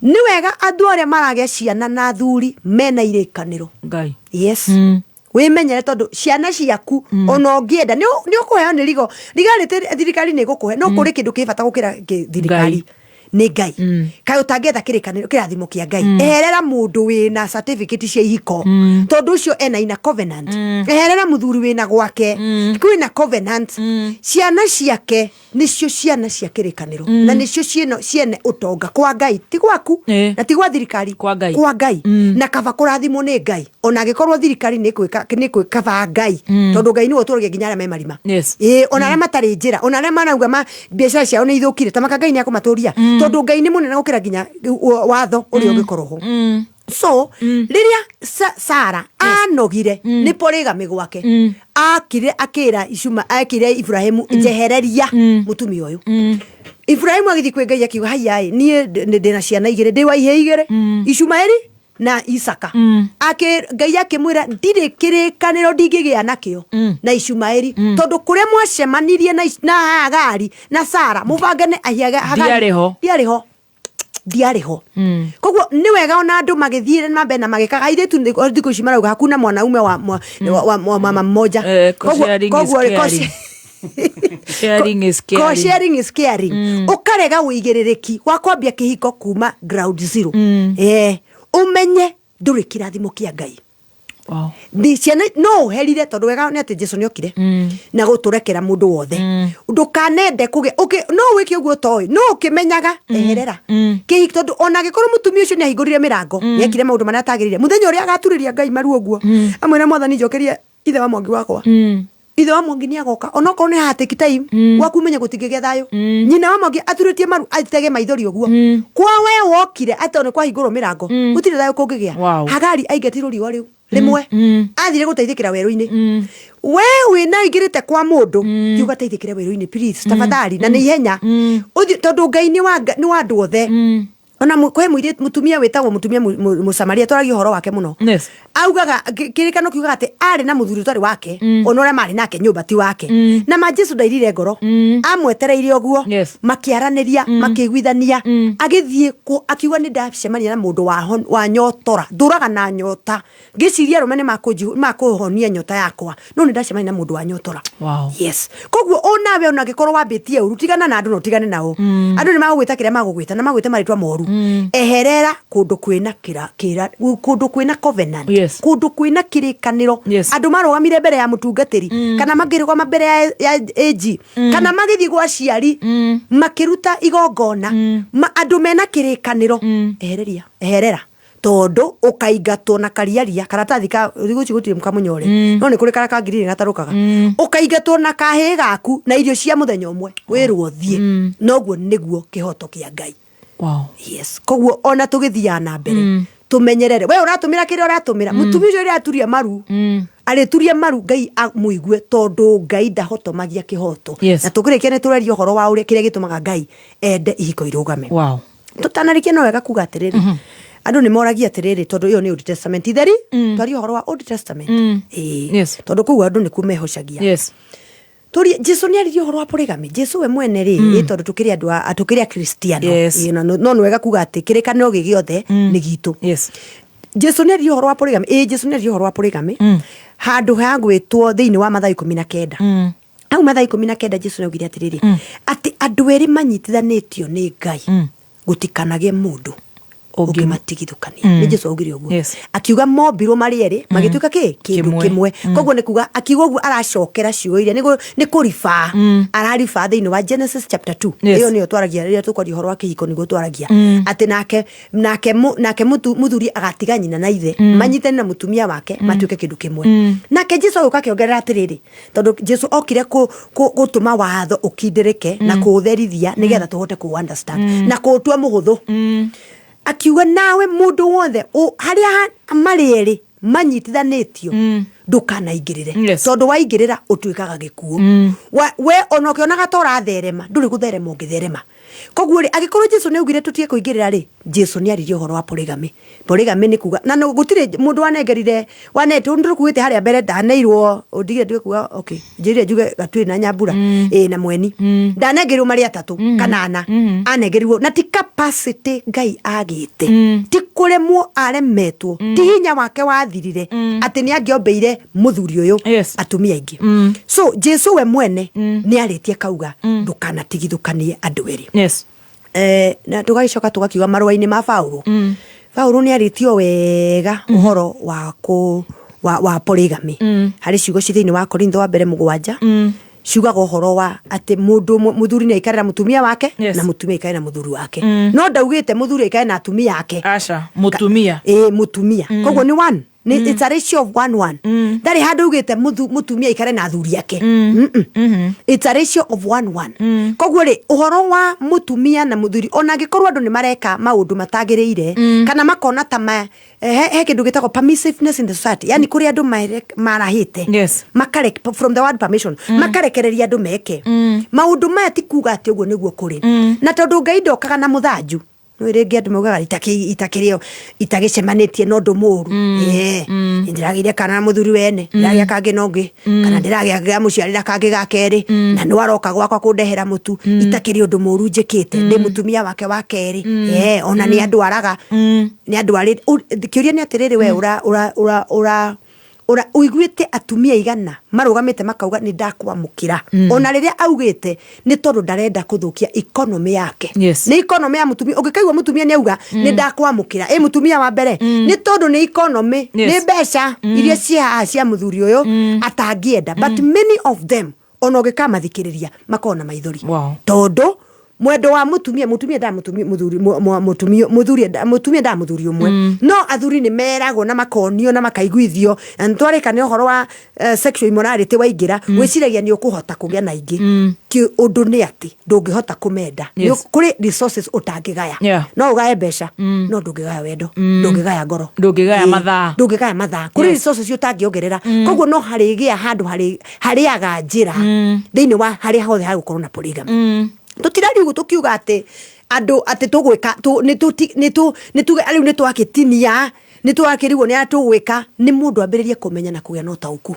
Nĩ wega andũ arĩa maragĩa ciana na athuri mena irĩkanĩro. Ngai. Yes. Wĩmenyere, tondũ ciana ciaku, ona ũngĩenda, nĩ ũkũheo nĩ rigo rigarĩ, thirikari nĩ ĩgũkũhe, no kũrĩ kĩndũ kĩ bata gũkĩra thirikari, nĩ Ngai. Kaĩ ũtangĩetha kĩrĩkanĩro, kĩrathimo kĩa Ngai? Eherera mũndũ wĩna certificate cia ihiko, tondũ ũcio ena ina covenant. Eherera mũthuri wĩna gwake kwĩna covenant. Ciana ciake nĩcio ciana cia kĩrĩkanĩro, na nĩcio ciene ũtonga kwa Ngai, ti gwaku na ti gwa thirikari, Kwa Ngai. Kwa Ngai. Na kaba kũrathimwo nĩ Ngai, ona angĩkorwo thirikari nĩ ĩkwĩka, kaba Ngai, tondũ Ngai nĩwe ũtũragia nginya arĩa me marima. Ĩĩ, ona arĩa matarĩ njĩra, ona arĩa marauga ma biacara ciao nĩ ithũkire, ta maka Ngai nĩ akũmatũria, tondũ Ngai nĩ mũnene gũkĩra nginya watho ũrĩa ũngĩkorwo ho. So rĩrĩa Sara anogire nĩ polygamy gwake, akire akĩra Ishuma, akĩra Ibrahimu, njehereria mũtumia ũyũ. Ibrahimu agĩthiĩ kwĩ Ngai akiuga, haiyaĩ, niĩ ndĩna ciana igĩrĩ, ndĩ wa ihĩ igĩrĩ, Ishumaeli na Isaka. Ngai akĩmwĩra, ndirĩ kĩrĩkanĩro ndingĩgĩa nakĩo na Ishumaeli, tondũ kũrĩa mwacemanirie na Hagari na Sara mũbangane Hagari Ndiarĩ ho. Ndiarĩ ho, ndiarĩ ho. Koguo nĩ wega ona andũ magĩthiĩ na mbere na magĩkaga airĩtu thikũ ici marauga hakuna mwanaume wa mama mmoja. Sharing is Koguo caring. Sharing is Co caring. Sharing is caring. Ũkarega ũigĩrĩrĩki wa kwambia kĩhiko kuma ground zero. Ũmenye ndũrĩ kĩrathimo kĩa Ngai. Ndi ciana no ũherire, tondũ wega nĩ atĩ Jesu nĩ okire na gũtũrekera mũndũ wothe. Ndũkanende kũgĩa no wĩke ũguo ũtoĩ, no ũkĩmenyaga eherera kĩhiki, tondũ ona angĩkorwo mũtumia ũcio nĩ ahingũrire mĩrango, nĩ ekire maũndũ marĩa atagĩrĩire, mũthenya ũrĩa agaturĩria Ngai maru ũguo amwĩre, Mwathani, njokerie ithe wa Mwangi wakwa, ithe wa Mwangi nĩ agoka, onokorwo nĩ haha take time gwaku, menye gũtingĩgĩa thayũ. Nyina wa Mwangi aturĩtie maru atege maithori ũguo kwa we wokire atĩ nĩ kwahingũrwo mĩrango, gũtirĩ thayũ kũngĩgĩa. Hagari aingatirwo riũa rĩu rĩmwe, athire gũteithĩkĩra werũ-inĩ. We wĩna ũingĩrĩte kwa mũndũ, thiĩ ũgateithĩkĩre werũ-inĩ, please, tafadhali, na nĩ ihenya. Ũthiĩ, tondũ Ngai nĩ wa andũ othe. Ona kwĩ mũirĩtu, mũtumia wĩtagwo mũtumia Mũsamaria, twaragia ũhoro wake mũno. Augaga kĩrĩkano kiugaga atĩ arĩ na mũthuri ũtarĩ wake, ona ũrĩa marĩ nake nyũmba ti wake. Na ma Jesu ndairire ngoro, amwetereire ũguo. Makĩaranĩria, makĩiguithania, agĩthiĩ kũ akiuga, nĩ ndacemania na mũndũ wa nyotora, ndũraga na nyota, ngĩciria arũme nĩ makũhonia nyota yakwa, no nĩ ndacemania na mũndũ wa nyotora. Yes, koguo onawe ona angĩkorwo wambĩtie ũru, tigana na andũ na ũtigane nao. Andũ nĩ magũgwĩta kĩrĩa magũgwĩta na magwĩte marĩtwa moru. Eherera kũndũ kwĩna kĩra kĩra kũndũ kwĩna covenant, kũndũ kwĩna kĩrĩkanĩro. Andũ marũgamire mbere ya mũtungatĩri, kana makĩrũgama mbere ya AG, kana magĩthiĩ gwa aciari makĩruta igongona, andũ mena kĩrĩkanĩro, ehereria, eherera, tondũ ũkaingatwo na kariaria karatathi ka thikũ ici gũtirĩ kamũnyore, no nĩ kũrĩ karĩa ka ngirini gatarũkaga. Ũkaingatwo na kahĩĩ gaku na irio cia mũthenya ũmwe, wĩrwo thiĩ. Noguo nĩguo kĩhoto kĩa Ngai. Yes, koguo ona tũgĩthiaga na mbere, tũmenyerere we ũratũmĩra kĩrĩa ũratũmĩra. Mũtumia ũcio rĩrĩa aturia maru, arĩturia maru Ngai amũigue, tondũ Ngai ndahotomagia kĩhoto. Na tũkĩrĩkia nĩ tũreria ũhoro wa ũrĩa kĩrĩa gĩtũmaga Ngai ende ihiko irũgame. Tũtanarĩkia, no wega kuga atĩrĩrĩ, andũ nĩ moragia atĩrĩrĩ, tondũ ĩyo nĩ Old Testament itheri, twarie ũhoro wa Old Testament. Ĩĩ. Tondũ kũu andũ nĩkuo mehocagia. Tũrie Jesu nĩ aririe ũhoro wa polygamy, Jesu we mwene rĩ? Tondũ tũkĩrĩ andũ tũkĩrĩ akristiano. Ĩĩ, na no nĩ wega kuga atĩ kĩrĩkanĩro gĩ gĩothe nĩ gitũ. Jesu nĩ aririe ũhoro wa polygamy? Ĩĩ, Jesu nĩ aririe ũhoro wa polygamy handũ ha gwĩtwo thĩinĩ wa Mathayo 19. Hau Mathayo 19, Jesu nĩ augire atĩrĩrĩ, atĩ andũ erĩ manyitithanĩtio nĩ Ngai, gũtikanagĩe mũndũ. Ũngĩmatigithũkania. Nĩ Jesu augire ũguo. Akiuga mombirwo marĩ erĩ magĩtuĩka kĩ kĩndũ Kĩmwe. kĩmwe. Koguo nĩ kuga akiuga ũguo aracokera ciugo iria nĩ kũribaa araribaa thĩinĩ wa Genesis chapter 2. Ĩyo nĩyo twaragia rĩrĩa tũkwaria ũhoro wa kĩhiko nĩguo twaragia. Atĩ nake mũthuri agatiga nyina na ithe manyitane na mũtumia wake matuĩke kĩndũ kĩmwe. Nake Jesu agĩũka akĩongerera atĩrĩrĩ, tondũ Jesu okire gũtũma watho ũkindĩrĩke na kũũtherithia nĩgetha tũhote kũ understand na kũũtua mũhũthũ. Akiuga nawe mũndũ wothe harĩa marĩ erĩ manyitithanĩtio ndũkanaingĩrĩre. Tondũ waingĩrĩra ũtuĩkaga gĩkuũ. We ona ũkĩonaga ta ũratherema ndũrĩ gũtherema ũngĩtherema. Koguo rĩ, angĩkorwo Jesu nĩ augire tũtige kũingĩrĩra rĩ, Jesu nĩ aririe ũhoro wa polygamy. Polygamy nĩ kuga na gũtirĩ mũndũ wanengerire wane tũkuĩte harĩa mbere ndaneirwo ũndigire ndige kuga okay njĩrire njuge Gatuĩ na Nyambura ĩ na Mweni ndanengerirwo marĩ atatũ kana ana anengerirwo na ti capacity Ngai agĩte ti kũremwo aremetwo ti hinya wake wathirire atĩ nĩ angĩombeire mũthuri ũyũ atumia aingĩ. So Jesu we mwene nĩ arĩtie kauga ndũkanatigithũkanie andũ erĩ. Na tũgagĩcoka tũgakiuga marũa-inĩ ma Paulo. Paulo nĩ arĩtie o wega ũhoro wa kũ wa polygamy. Harĩ ciugo ci thĩinĩ wa Korintho wa mbere 7 ciugaga ũhoro wa atĩ mũndũ ũmwe mũthuri nĩ aikare na mũtumia wake na mũtumia aikare na mũthuri wake. No ndaugĩte mũthuri aikare na atumia ake. Aca, mũtumia. Ĩĩ, mũtumia. Koguo nĩ one. Nĩ it's a ratio of 1-1. Ndarĩ handũ augĩte mũtumia aikare na athuri ake. It's a ratio of 1-1. Koguo rĩ, ũhoro wa mũtumia na mũthuri, ona angĩkorwo andũ nĩ mareka maũndũ matagĩrĩire, kana makona ta ma, he kĩndũ gĩtagwo permissiveness in the society, yani kũrĩa andũ marahĩte. From the word permission, makarekereria andũ meke. Maũndũ maya ti kuga atĩ ũguo nĩguo kũrĩ. Na tondũ Ngai ndokaga na mũthanju, nĩ rĩngĩ andũ maugaga itakĩrĩo itagĩcemanĩtie na ũndũ mũũru. Ndĩragĩire kana na mũthuri wene, ndĩragĩa kangĩ na ũngĩ, kana ndĩragĩa ndĩramũciarĩra kangĩ ga kerĩ, na nĩ aroka gwakwa kũndehera mũtu, itakĩrĩ ũndũ mũũru njĩkĩte, ndĩ mũtumia wake wa kerĩ. Ona nĩ andwaraga, nĩ andwarĩte. Kĩũria nĩ atĩrĩrĩ, we ũra ũiguĩte atumia igana marũgamĩte makauga nĩ ndakwamũkĩra. Ona rĩrĩa augĩte nĩ tondũ ndarenda kũthũkia economy yake. Nĩ economy ya mũtumia, ũngĩkaigua mũtumia nĩ auga nĩ ndakwamũkĩra, ĩ mũtumia wa mbere, nĩ tondũ nĩ economy, nĩ mbeca iria ciĩ haha cia mũthuri ũyũ atangĩenda. But many of them ona ũngĩkamathikĩrĩria makoragwo na maithori. Tondũ mwendo wa mũtumia, mũtumia endaga mũtumia, mũthuri, mũtumia, mũthuri endaga, mũtumia endaga mũthuri ũmwe. No athuri nĩ meragwo na makonio na makaiguithio. Na nĩ twarĩka nĩ ũhoro wa sexual immorality waingĩra, wĩciragia nĩ ũkũhota kũgĩa na aingĩ. Ti ũndũ nĩ atĩ ndũngĩhota kũmenda. Nĩ kũrĩ resources ũtangĩgaya. No ũgaye mbeca, no ndũngĩgaya wendo, ndũngĩgaya ngoro, Ndũngĩgaya mathaa. Ndũngĩgaya mathaa. Kũrĩ resources ũtangĩongerera. Koguo no harĩgĩa handũ harĩaga njĩra thĩinĩ wa harĩa hothe hagũkorwo na polygamy. Tũtirariu ũguo tũkiuga atĩ andũ atĩ tũgwĩka, nĩ tũti-, nĩ tũ-, nĩ tuge rĩu nĩ twagĩtinia, nĩ twakĩrigwo nĩ arĩa tũgwĩka, nĩ mũndũ ambĩrĩrie kũmenya na kũgĩa na ũtaũku.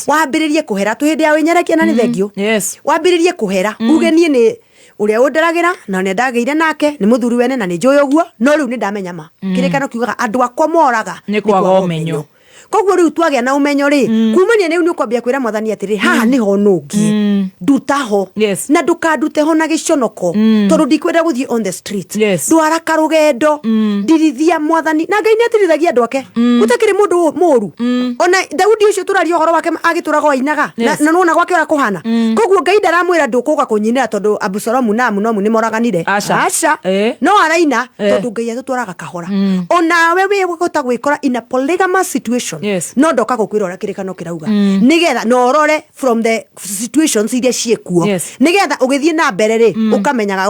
Wambĩrĩrie kũhera, twĩ hĩndĩ ya wĩnyerekia na nĩ thengio. Wambĩrĩrie kũhera, uge niĩ nĩ ũrĩa ũnderagĩra na nĩ ndagĩire nake, nĩ mũthuri wene na nĩ njũĩ ũguo, no rĩu nĩ ndamenya ma. Kĩrĩkanĩro kiugaga andũ akwa moraga Nĩ kwaga nĩ kwaga ũmenyo. ũmenyo. Koguo rĩu twagĩa na ũmenyo rĩ, kumania rĩu nĩ ũkwambia kwĩra mwathani atĩrĩ, haha nĩho nũngie. Nduta ho. Na ndũkandute ho na gĩconoko, tondũ ndikwenda gũthiĩ on the street. Ndwara karũgendo, ndirithia mwathani. Na Ngai nĩ atirithagia andũ ake. Gũtakĩrĩ mũndũ mũũru. Ona Daudi ũcio tũraria ũhoro wake agĩtũraga o ainaga. Na nĩwona gwake ũrĩa kũhana. Koguo Ngai ndaramwĩra ndũkũka kũnyinĩra tondũ Abusalomu na Amunomu nĩ moraganire. Aca. Aca. No araina tondũ Ngai atũtwaraga kahora. Onawe wĩ wahota gwĩkora in a polygamous situation. No ndoka gũkwĩra ũrĩa kĩrĩkanĩro kĩrauga. Nĩgetha na ũrore from the situations iria ciĩkuo. Nĩgetha ũgĩthiĩ na mbere rĩ, ũkamenyaga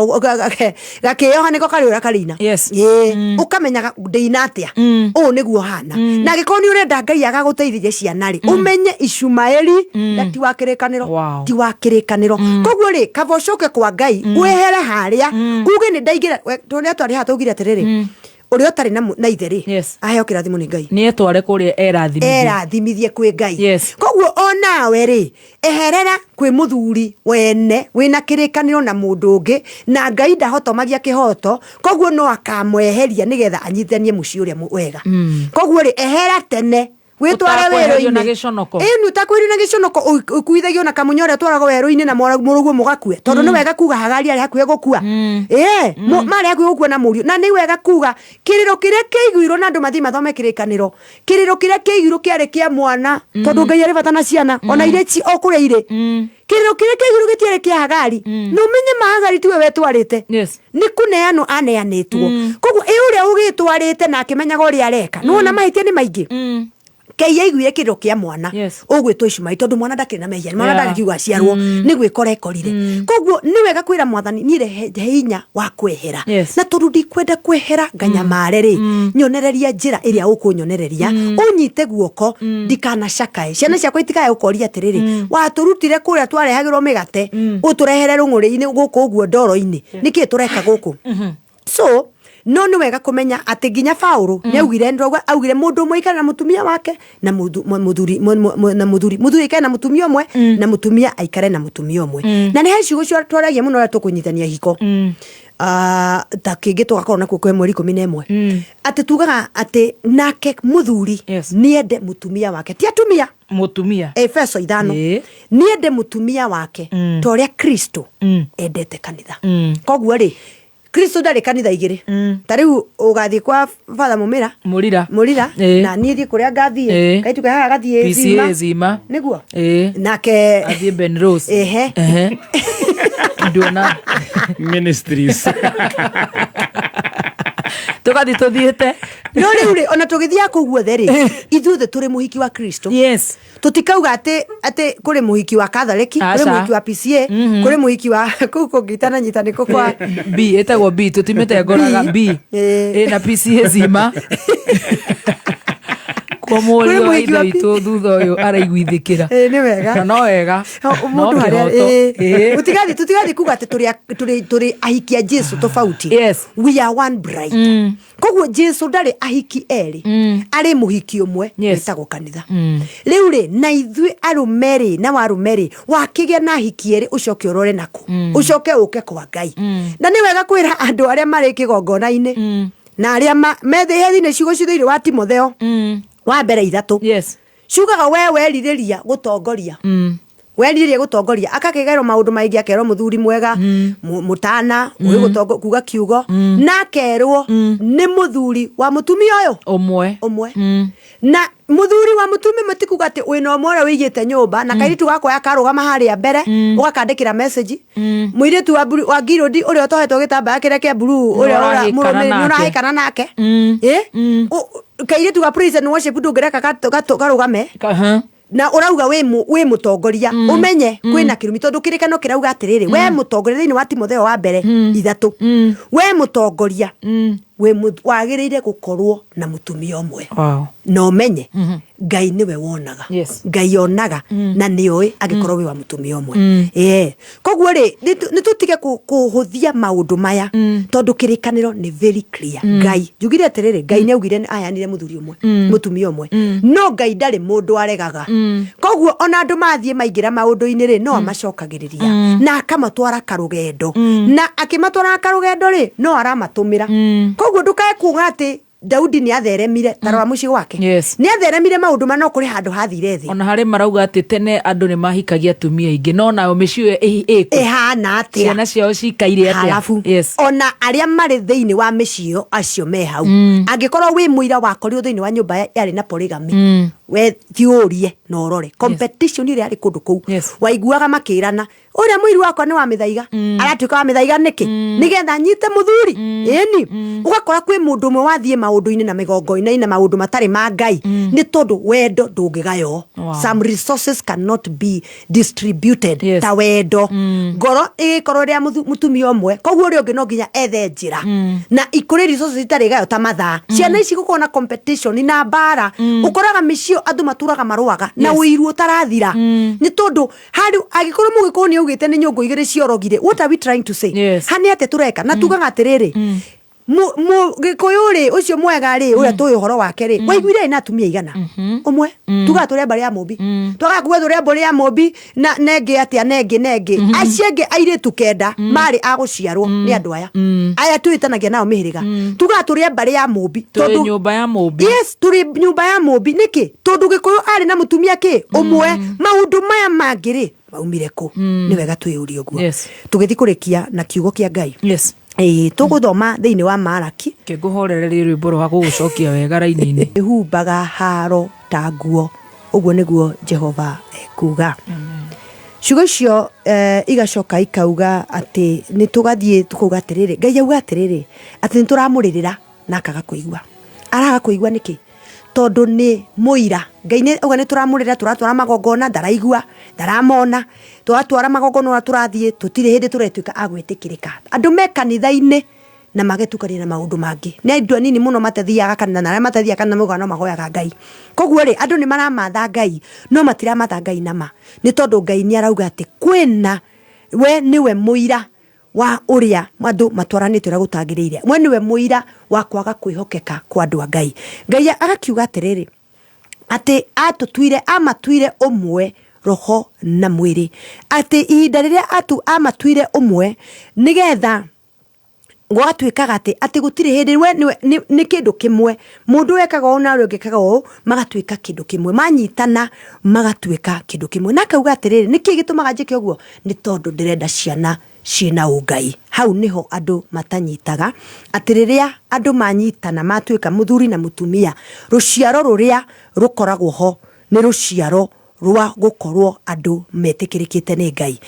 gakĩoha nĩko karĩ ũrĩa karĩina. Ĩĩ. Ũkamenyaga ndĩina atĩa. Ũũ nĩguo hana. Na angĩkorwo nĩ ũrenda Ngai agagũteithĩria ciana rĩ, ũmenye Ishumaeli na ti wa kĩrĩkanĩro. Ti wa kĩrĩkanĩro. Koguo rĩ, kaba ũcoke kwa Ngai, wehere harĩa, uge nĩ ndaingĩra, we, tondũ nĩ atwarĩ haha twaugire atĩrĩrĩ, ũrĩa ũtarĩ na ithe rĩ, aheo kĩrathimo nĩ Ngai. Nĩ etware kũrĩa erathimithie. Erathimithie kwĩ Ngai. Koguo onawe rĩ, eherera kwĩ mũthuri wene wĩna kĩrĩkanĩro na mũndũ ũngĩ, na Ngai ndahotomagia kĩhoto, koguo no akamweheria nĩgetha anyitithanie mũciĩ ũrĩa wega. Koguo rĩ, ehera tene Wĩtware Ũtakweherio na werũ-inĩ. gĩconoko. Ĩni ũtakweherio na gĩconoko, ũkuithagio na kamunya ũrĩa ũtwaragwo werũ-inĩ na mũrũguo mũgakue, tondũ nĩ wega kuga Hagari arĩ hakuhĩ gũkua. Ĩĩ, marĩ hakuhĩ gũkua na mũriũ. Na nĩ wega kuga kĩrĩro kĩrĩa kĩaiguirwo, na andũ mathiĩ mathome kĩrĩkanĩro, kĩrĩro kĩrĩa kĩaiguirwo kĩarĩ kĩa mwana, tondũ Ngai arĩ bata na ciana ona iria o kũrĩa irĩ. Kĩrĩro kĩrĩa kĩaiguirwo gĩtiarĩ kĩa Hagari, na ũmenye ma Hagari tiwe wetwarĩte, nĩ kũneanwo aneanĩtwo. Koguo ĩ ũrĩa ũgĩtwarĩte na akĩmenyaga ũrĩa areka, nĩwona mahĩtia nĩ maingĩ. Ngai aiguire kĩrĩro kĩa mwana ũgwĩtwo Ishumaeli, tondũ mwana ndakĩrĩ na mehia, mwana ndangĩkiuga aciarwo nĩ gwĩkora ekorire. Koguo nĩ wega kwĩra Mwathani, niĩ rehe he hinya wa kwehera, na tondũ ndikwenda kwehera nganyamare rĩ, nyonereria njĩra ĩrĩa ũkũnyonereria, ũnyite guoko ndikanacakae, ciana ciakwa itikae gũkoria atĩrĩrĩ, watũrutire kũrĩa twarehagĩrwo mĩgate, ũtũrehere rũng'ũrĩ-inĩ gũkũ ũguo ndoro-inĩ, nĩkĩ tũreka gũkũ? So no nĩ wega kũmenya atĩ nginya Paũlũ nĩ augire, nĩrauga augire mũndũ ũmwe aikare na mũtumia wake na mũthuri na mũthuri, mũthuri aikare na mũtumia ũmwe na mũtumia aikare na mũtumia ũmwe. Na nĩ he ciugo twaragia mũno ũrĩa tũkũnyitania hiko. Ah, ta kĩngĩ tũgakorwo nakuo kwĩ mweri 11, atĩ tugaga atĩ nake mũthuri nĩende mũtumia wake, ti atumia. Mũtumia. Efeso 5. Nĩende mũtumia wake ta ũrĩa Kristo endete kanitha. Koguo rĩ, Kristo ndarĩ kanitha igĩrĩ. Ta rĩu ũgathiĩ kwa Father Mũmĩra. Mũrira. Mũrira. Na niĩ thiĩ kũrĩa ngathiĩ. Kaitu kahaha gathiĩ PCA Zima. Zima. Nĩguo. Nake Nake athiĩ Ben Rose. Ehe. Ehe. Nduona. Ministries. Tũgathiĩ tũthiĩte. No rĩu rĩ, ona tũgĩthiaga kũu guothe rĩ, ithuothe tũrĩ mũhiki wa Kristo. Yes. Tũtikauga atĩ kũrĩ mũhiki wa Catholic, kũrĩ Aca. mũhiki wa PCA, kũrĩ mũhiki wa kũu kũngĩ itananyita nĩkũ kwa B, ĩtagwo B, tũtimĩte ngoraga B. Ĩ na PCA Zima. Kwa Kũrĩ mũriũ wa mũhiki ithe wa witũ thutha ũyũ araiguithĩkĩra. Ĩ, nĩ wega. Na no wega. No Mũndũ harĩa kĩhoto. ĩ. Tũtigathiĩ kuga atĩ tũrĩ ahiki a Jesu tofauti. Yes. We are one bride. Koguo Jesu ndarĩ ahiki erĩ, arĩ mũhiki ũmwe wĩtagwo kanitha. Rĩu rĩ, na ithuĩ arũme rĩ, na warũme rĩ, wakĩgĩa na ahiki erĩ, ũcoke ũrore nakũ, ũcoke ũke kwa Ngai. Na nĩ wega kwĩra andũ arĩa marĩ kĩgongona-inĩ na arĩa methĩ ciugo ci thĩinĩ wa Timotheo wa mbere 3. Yes. Ciugaga we werirĩria gũtongoria. Werirĩria gũtongoria, akakĩgerwo maũndũ maingĩ, akerwo mũthuri mwega, mũtana, ũĩ kuga kiugo, na akerwo nĩ mũthuri wa mũtumia ũyũ ũmwe. Ũmwe. Na mũthuri wa mũtumia ũmwe ti kuga atĩ wĩna ũmwe ũrĩa wĩigĩte nyũmba na kairĩtu gakoya karũgama harĩa mbere, ũgakandĩkĩra message. Mũirĩtu wa ngirũndi ũrĩa ũtohetwo gĩtambaya kĩrĩa kĩa blue, ũrĩa Nĩũrahĩkana mũrũmĩrĩri, nake. nĩũrahĩkana nake. Kairĩtu ga praise and worship ndũngĩreka karũgame. Na ũrauga wĩ mũtongoria, ũmenye kwĩna kĩrumi, tondũ kĩrĩkano kĩrauga atĩrĩrĩ, we mũtongoria thĩinĩ wa Timotheo wa mbere 3, we mũtongoria, wagĩrĩire gũkorwo na mũtumia ũmwe. Wow. Na ũmenye Ngai nĩwe wonaga. Yes. Ngai onaga na nĩoĩ angĩkorwo wĩ wa mũtumia ũmwe. Koguo rĩ, nĩ tũtige kũhũthia maũndũ maya, tondũ kĩrĩkanĩro nĩ very clear. Ngai njugire atĩrĩrĩ, Ngai nĩ augire aheanire mũthuri ũmwe, mũtumia ũmwe, no Ngai ndarĩ mũndũ aregaga. Koguo ona andũ mathiĩ maingĩra maũndũ-inĩ rĩ, no amacokagĩrĩria na akamatwara karũgendo, na akĩmatwara karũgendo rĩ, no aramatũmĩra. Koguo ndũkae kuga atĩ Daudi nĩ atheremire ta rora mũciĩ gwake. Yes. Nĩ atheremire maũndũ ma no kũrĩ handũ hathire thĩ. Ona harĩ marauga atĩ tene andũ nĩ mahikagia atumia aingĩ, no nayo mĩciĩ ĩyo ĩkũ? Ĩhana atĩa? Ciana ciao cikaire atĩa? Halafu, Yes. ona arĩa marĩ thĩinĩ wa mĩciĩ ĩyo acio me hau, angĩkorwo wĩ mũira wakorirwo thĩinĩ wa nyũmba yarĩ na polygamy, we thiũrie na ũrore competition ĩrĩa yarĩ kũndũ kũu. Yes. Waiguaga makĩrana, ũrĩa mũiru wakwa nĩ wa mĩthaiga, aratuĩka wa mĩthaiga nĩkĩ? Nĩgetha nyite mũthuri. Ĩni ũgakora kwĩ mũndũ ũmwe wathiĩ maũndũ-inĩ na mĩgongo-inĩ na maũndũ matarĩ ma Ngai, nĩ tondũ wendo ndũngĩgaywo. Wow. Some resources cannot be distributed. Yes. Ta wendo, ngoro ĩgĩkorwo ĩrĩa mũtumia ũmwe, koguo ũrĩa ũngĩ no nginya ethe njĩra. Na ikũrĩ resources itarĩ gayo ta mathaa. Ciana ici gũkorwo na competition na mbara, ũkoraga mĩciĩ andũ matũraga marũaga na Yes. ũiru ũtarathira. Nĩ tondũ harĩ angĩkorwo mũgĩkũyũ nĩ augĩte nĩ nyũngũ igĩrĩ ciorogire, what are we trying to say? Yes. Ha nĩ atĩa tũreka? Na tugaga atĩrĩrĩ, Gĩkũyũ rĩ, ũcio mwega rĩ, ũrĩa tũĩ ũhoro wake rĩ, waiguire ĩ na atumia igana ũmwe. Tugaga tũrĩ a mbarĩ ya Mũmbi, twagaga kuga tũrĩ a mbarĩ ya Mũmbi na nengĩ atĩa, nengĩ nengĩ acio angĩ airĩtu kenda marĩ a gũciarwo nĩ andũ aya aya twĩtanagia nao mĩhĩrĩga. Tugaga tũrĩ a mbarĩ ya Mũmbi. Tũrĩ nyũmba ya Mũmbi. Yes, tũrĩ nyũmba ya Mũmbi. Nĩkĩ? Tondũ Gĩkũyũ arĩ na mũtumia kĩ ũmwe. Maũndũ maya mangĩ rĩ, maumire kũ? Nĩ wega twĩyũrie ũguo. Tũgĩthiĩ kũrĩkia na kiugo kĩa Ngai. Ĩĩ, tũgũthoma thĩinĩ wa Maraki. Kĩngũhorererie rwĩmbo rwa gũgũcokia wega raini-inĩ. Ĩhumbaga haro ta nguo, ũguo nĩguo Jehova ekuuga. Ciugo icio igacoka ikauga atĩ nĩ tũgathiĩ tũkauga atĩrĩrĩ, Ngai auga atĩrĩrĩ, atĩ nĩ tũramũrĩrĩra na akaga kũigua. Araga kũigua nĩkĩ? Tondũ nĩ mũira. Ngai nĩ auga nĩ tũramũrĩrĩra, tũratwara magongona, ndaraigua, ndaramona. Twatwara magongona ũrĩa tũrathiĩ, tũtirĩ hĩndĩ tũretuĩka a gwĩtĩkĩrĩka. Andũ me kanitha-inĩ na magetukania na maũndũ mangĩ. Nĩ andũ anini mũno matathiaga kanitha, na arĩa matathiaga kanitha maugaga no mahoyaga Ngai. Koguo rĩ, andũ nĩ maramatha Ngai, no matiramatha Ngai na ma. Nĩ tondũ Ngai nĩ arauga atĩ kwĩna, we nĩwe mũira wa ũrĩa andũ matwaranĩte ũrĩa gũtagĩrĩire. We nĩwe mũira wa kwaga kwĩhokeka kwa andũ a Ngai. Ngai agakiuga atĩrĩrĩ, atĩ atũtuire, amatuire ũmwe roho na mwĩrĩ. Atĩ ihinda rĩrĩa amatuire ũmwe, nĩgetha gwatuĩkaga atĩ, atĩ gũtirĩ hĩndĩ we nĩwe, nĩ, nĩ kĩndũ kĩmwe. Mũndũ ũyũ ekaga ũũ na ũrĩa ũngĩ ekaga ũũ, magatuĩka kĩndũ kĩmwe. Manyitana, magatuĩka kĩndũ kĩmwe. Na akauga atĩrĩrĩ, nĩkĩ gĩtũmaga njĩke ũguo? Nĩ tondũ ndĩrenda ciana ciĩna ũngai. Hau nĩho andũ matanyitaga, atĩ rĩrĩa andũ manyitana matuĩka mũthuri na mũtumia, rũciaro rũrĩa rũkoragwo ho nĩ rũciaro rwa gũkorwo andũ metĩkĩrĩkĩte nĩ Ngai.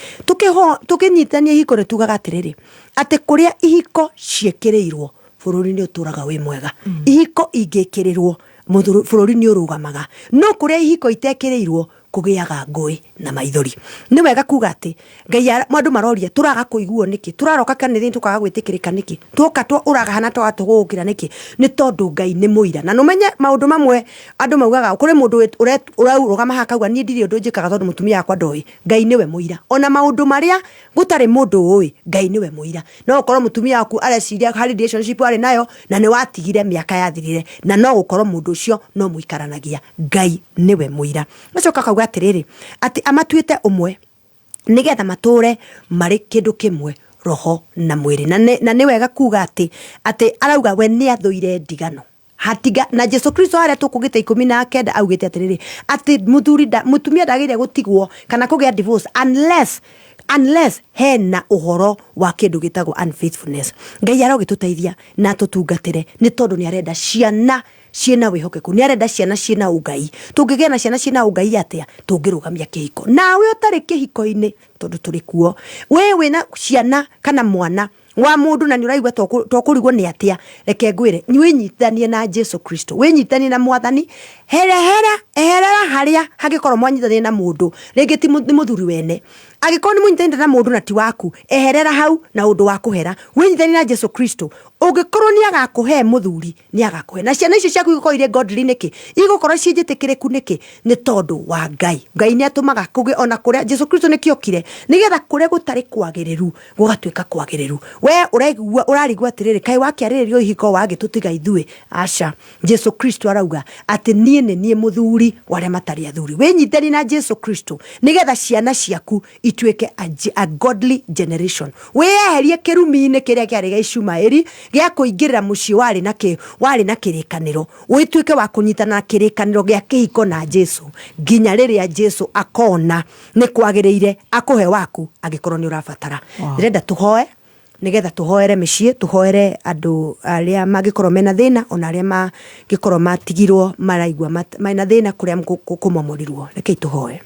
Tũkĩnyitithania ihiko nĩ tugaga atĩrĩrĩ, atĩ kũrĩa ihiko ciĩkĩrĩirwo bũrũri nĩ ũtũraga wĩ mwega. Ihiko ingĩkĩrĩrwo bũrũri nĩ ũrũgamaga, no kũrĩa ihiko itekĩrĩirwo kũgĩaga ngũĩ na maithori. Nĩ wega kuga atĩ Ngai andũ maroria tũraga kũiguo nĩkĩ, tũraroka kanitha-inĩ tũkaga gwĩtĩkĩrĩka nĩkĩ, twoka ũraga hana twaga tũgũgũkĩra nĩkĩ? Nĩ tondũ Ngai nĩ mũira. Na nũmenye maũndũ mamwe andũ maugaga, kũrĩ mũndũ ũrarũgama haha akauga niĩ ndirĩ ũndũ njĩkaga tondũ mũtumia wakwa ndoĩ. Ngai nĩwe mũira. Ona maũndũ marĩa gũtarĩ mũndũ ũĩ, Ngai nĩwe mũira. No gũkorwo mũtumia waku areciria harĩ relationship warĩ nayo na nĩ watigire mĩaka yathirire, na no gũkorwo mũndũ ũcio no mũikaranagia. Ngai nĩwe mũira. Gacoka akauga atĩrĩrĩ, atĩ amatuĩte ũmwe nĩgetha matũre marĩ kĩndũ kĩmwe roho na mwĩrĩ. Na nĩ wega kuga atĩ arauga we nĩ athũire ndigano. Hatiga, na Jesu Kristo harĩa tũkũgĩte 19 augĩte atĩrĩrĩ, atĩ mũthuri nda, mũtumia ndagĩrĩire gũtigwo kana kũgĩa divorce unless hena ũhoro wa kĩndũ gĩtagwo unfaithfulness. Ngai arogĩtũteithia na atũtungatĩre, nĩ tondũ nĩ arenda ciana ciĩna wĩhokeku, nĩ arenda ciana ciĩna ũngai. Tũngĩgĩa na ciana ciĩna ũngai atĩa? Tũngĩrũgamia kĩhiko. Nawe ũtarĩ kĩhiko-inĩ, tondũ tũrĩ kuo, we wĩna ciana kana mwana wa mũndũ na nĩ ũraigua tokũrigwo nĩ atĩa, reke ngwĩre, wĩnyitithanie na Jesu Kristo, wĩnyitithanie na Mwathani. Herehera, eherera harĩa hangĩkorwo mwanyitithanie na mũndũ, rĩngĩ ti nĩ mũthuri wene. Angĩkorwo nĩ mũnyitanĩte na mũndũ na ti waku, eherera hau na ũndũ wa kũhera. Wĩnyitithanie na Jesu Kristo. Ũngĩkorwo nĩ agakũhe mũthuri, nĩ agakũhe. Na ciana icio ciaku igũkorwo irĩ godly nĩkĩ? Igũkorwo ciĩ njĩtĩkĩrĩku nĩkĩ? Nĩ tondũ wa Ngai. Ngai nĩ atũmaga kũgĩe ona kũrĩa Jesu Kristo nĩkĩo okire, nĩgetha kũrĩa gũtarĩ kwagĩrĩru gũgatuĩka kwagĩrĩru. We ũraigua, ũrarigwo atĩrĩrĩ, kaĩ wakĩarĩrĩrio ihiko wagĩtũtiga ithuĩ? Aca. Jesu Kristo arauga atĩ niĩ nĩ niĩ mũthuri wa arĩa matarĩ athuri. Wĩnyitithanie na Jesu Kristo nĩgetha ciana ciaku ituĩke a godly generation. Wĩyeherie kĩrumi-inĩ kĩrĩa kĩarĩ gĩa Ishumaeli gĩa kũingĩrĩra mũciĩ warĩ na kĩ, warĩ na kĩrĩkanĩro. Ũtuĩke wa kũnyitana na kĩrĩkanĩro gĩa kĩhiko na Jesu nginya rĩrĩa Jesu akona nĩ kwagĩrĩire akũhe waku angĩkorwo nĩ ũrabatara. Ndĩrenda tũhoe nĩgetha tũhoere mĩciĩ, tũhoere andũ arĩa mangĩkorwo mena thĩna, ona arĩa mangĩkorwo matigirwo maraigua mena thĩna kũrĩa kũmomorirwo. Rekei tũhoe.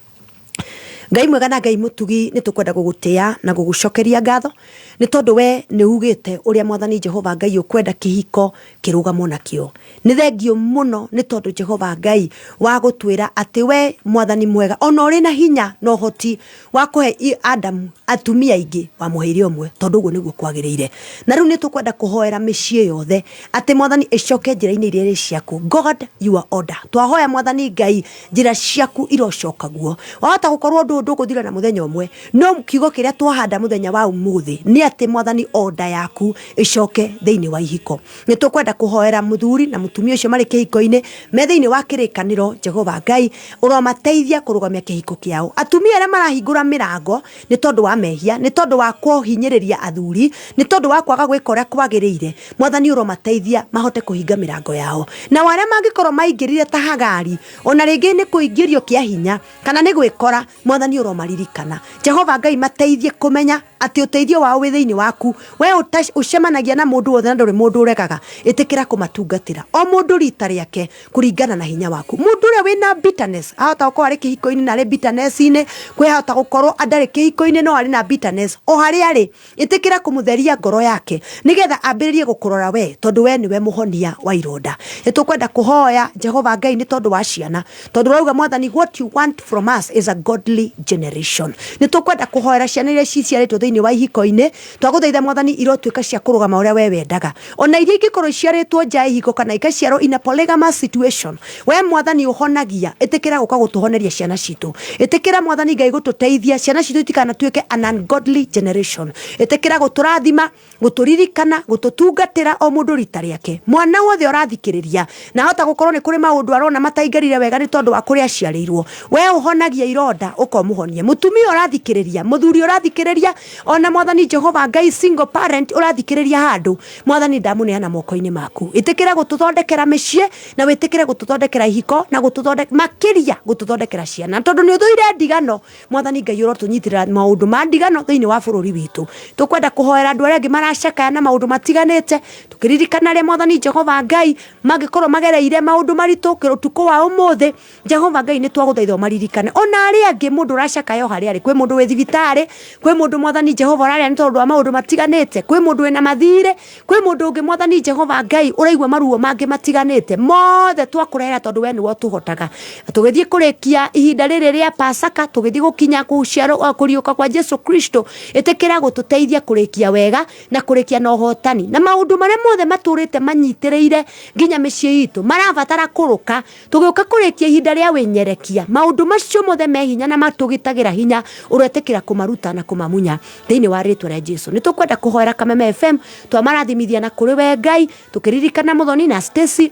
Ngai mwega na Ngai mũtugi, nĩ tũkwenda gũgũtĩa na gũgũcokeria ngatho nĩ tondũ we nĩ ugĩte ũrĩa Mwathani Jehova Ngai ũkwenda kĩhiko kĩrũgamwo nakĩo. Nĩ thengio mũno nĩ tondũ Jehova Ngai wa gũtwĩra atĩ we Mwathani mwega ona ũrĩ na hinya na ũhoti wa kũhe Adamu atumia aingĩ wamũheire ũmwe tondũ ũguo nĩguo kwagĩrĩire. Na rĩu nĩ tũkwenda kũhoera mĩciĩ yothe atĩ Mwathani ĩcoke njĩra-inĩ iria irĩ ciaku. God your order. Twahoya Mwathani Ngai njĩra ciaku irocoka guo. Wahota gũkorwo ũndũ Ndũgũthira na mũthenya ũmwe, no kiugo kĩrĩa twahanda mũthenya wa ũmũthĩ nĩ atĩ Mwathani order yaku ĩcoke thĩinĩ wa ihiko. Nĩ tũkwenda kũhoera mũthuri na mũtumia ũcio marĩ kĩhiko-inĩ, me thĩinĩ wa kĩrĩkanĩro. Jehova Ngai, ũromateithia kũrũgamia kĩhiko kĩao. Atumia arĩa marahingũra mĩrango nĩ tondũ wa mehia, nĩ tondũ wa kũhinyĩrĩria athuri, nĩ tondũ wa kwaga gwĩka ũrĩa kwagĩrĩire, Mwathani ũromateithia mahote kũhinga mĩrango yao. Nao arĩa mangĩkorwo maingĩrire ta Hagari, ona rĩngĩ nĩ kũingĩrio kĩa hinya kana nĩ gwĩkora, Mwathani ũromaririkana. Jehova Ngai, mateithie kũmenya atĩ ũteithio wao wĩ thĩinĩ waku. We ũcemanagia na mũndũ wothe na ndũrĩ mũndũ ũregaga. Ĩtĩkĩra kũmatungatĩra o mũndũ rita rĩake kũringana na hinya waku. Mũndũ ũrĩa wĩna bitterness, ahota gũkorwo arĩ kĩhiko-inĩ na arĩ bitterness-inĩ, kwĩ ahota gũkorwo ndarĩ kĩhiko-inĩ no arĩ na bitterness o harĩa arĩ, ĩtĩkĩra kũmũtheria ngoro yake nĩgetha ambĩrĩrie gũkũrora we, tondũ we nĩwe mũhonia wa ironda. Nĩ tũkwenda kũhoya Jehova Ngai nĩ tondũ wa ciana, tondũ ũrauga Mwathani, what you want from us is a godly generation. Nĩ tũkwenda kũhoera ciana iria ciciarĩtwo thĩinĩ wa ihiko-inĩ. Twagũthaitha Mwathani, irotuĩka cia kũrũgama ũrĩa we wendaga, ona iria ingĩkorwo iciarĩtwo nja ya ihiko kana ikaciarwo in a polygamous situation. We Mwathani ũhonagia, ĩtĩkĩra gũka gũtũhoneria ciana citũ. Ĩtĩkĩra Mwathani Ngai gũtũteithia ciana citũ itikanatuĩke an ungodly generation. Ĩtĩkĩra gũtũrathima, gũtũririkana, gũtũtungatĩra o mũndũ rita rĩake. Mwana wothe ũrathikĩrĩria na ahota gũkorwo nĩ kũrĩ maũndũ arona mataingĩrire wega nĩ tondũ wa kũrĩa aciarĩirwo, we ũhonagia ironda, ũka ũmũhonie. Mũtumia ũrathikĩrĩria, mũthuri ũrathikĩrĩria, ona Mwathani Jehova Ngai, single parent ũrathikĩrĩria handũ, Mwathani ndamũneana moko-inĩ maku. Ĩtĩkĩra gũtũthondekera mĩciĩ na wĩtĩkĩre gũtũthondekera ihiko na makĩria gũtũthondekera ciana, tondũ nĩ ũthũire ndigano. Mwathani Ngai, ũrotũnyitĩrĩra maũndũ ma ndigano thĩinĩ wa bũrũri witũ. Tũkwenda kũhoera andũ arĩa angĩ maracakaya na maũndũ matiganĩte, tũkĩririkana arĩa Mwathani Jehova Ngai mangĩkorwo magereire maũndũ maritũ ũtukũ wa ũmũthĩ. Jehova Ngai, nĩ twagũthaitha ũmaririkane, ona arĩa angĩ mũndũ ũracakaya o harĩa arĩ. Kwĩ mũndũ wĩ thibitarĩ, kwĩ mũndũ Mwathani Jehova ũrarĩa nĩ tondũ wa maũndũ matiganĩte, kwĩ mũndũ wĩna mathirĩ, kwĩ mũndũ ũngĩ Mwathani Jehova Ngai ũraigua maruo mangĩ matiganĩte. Mothe twakũrehera tondũ we nĩwe ũtũhotaga. Tũgĩthiĩ kũrĩkia ihinda rĩrĩ rĩa Pasaka, tũgĩthiĩ gũkinya gũciarwo, kũriũka kwa Jesu Kristo, ĩtĩkĩra gũtũteithia kũrĩkia wega na kũrĩkia na ũhotani, na maũndũ marĩa mothe matũrĩte manyitĩrĩire nginya mĩciĩ itũ marabatara kũrũka. Tũgĩũka kũrĩkia ihinda rĩa wĩnyerekia, maũndũ macio mothe me hinya na matũgitagĩra hinya, ũretĩkĩra kũmaruta na kũmamunya thĩinĩ wa rĩtwa rĩa Jesu. Nĩ tũkwenda kũhoera Kameme FM, twamarathimithia na kũrĩ we Ngai, tũkĩririkana Mũthoni na Stacy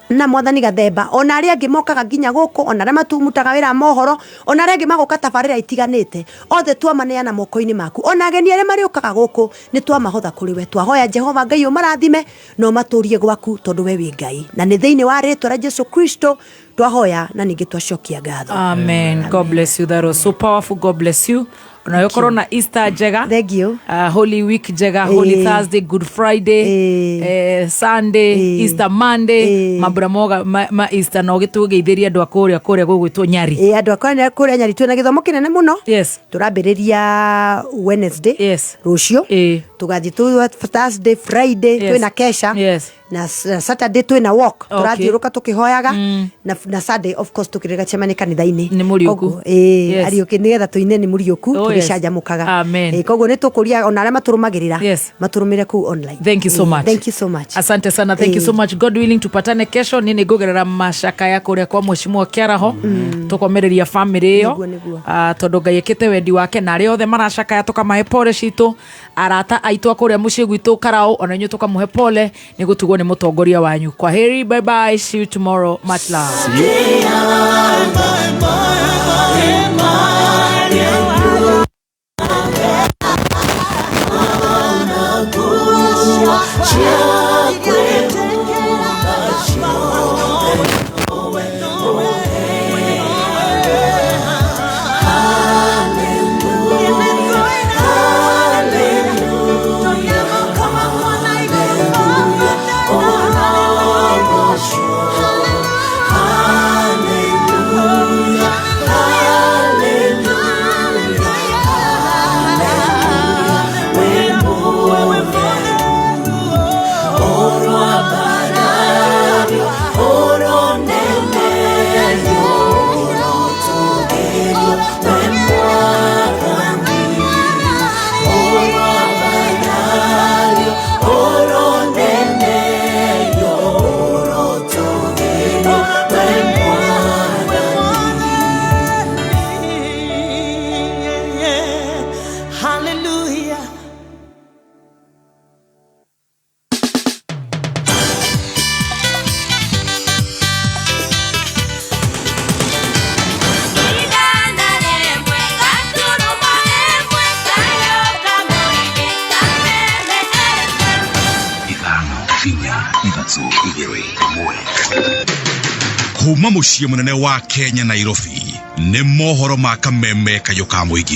na Mwathani Gathemba, ona arĩa angĩ mokaga nginya gũkũ, ona arĩa matumutaga wĩra wa mohoro, ona arĩa angĩ magoka tabarĩra itiganĩte, othe twamaneana moko-inĩ maku. Ona ageni arĩa marĩũkaga gũkũ nĩ twamahotha kũrĩ we. Twahoya Jehova Ngai ũmarathime na ũmatũrie gwaku, tondũ we wĩ Ngai, na nĩ thĩinĩ wa rĩtwa rĩa Jesu Kristo twahoya na ningĩ twacokia ngatho. Amen. God bless you. That was so powerful. God bless you. Na ũkorwo na Easter njega. Thank you. Holy Week njega, Holy Thursday, Good Friday, Sunday, Easter Monday, mambura moga ma Easter, na ũgĩtũgeithĩria andũ a kũrĩa gũgwĩtwo Nyari. Ĩ, andũ a kũrĩa Nyari twĩna gĩthomo kĩnene mũno. Yes. Tũrambĩrĩria Wednesday. Yes. Rũciũ. Tũgathiĩ Thursday, Friday, twĩna kesha. Yes. Na Saturday twĩna walk. Tũrathiũrũka tũkĩhoyaga. Na Sunday of course tũkĩrĩga kanitha-inĩ. Nĩ mũriũku. Ĩ, ariũki nĩgetha tũine nĩ mũriũku. Oh, yes. Tũgĩcanjamũkaga. Amen. Ĩ, koguo nĩ tũkũria ona arĩa matũrũmagĩrĩra Yes. matũrũmĩre kũu online. Thank you so much. Thank you so much. Asante sana, thank you so much. God willing tupatane kesho. Ni nĩngũgerera macakaya kũrĩa kwa Mheshimiwa Kĩaraho, tũkomereria family ĩyo. Nĩguo, nĩguo. Tondũ Ngai ĩkĩte wendi wake, na arĩa othe maracakaya tũkamahe pole citũ, arata aitũ a kũrĩa mũciĩ gwitũ Karau, ona inyuĩ tũkamũhe pole nĩ gũtugwo nĩ mũtongoria wanyu. Kwa heri, bye bye, see you tomorrow, much love. Hallelujah. 3, 2, 1. Kuma mũciĩ mũnene wa Kenya Nairobi nĩ mohoro ma kameme kayũ ka mũingĩ.